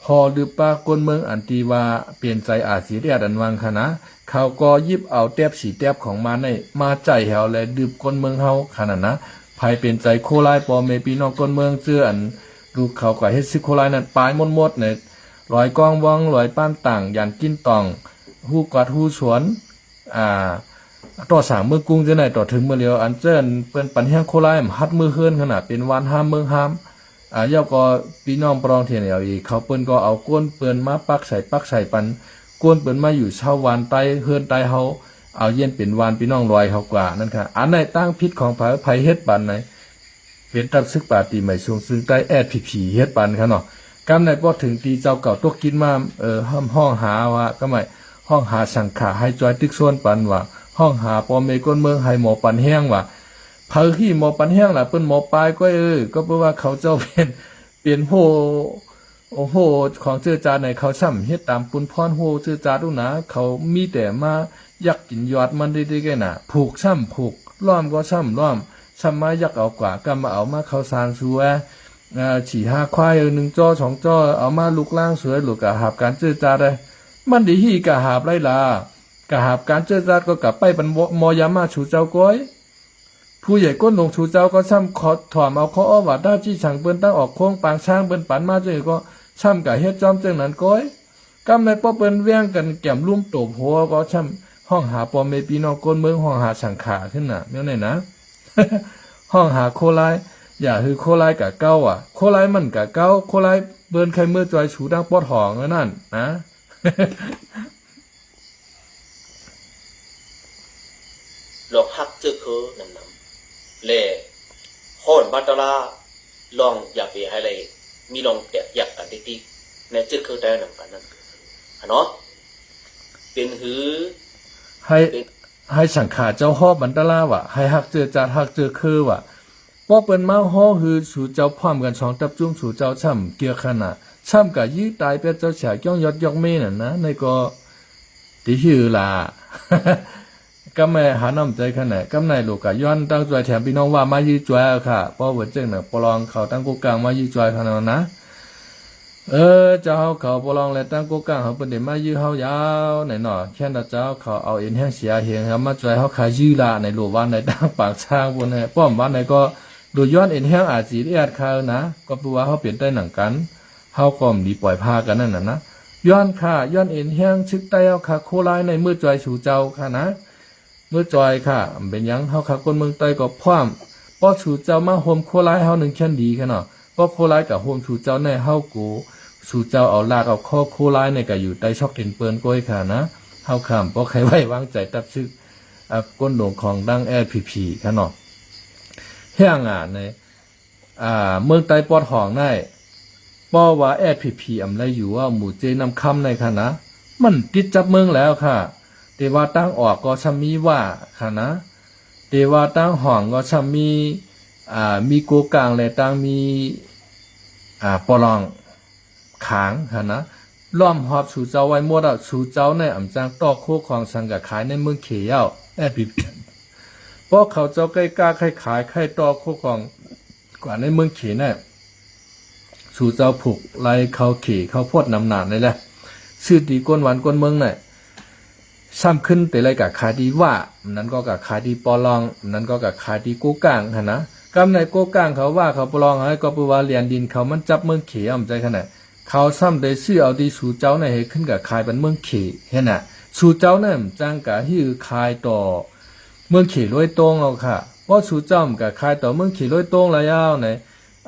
ຫໍດຶບປາກກົ້ນເມືອງອັນທີ່ວ່າເປັນໃຈອາຊີເອັສເອັສ ອັນວ່າງຂະນະ ເຂົາກໍຢິບເອົາແຕັບສີແຕັບຂອງມັນໃນມາໃຈເຮົາ ແລະ ດຶບກົ້ນເມືອງເຮົາຂະນະນະ. ໃຜເປັນໃຈໂຄລາຍ ພໍ່ແມ່ພີ່ນ້ອງກົ້ນເມືອງເຈີອັນ ລູກເຂົາກໍເຮັດຊຶກໂຄລາຍນັ້ນ ປາຍໝົດໆ ໃນລອຍກອງວັງ ລອຍປານຕ່າງ ຢານກິນຕ່ອງ ຮູກວາດຮູສວນ ອ່າ ຕໍ່ສ້າງເມືອງກຸງຈັ່ງໃດ ຕໍ່ເຖິງເມືອງຫຼຽວ ອັນເຈີອັນເພິ່ນປັນແຮງໂຄລາຍ ຫັດເມືອງເຮືອນຂະນະ ເປັນວານຮາມເມືອງຮາມ ອ່າ ແລ້ວກໍພີ່ນ້ອງປະລອງ ທີເອັນແອລເອ ເຂົາເພິ່ນກໍເອົາກົ້ນເພິ່ນມາປັກໃສ່ ປັກໃສ່ປັນ ກົ້ນເພິ່ນມາຢູ່ເຊົາວານໃຕ້ ເຮືອນໃຕ້ເຮົາ ເອົາເຢັນເປັນວານພີ່ນ້ອງລອຍເຮົາກວ່ານັ້ນຂະ. ອັນໃດຕາງຜິດຂອງໃຜ ໃຜເຮັດປານໃດ ເປັນຕັບຊຶກປາຕີໃໝ່ສູງຊຶງໃຕ້ ແອສພີພີ ເຮັດປັນຂະເນາະ. ກຳໃດພໍເຖິງທີ່ເຈົ້າເກົ່າຕົກກິນມາ ເອີ ຮ້ອງຫາວ່າ ກຳໃດຮ້ອງຫາສັງຂາໃຫ້ຊ່ວຍຕຶກຊົນປັນວ່າ ຮ້ອງຫາພໍ່ແມ່ກົ້ນເມືອງໃຫ້ໝໍປັນແຮງວ່າ ໃຜທີ່ໝໍປັນແຮງລະ ເພິ່ນໝໍປາຍກ້ອຍເອີຍ. ກໍເພາະວ່າເຂົາເຈົ້າເປັນ ເປັນໂຮ ໂອ້ໂຫ ຂອງເຈີຈາດໃນ ເຂົາຊ້ຳເຮັດຕາມປຸນພອນໂຮເຈີຈາດຫັ້ນນະ ເຂົາມີແຕ່ມາ ຢາກກິນຍອດມັນເດ້ໆ ນະ ຜູກຊ້ຳຜູກ ລ້ອມກໍຊ້ຳລ້ອມ ຊ້ຳມາຢາກເອົາກວ່າ ກຳມາເອົາມາເຂົ້າສານສວຍ ອ່າ ສີ່ຫ້າຄວາຍ ໜຶ່ງຈໍສອງຈໍ ເອົາມາລຸກລ້າງສວຍ ລູກກະຫາບການເຈີຈາດໄດ້ ມັນດີຮີກະຫາບໄລລະ ກະຫາບການເຈີຈາດກໍກະໄປປັນມໍຢາມາສູ່ເຈົ້າກ້ອຍ ຜູ້ໃຫຍ່ກົ້ນຫຼົງສູ່ເຈົ້າກໍຊ້ຳຂໍຖອມເອົາຂໍອອກວ່າ ຖ້າຈີ່ສັງເພິ່ນຕັ້ງອອກໂຄງປາງຊ້າງເພິ່ນປັນມາຈັ່ງໃດກໍຊ້ຳກະເຮັດຈ້ອມຈັ່ງນັ້ນກ້ອຍ. ກຳໃດພໍເພິ່ນແຫວ່ງກັນແກມລຸ່ມໂຕໂພກໍຊ້ຳຮ້ອງຫາພໍ່ແມ່ພີ່ນ້ອງກົ້ນເມືອງ ຮ້ອງຫາສັງຂາຂຶ້ນນະ ແນວໃດນະ ຮ້ອງຫາໂຄລາຍ ຢ່າຄືໂຄລາຍກະເກົ່າອະ ໂຄລາຍມັນກະເກົ່າ ໂຄລາຍເພິ່ນໄຄເມືອຈອຍສູ່ທາງປອດຫ້ອງນັ້ນນະ. ລອງຮັກເຈີເຄີນຳນຳ ແລະ ຮ້ອນບັດຕະລາ ລອງຢ່າໄປໃຫ້ໄດ້ມີລອງແຕກແຍກກັນຕິກໆ ໃນເຈີເຄີແຕ່ນຳກັນນັ້ນຫັ້ນເນາະ ເປັນຫື ໃຫ້ ເປັນ ໃຫ້ສັງຂາເຈົ້າຮອບບັນຕະລາວ່າ ໃຫ້ຮັກເຈີຈາດຮັກເຈີເຄີວ່າ ພໍເພິ່ນມາຮໍຄືສູ່ເຈົ້າພ້ອມກັນສອງຕັບຈຸ້ມ ສູ່ເຈົ້າຊ້ຳເກືອຂະໜາດ ຊ້ຳກະຍືດຕາຍແປດເຈົ້າສາຍກ້ອງຍອດຢອກເມນັ້ນນະ ໃນກໍ ຕິຫືລາ ກຳໃນຫານ້ຳໃຈຂະໜາດ ກຳໃນລູກກະຍ້ອນຕັ້ງຈອຍແຖມພີ່ນ້ອງວ່າມາຍືດຈອຍເອົາຄ່ະ ເພາະວ່າເຈີໜັງປະລອງເຂົາຕັ້ງກົກກາງມາຍືດຈອຍຂະໜາດນະ. ເອີ ເຈົ້າເຮົາເຂົາປະລອງ ແລະ ຕັ້ງໂກກາງເຮົາ ເພິ່ນໄດ້ມາຢື້ເຮົາຍາວໃນເນາະ ແຄ້ນວ່າເຈົ້າເຂົາເອົາເອັນແຮງເສຍແຮງເຮົາມາຊ່ອຍເຮົາຂາຍຢື້ລະໃນໂລວານໃນ ຕາງປາກຊາງພຸ້ນແຫຼະ ປ້ອມບ້ານໃດກໍໂດຍຍ້ອນເອັນແຮງ ອາຈີເອັສ ຂາຍນະ ກໍເພາະວ່າເຮົາເປັນໃຕ້ໜັງກັນ ເຮົາກໍບໍ່ໄດ້ປ່ອຍພາກັນນັ້ນນະ ຍ້ອນຂາ ຍ້ອນເອັນແຮງຊຶກໃຕ້ເຮົາຂາ ໂຄລາຍໃນເມື່ອຊ່ອຍສູ່ເຈົ້າຂານະ. ເມື່ອຈອຍຂະ ເປັນຫຍັງ ເຮົາຂະຄົນເມືອງໃຕ້ກໍພ້ອມ ເພາະສູ່ເຈົ້າມາໂຮມໂຄລາຍເຮົາໜຶ່ງແຄນດີຂະເນາະ ເພາະໂຄລາຍກະໂຮມສູ່ເຈົ້າແນ່ ເຮົາໂກສູ່ເຈົ້າເອົາລາກເອົາຄໍໂຄລາຍນີ້ກະຢູ່ໃຕ້ຊອກຕີນເປີ້ນກ້ອຍຂະນະ ເຮົາຂ້າມບໍ່ໃຄ່ໄວ້ວາງໃຈຕັບຊຶກ ອາ ກົ້ນດົງຂອງດັ່ງ ແອສພີພີ ຂະເນາະ ແຮງອາໃນ ອາ ເມືອງໃຕ້ປອດຫ້ອງໃນ ເພາະວ່າ ແອສພີພີ ອຳໄລຢູ່ວ່າໝູ່ເຈນ້ຳຄຳໃນຂະນະ ມັນຕິດຈັບເມືອງແລ້ວຂະ ແຕ່ວ່າທາງອອກກໍຊ່ຳມີວ່າຂະນະ ແຕ່ວ່າທາງຫ້ອງກໍຊ່ຳມີ ອາ ມີໂກກາງ ແລະ ຕ່າງມີ ອາ ປະລອງຂາງຂະນະ ລ້ອມຮອບສູ່ເຈົ້າໄວ້ໝົດແລ້ວ ສູ່ເຈົ້າໃນອຳຈັ່ງຕໍ່ໂຄຂອງສັງກະຂາຍໃນເມືອງເຂແລ້ວ ແອສພີພີ ເພາະເຂົາເຈົ້າໃກ້ກ້າໃຄ່ຂາຍໃຄ່ຕໍ່ໂຄຂອງ ກວ່າໃນເມືອງເຂນະ ສູ່ເຈົ້າຜູກໄລ່ເຂົ້າເຂເຂົ້າໂພດນຳໜາໃນແຫຼະ ຊື່ຕີກົ້ນວັນກົ້ນເມືອງນະ ຊ້ຳຂຶ້ນແຕ່ໄລກະຂາຍທີ່ວ່າ ນັ້ນກໍກະຂາຍທີ່ປອລອງ ນັ້ນກໍກະຂາຍທີ່ໂກກາງຫັ້ນນະ ກຳໃນໂກກາງເຂົາວ່າເຂົາປອລອງໃຫ້ ກໍເພາະວ່າແລນດິນເຂົາມັນຈັບເມືອງເຂອຳໃຈຂະນະ ເຂົາຊ້ຳໄດ້ຊື້ເອົາທີ່ສູ່ເຈົ້ານະ ເຮັດຂຶ້ນກະຂາຍປັນເມືອງເຂຫັ້ນນະ ສູ່ເຈົ້ານະຈັ່ງກະຮືຂາຍຕໍ່ເມືອງເຂໂດຍຕົງເອົາຂະ ເພາະສູ່ເຈົ້າກະຂາຍຕໍ່ເມືອງເຂໂດຍຕົງແລ້ວນະ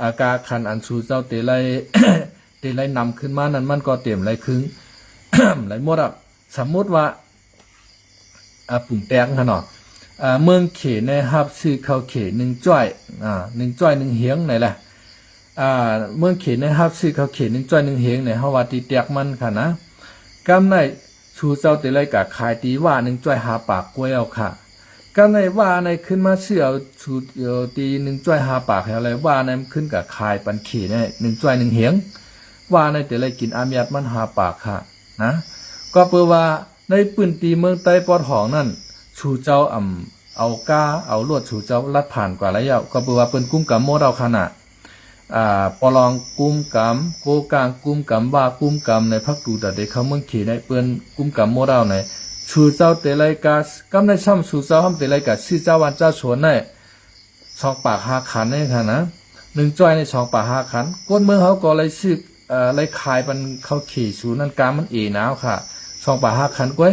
ອາກາຄັນອັນສູ່ເຈົ້າເຕໄລ ເຕໄລນຳຂຶ້ນມານັ້ນ ມັນກໍເຕັມໄລຄຶງ ໄລໝົດອະ ສຳມຸດວ່າ ອາ ປຸງແຕ່ງຫັ້ນເນາະ ອາ ເມືອງເຂໄດ້ຮັບຊື້ເຂົ້າເຂໜຶ່ງຈ້ອຍ ອາ ໜຶ່ງຈ້ອຍໜຶ່ງເຮງໃນແຫຼະ ອາ ເມືອງເຂໄດ້ຮັບຊື້ເຂົ້າເຂໜຶ່ງຈ້ອຍໜຶ່ງເຮງໃນ ເຮົາວ່າຕີແຕກມັນຂະນະ ກຳໃນ ສູ່ເຈົ້າເຕໄລກະຂາຍຕີວ່າໜຶ່ງຈ້ອຍຫ້າປາກກວ່າເອົາຂະ ກຳໃນວ່າໃນຂຶ້ນມາຊື້ເອົາສູ່ ເອົາຕີໜຶ່ງຈ້ອຍຫ້າປາກແລ້ວ ວ່າໃນມັນຂຶ້ນກະຂາຍປັນເຂໃນໜຶ່ງຈ້ອຍໜຶ່ງເຮງ ວ່າໃນເຕໄລກິນອາມຽດມັນຫ້າປາກຂະນະ ກໍເພາະວ່າໃນພື້ນທີ່ເມືອງໃຕ້ປອດຫ້ອງນັ້ນ ສູ່ເຈົ້າອຳ ເອົາກ້າເອົາລວດສູ່ເຈົ້າລັດຜ່ານກວ່າໄລຍະ ກໍເພາະວ່າເພິ່ນກຸມກຳໝົດເອົາຂະນະ ອາ ປະລອງກຸມກຳ ໂກກາງກຸມກຳ ວ່າກຸມກຳໃນພັກຕູຕາເດເຂົ້າເມືອງເຂໃນ ເພິ່ນກຸມກຳໝົດເອົາໃນ ສູ່ເຈົ້າເຕໄລກາ ກຳໃນຊ້ຳສູ່ເຈົ້າຫ້ຳເຕໄລກາຊື້ເຈົ້າບ້ານເຈົ້າສວນໃນ ສອງປາກຫ້າຄັນໃນຂະນະ ໜຶ່ງຈ້ອຍໃນສອງປາກຫ້າຄັນ ຄົນເມືອງເຮົາກໍໄລຊື້ ເອີ ໄລຂາຍປັນເຂົ້າເຂສູ່ນັ້ນກາມັນເອນາວຂະ ສອງປາກຫ້າຄັນກວ່າ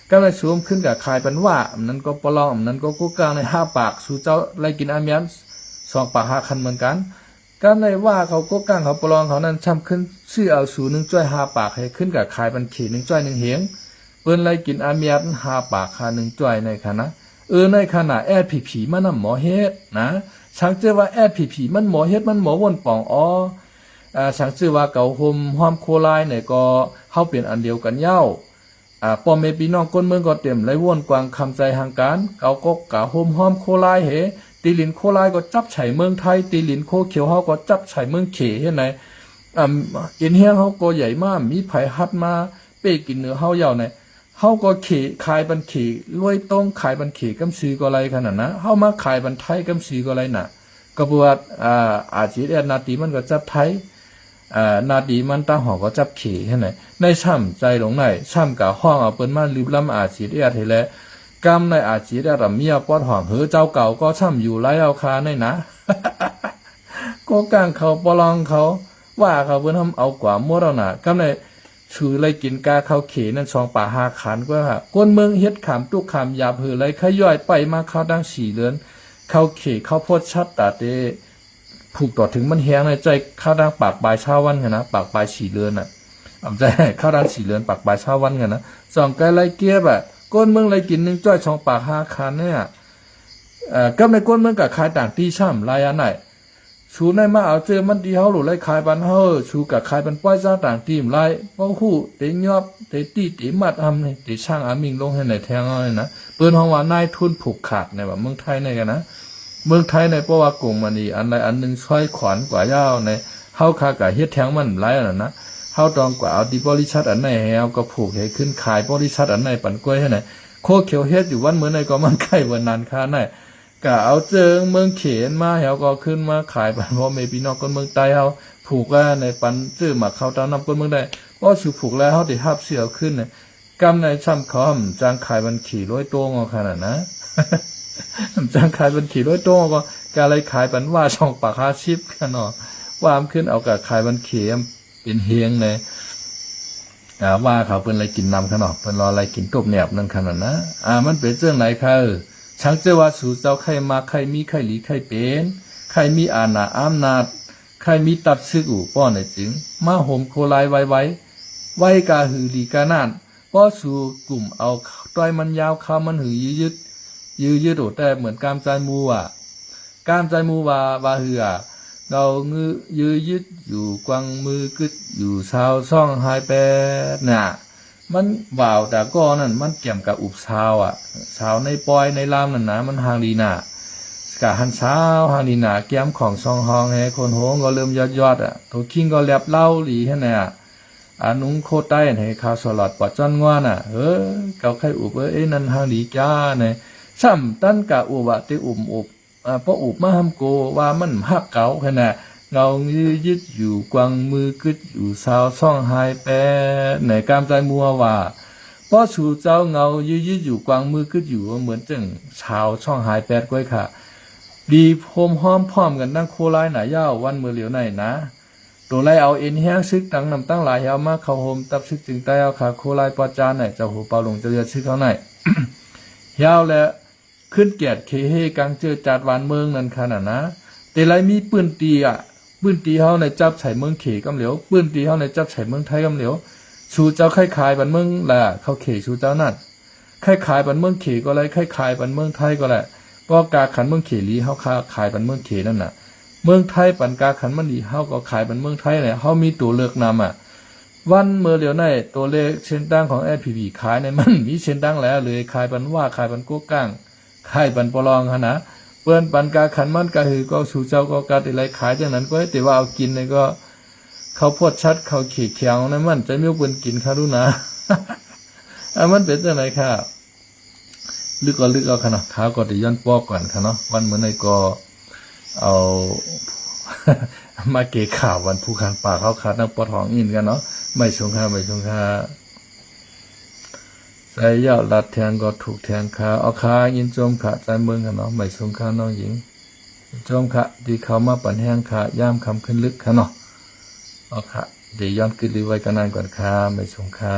ກຳໃນຊຸມຂຶ້ນກະຂາຍປັນວ່າ ອຳນັ້ນກໍປະລອງ ອຳນັ້ນກໍໂກກາງໃນຫ້າປາກ ສູ່ເຈົ້າໄລກິນອາມຽດ ສອງປາກຫ້າຄັນເໝືອນກັນ ກຳໃນວ່າເຂົາໂກກາງເຂົາປະລອງເຂົານັ້ນຊ້ຳຂຶ້ນຊື້ເອົາສູ່ໜຶ່ງຈ້ອຍຫ້າປາກ ໃຫ້ຂຶ້ນກະຂາຍປັນເຂໜຶ່ງຈ້ອຍໜຶ່ງເຮງ ເພິ່ນໄລກິນອາມຽດຫ້າປາກຂະໜຶ່ງຈ້ອຍໃນຂະນະ ເອີ ໃນຂະນະ ແອສພີພີ ມັນນຳໝໍເຮັດນະ ສັງເຈີວ່າ ແອສພີພີ ມັນໝໍເຮັດ ມັນໝໍວົນປອງອໍ ອາ ສັງເຈີວ່າເຂົາໂຮມຮ່ວມໂຄລາຍໃນກໍ ເຮົາເປັນອັນດຽວກັນເຍົາ ອາ ພໍ່ແມ່ພີ່ນ້ອງຄົນເມືອງກໍເຕັມໄລວົນກວາງຄຳໃຈຫາງການ ເຂົາກໍກະໂຮມຮ່ອມໂຄລາຍເຮ ຕີລິນໂຄລາຍກໍຈັບໃສ່ເມືອງໄທ ຕີລິນໂຄຂຽວເຮົາກໍຈັບໃສ່ເມືອງເຂເຮັດໃນ ອາ ເອັນແຮງເຮົາກໍໃຫຍ່ມາ ມີໃຜຮັດມາເປ້ກິນເໜືອເຮົາເຍົາໃນ ເຮົາກໍເຂ ຂາຍປັນເຂລວຍຕົງ ຂາຍປັນເຂກຳຊື່ກໍໄລຂະໜາດນະ ເຮົາມາຂາຍປັນໄທກຳຊື່ກໍໄລນະ ກໍເພາະວ່າ ອາ ອາຈີເອັສ ໜ້າຕີມັນກໍຈັບໄທ ອາ ໜ້າຕີມັນຕາຫອກກໍຈັບເຂຫັ້ນແຫຼະ ໃນຊ້ຳໃຈຫຼົງໃນ ຊ້ຳກະຮ້ອງເອົາເພິ່ນມາລຶບລຳ ອາຈີເອັສ ຫັ້ນແຫຼະ ກຳໃນ ອາຈີເອັສ ອາເມຍປອດຫ້ອງ ເຮີເຈົ້າເກົ່າກໍຊ້ຳຢູ່ໄລເອົາຄາໃນນະ ໂກກາງເຂົາປະລອງເຂົາ ວ່າເຂົາເພິ່ນຫ້ຳເອົາກວ່າໝົດເອົານະ ກຳໃນ ສູ່ໄລກິນກາເຂົ້າເຂນັ້ນ ສອງປາກຫ້າຄັນກວ່າ ຄົນເມືອງເຮັດຂາມທຸກຂາມຢາບ ເຮີໄລຂະຫຍ້ອຍໄປມາເຂົ້າທາງສີເລີນ ເຂົ້າເຂເຂົ້າໂພດຊັດຕາເຕ ຜູກຕໍ່ເຖິງມັນແຮງໃນໃຈ ເຂົ້າທາງປາກປາຍຊາວັນຫັ້ນນະ ປາກປາຍສີເລີນນະ ອຳໃຈເຂົ້າທາງສີເລີນ ປາກປາຍຊາວັນຫັ້ນນະ ສອງໄກໄລເກັບອະ ຄົນເມືອງໄລກິນໜຶ່ງຈ້ອຍສອງປາກຫ້າຄັນເນຍ ເອີ ກຳໃນຄົນເມືອງກະຂາຍຕ່າງທີ່ຊ້ຳຫຼາຍອັນໃດ ຊູໄດ້ມາເອົາເຈີມັນທີ່ເຮົາ ໂລດໄດ້ຂາຍປັນເຮົາ ຊູກະຂາຍປັນປ້ອຍຊາຕ່າງທີ່ຫຼາຍ ເວົ້າຮູ້ເຕຍອບ ເຕຕີ ເຕມັດ ອຳນີ້ ເຕສ້າງອາມິງລົງໃຫ້ໃນແທງເຮົານີ້ນະ ເພິ່ນຮ້ອງວ່ານາຍທຶນຜູກຂາດໃນວ່າເມືອງໄທນີ້ກະນະ ເມືອງໄທນີ້ ເພາະວ່າກົງມານີ້ ອັນໃດອັນໜຶ່ງຊ່ອຍຂວັນກວ່າຍາວໃນ ເຮົາຄາກະເຮັດແທງມັນຫຼາຍອັນນັ້ນນະ ເຮົາຕ້ອງກວ່າເອົາທີ່ບໍລິສັດອັນໃດໃຫ້ເຮົາກໍຜູກໃຫ້ຂຶ້ນຂາຍບໍລິສັດອັນໃດປັນກ້ວຍໃຫ້ໃນ ໂຄຂຽວເຮັດຢູ່ວັນມື້ໃດກໍມັນໃກ້ວັນນັ້ນຄາໃນ ກະເອົາເຈີເມືອງເຂນມາ ແລ້ວກໍຂຶ້ນມາຂາຍປັນພໍ່ແມ່ພີ່ນ້ອງຄົນເມືອງໃຕ້ເຮົາ ຜູກໄວ້ໃນ ປັນຊື້ໝາກເຂົ້າຕານ້ຳຄົນເມືອງໃຕ້. ພໍສູຜູກແລ້ວ ເຮົາໄດ້ຮັບຊື້ເອົາຄືນນະ ກຳໃນຊ້ຳເຂົາຫາມຈ້າງຂາຍບັນເຂໂດຍຕົງເອົາຂະໜາດນະ ຈ້າງຂາຍບັນເຂໂດຍຕົງເອົາ ກໍ ກໍເລີຍຂາຍປັນວ່າສອງປາກຫ້າສິບຂະເນາະ ວ່າມັນຂຶ້ນເອົາກະຂາຍບັນເຂ ເປັນເຮງເລີຍ ອາ ວ່າເຂົາເພິ່ນໄລ່ກິນນຳຂະເນາະ ເພິ່ນລໍໄລ່ກິນຕົບແໜບນັ້ນຂະນັ້ນນະ. ອາ ມັນເປັນຈັ່ງໃດຄະ ເອີ ຊ່າງເຈົ້າວ່າ ສູ່ເຈົ້າໃຄ່ມັກ ໃຄ່ມີ ໃຄ່ດີ ໃຄ່ເປັນ ໃຄ່ມີອານາອຳນາດ ໃຄ່ມີຕັບຊຶກອູ້ປ້ອນໃດຈຶ່ງ ມາໂຮມໂຄລາຍໄວໆ ໄວກະຫືອດີກະນັ້ນ ພໍສູກຸ້ມເອົາ ຕ້ອຍມັນຍາວ ຄາວມັນຫືອຍືດ ຍືດໂອແຕ່ເໝືອນກາມໃຈໝູ່ວ່າ ກາມໃຈໝູ່ວ່າ ວ່າເຫືອ ເງົາງື ຍືຍືດຢູ່ກວາງມື ກຶດຢູ່ຊາວຊ່ອງຫາຍແປດນະ ມັນວ່າວຕາກໍນັ້ນ ມັນກຽມກະອຸບຊາວອະ ຊາວໃນປ້ອຍໃນລາມນັ້ນນະ ມັນຫ່າງດີນະ ກະຫັ້ນຊາວຫ່າງດີນະ ກຽມຂອງຊ່ອງຫ້ອງແຮຄົນໂຮງກໍເລີ່ມຍອດໆອະ ໂຕຄີງກໍແລັບເລົ່າດີຫັ້ນນະ ອານຸງໂຄໃຕ້ໃຫ້ຂາວສະຫຼອດປອດຈ້ອນງົວນະ ເອີ ເຂົາໃຄ່ອຸບເອີ ເອີ ນັ້ນຫ່າງດີຈ້ານະ ຊ້ຳຕັນກະອຸບອະ ແຕ່ອຸບ ອຸບ ອາ ພໍອຸບມາຫຳໂກວ່າມັນຮັກເຂົາຫັ້ນນະ ເງົາງືຍຢືດຢູ່ກວາງມືກຶດຢູ່ຊາວຊ່ອງຫາຍແປດ ໃນກາມໃຈໝູ່ວ່າ ພໍສູເຈົ້າເງົາຢືຍຢືດຢູ່ກວາງມືກຶດຢູ່ ເໝືອນຈັ່ງຊາວຊ່ອງຫາຍແປດກ້ວຍຂະ ດີໂຮມຮ້ອມພ້ອມກັນດັ່ງໂຄລາຍໜາຍາວ ວັນເມື່ອຫຼຽວໃນນະ ໂຕໄລ່ເອົາເອັນແຮງຊຶກຕັ້ງນ້ຳຕັ້ງຫຼາຍ ເອົາມາເຂົ້າໂຮມຕັບຊຶກຈຶ່ງໃຕ້ເອົາຂາໂຄລາຍປອດຈານໃນ ເຈົ້າຫູເປົ່າຫຼົງເຈົ້າຍອດຊຶກເຮົາໃນ ແຮວແລະ ຂຶ້ນແກດເຄເຮກາງເຈີດຈາດຫວານເມືອງນັ້ນຂະນະນະ ແຕ່ໄລມີປືນຕີອະ ປືນຕີເຮົາໃນຈັບໃສ່ເມືອງເຂກຳຫຼຽວ ປືນຕີເຮົາໃນຈັບໃສ່ເມືອງໄທກຳຫຼຽວ ສູ່ເຈົ້າໄຂ່ຂາຍບັນເມືອງລະເຂົາເຂສູ່ເຈົ້ານັ້ນ ໄຂ່ຂາຍບັນເມືອງເຂກໍໄລ ໄຂ່ຂາຍບັນເມືອງໄທກໍໄລ ເພາະກາຂັນເມືອງເຂລີ ເຮົາຂາ ຂາຍບັນເມືອງເຂນັ້ນນະ ເມືອງໄທປັນກາຂັນມັນດີ ເຮົາກໍຂາຍບັນເມືອງໄທແຫຼະ ເຮົາມີໂຕເລືອກນຳອະ ວັນເມື່ອຫຼຽວໃນ ໂຕເລກເສັ້ນທາງຂອງແອັດພີບີຂາຍໃນມັນມີເສັ້ນທາງແຫຼະ ເລີຍຂາຍບັນວ່າ ຂາຍບັນກົກກາງ ຂາຍບັນປະລອງຫັ້ນນະ ເພິ່ນປັນກາຂັນມັນກະຫື ກໍສູ່ເຈົ້າກໍກະໄດ້ໄລຂາຍຈັ່ງນັ້ນ ກໍແຕ່ວ່າເອົາກິນນີ້ກໍ ເຂົ້າໂພດຊັດ ເຂົ້າເຂແຂວໃນມັນ ຈະມີເພິ່ນກິນຄະດູນາ ອາ ມັນເປັນຈັ່ງໃດຄະ ລຶກກໍລຶກເອົາຄະເນາະ ຂ້າກໍໄດ້ຍ້ອນປອກກ່ອນຄະເນາະ ວັນມື້ໃນກໍເອົາ ມາເກຂ່າວວັນຜູ້ຄັນປາກເຮົາຂາດນຳປອດຫ້ອງອີນກັນເນາະ ໄໝສົງຄາ ໄໝສົງຄາ ໃສ່ຍາວລັດແທງກໍຖືກແທງຄາ ເອົາຄາ ຍິນຊົມຄະ ໃຈເມືອງຄະເນາະ ໄໝສົງຄາ ນ້ອງຍິງ ຍິນຊົມຄະ ທີ່ເຂົ້າມາປັນແຮງຄະ ຍາມຄ່ຳຄືນລຶກຄະເນາະ ເອົາຄະ ເດຍ້ອນກຶດລີໄວ້ກັນນັ້ນກ່ອນຄະ ໄໝສົງຄາ.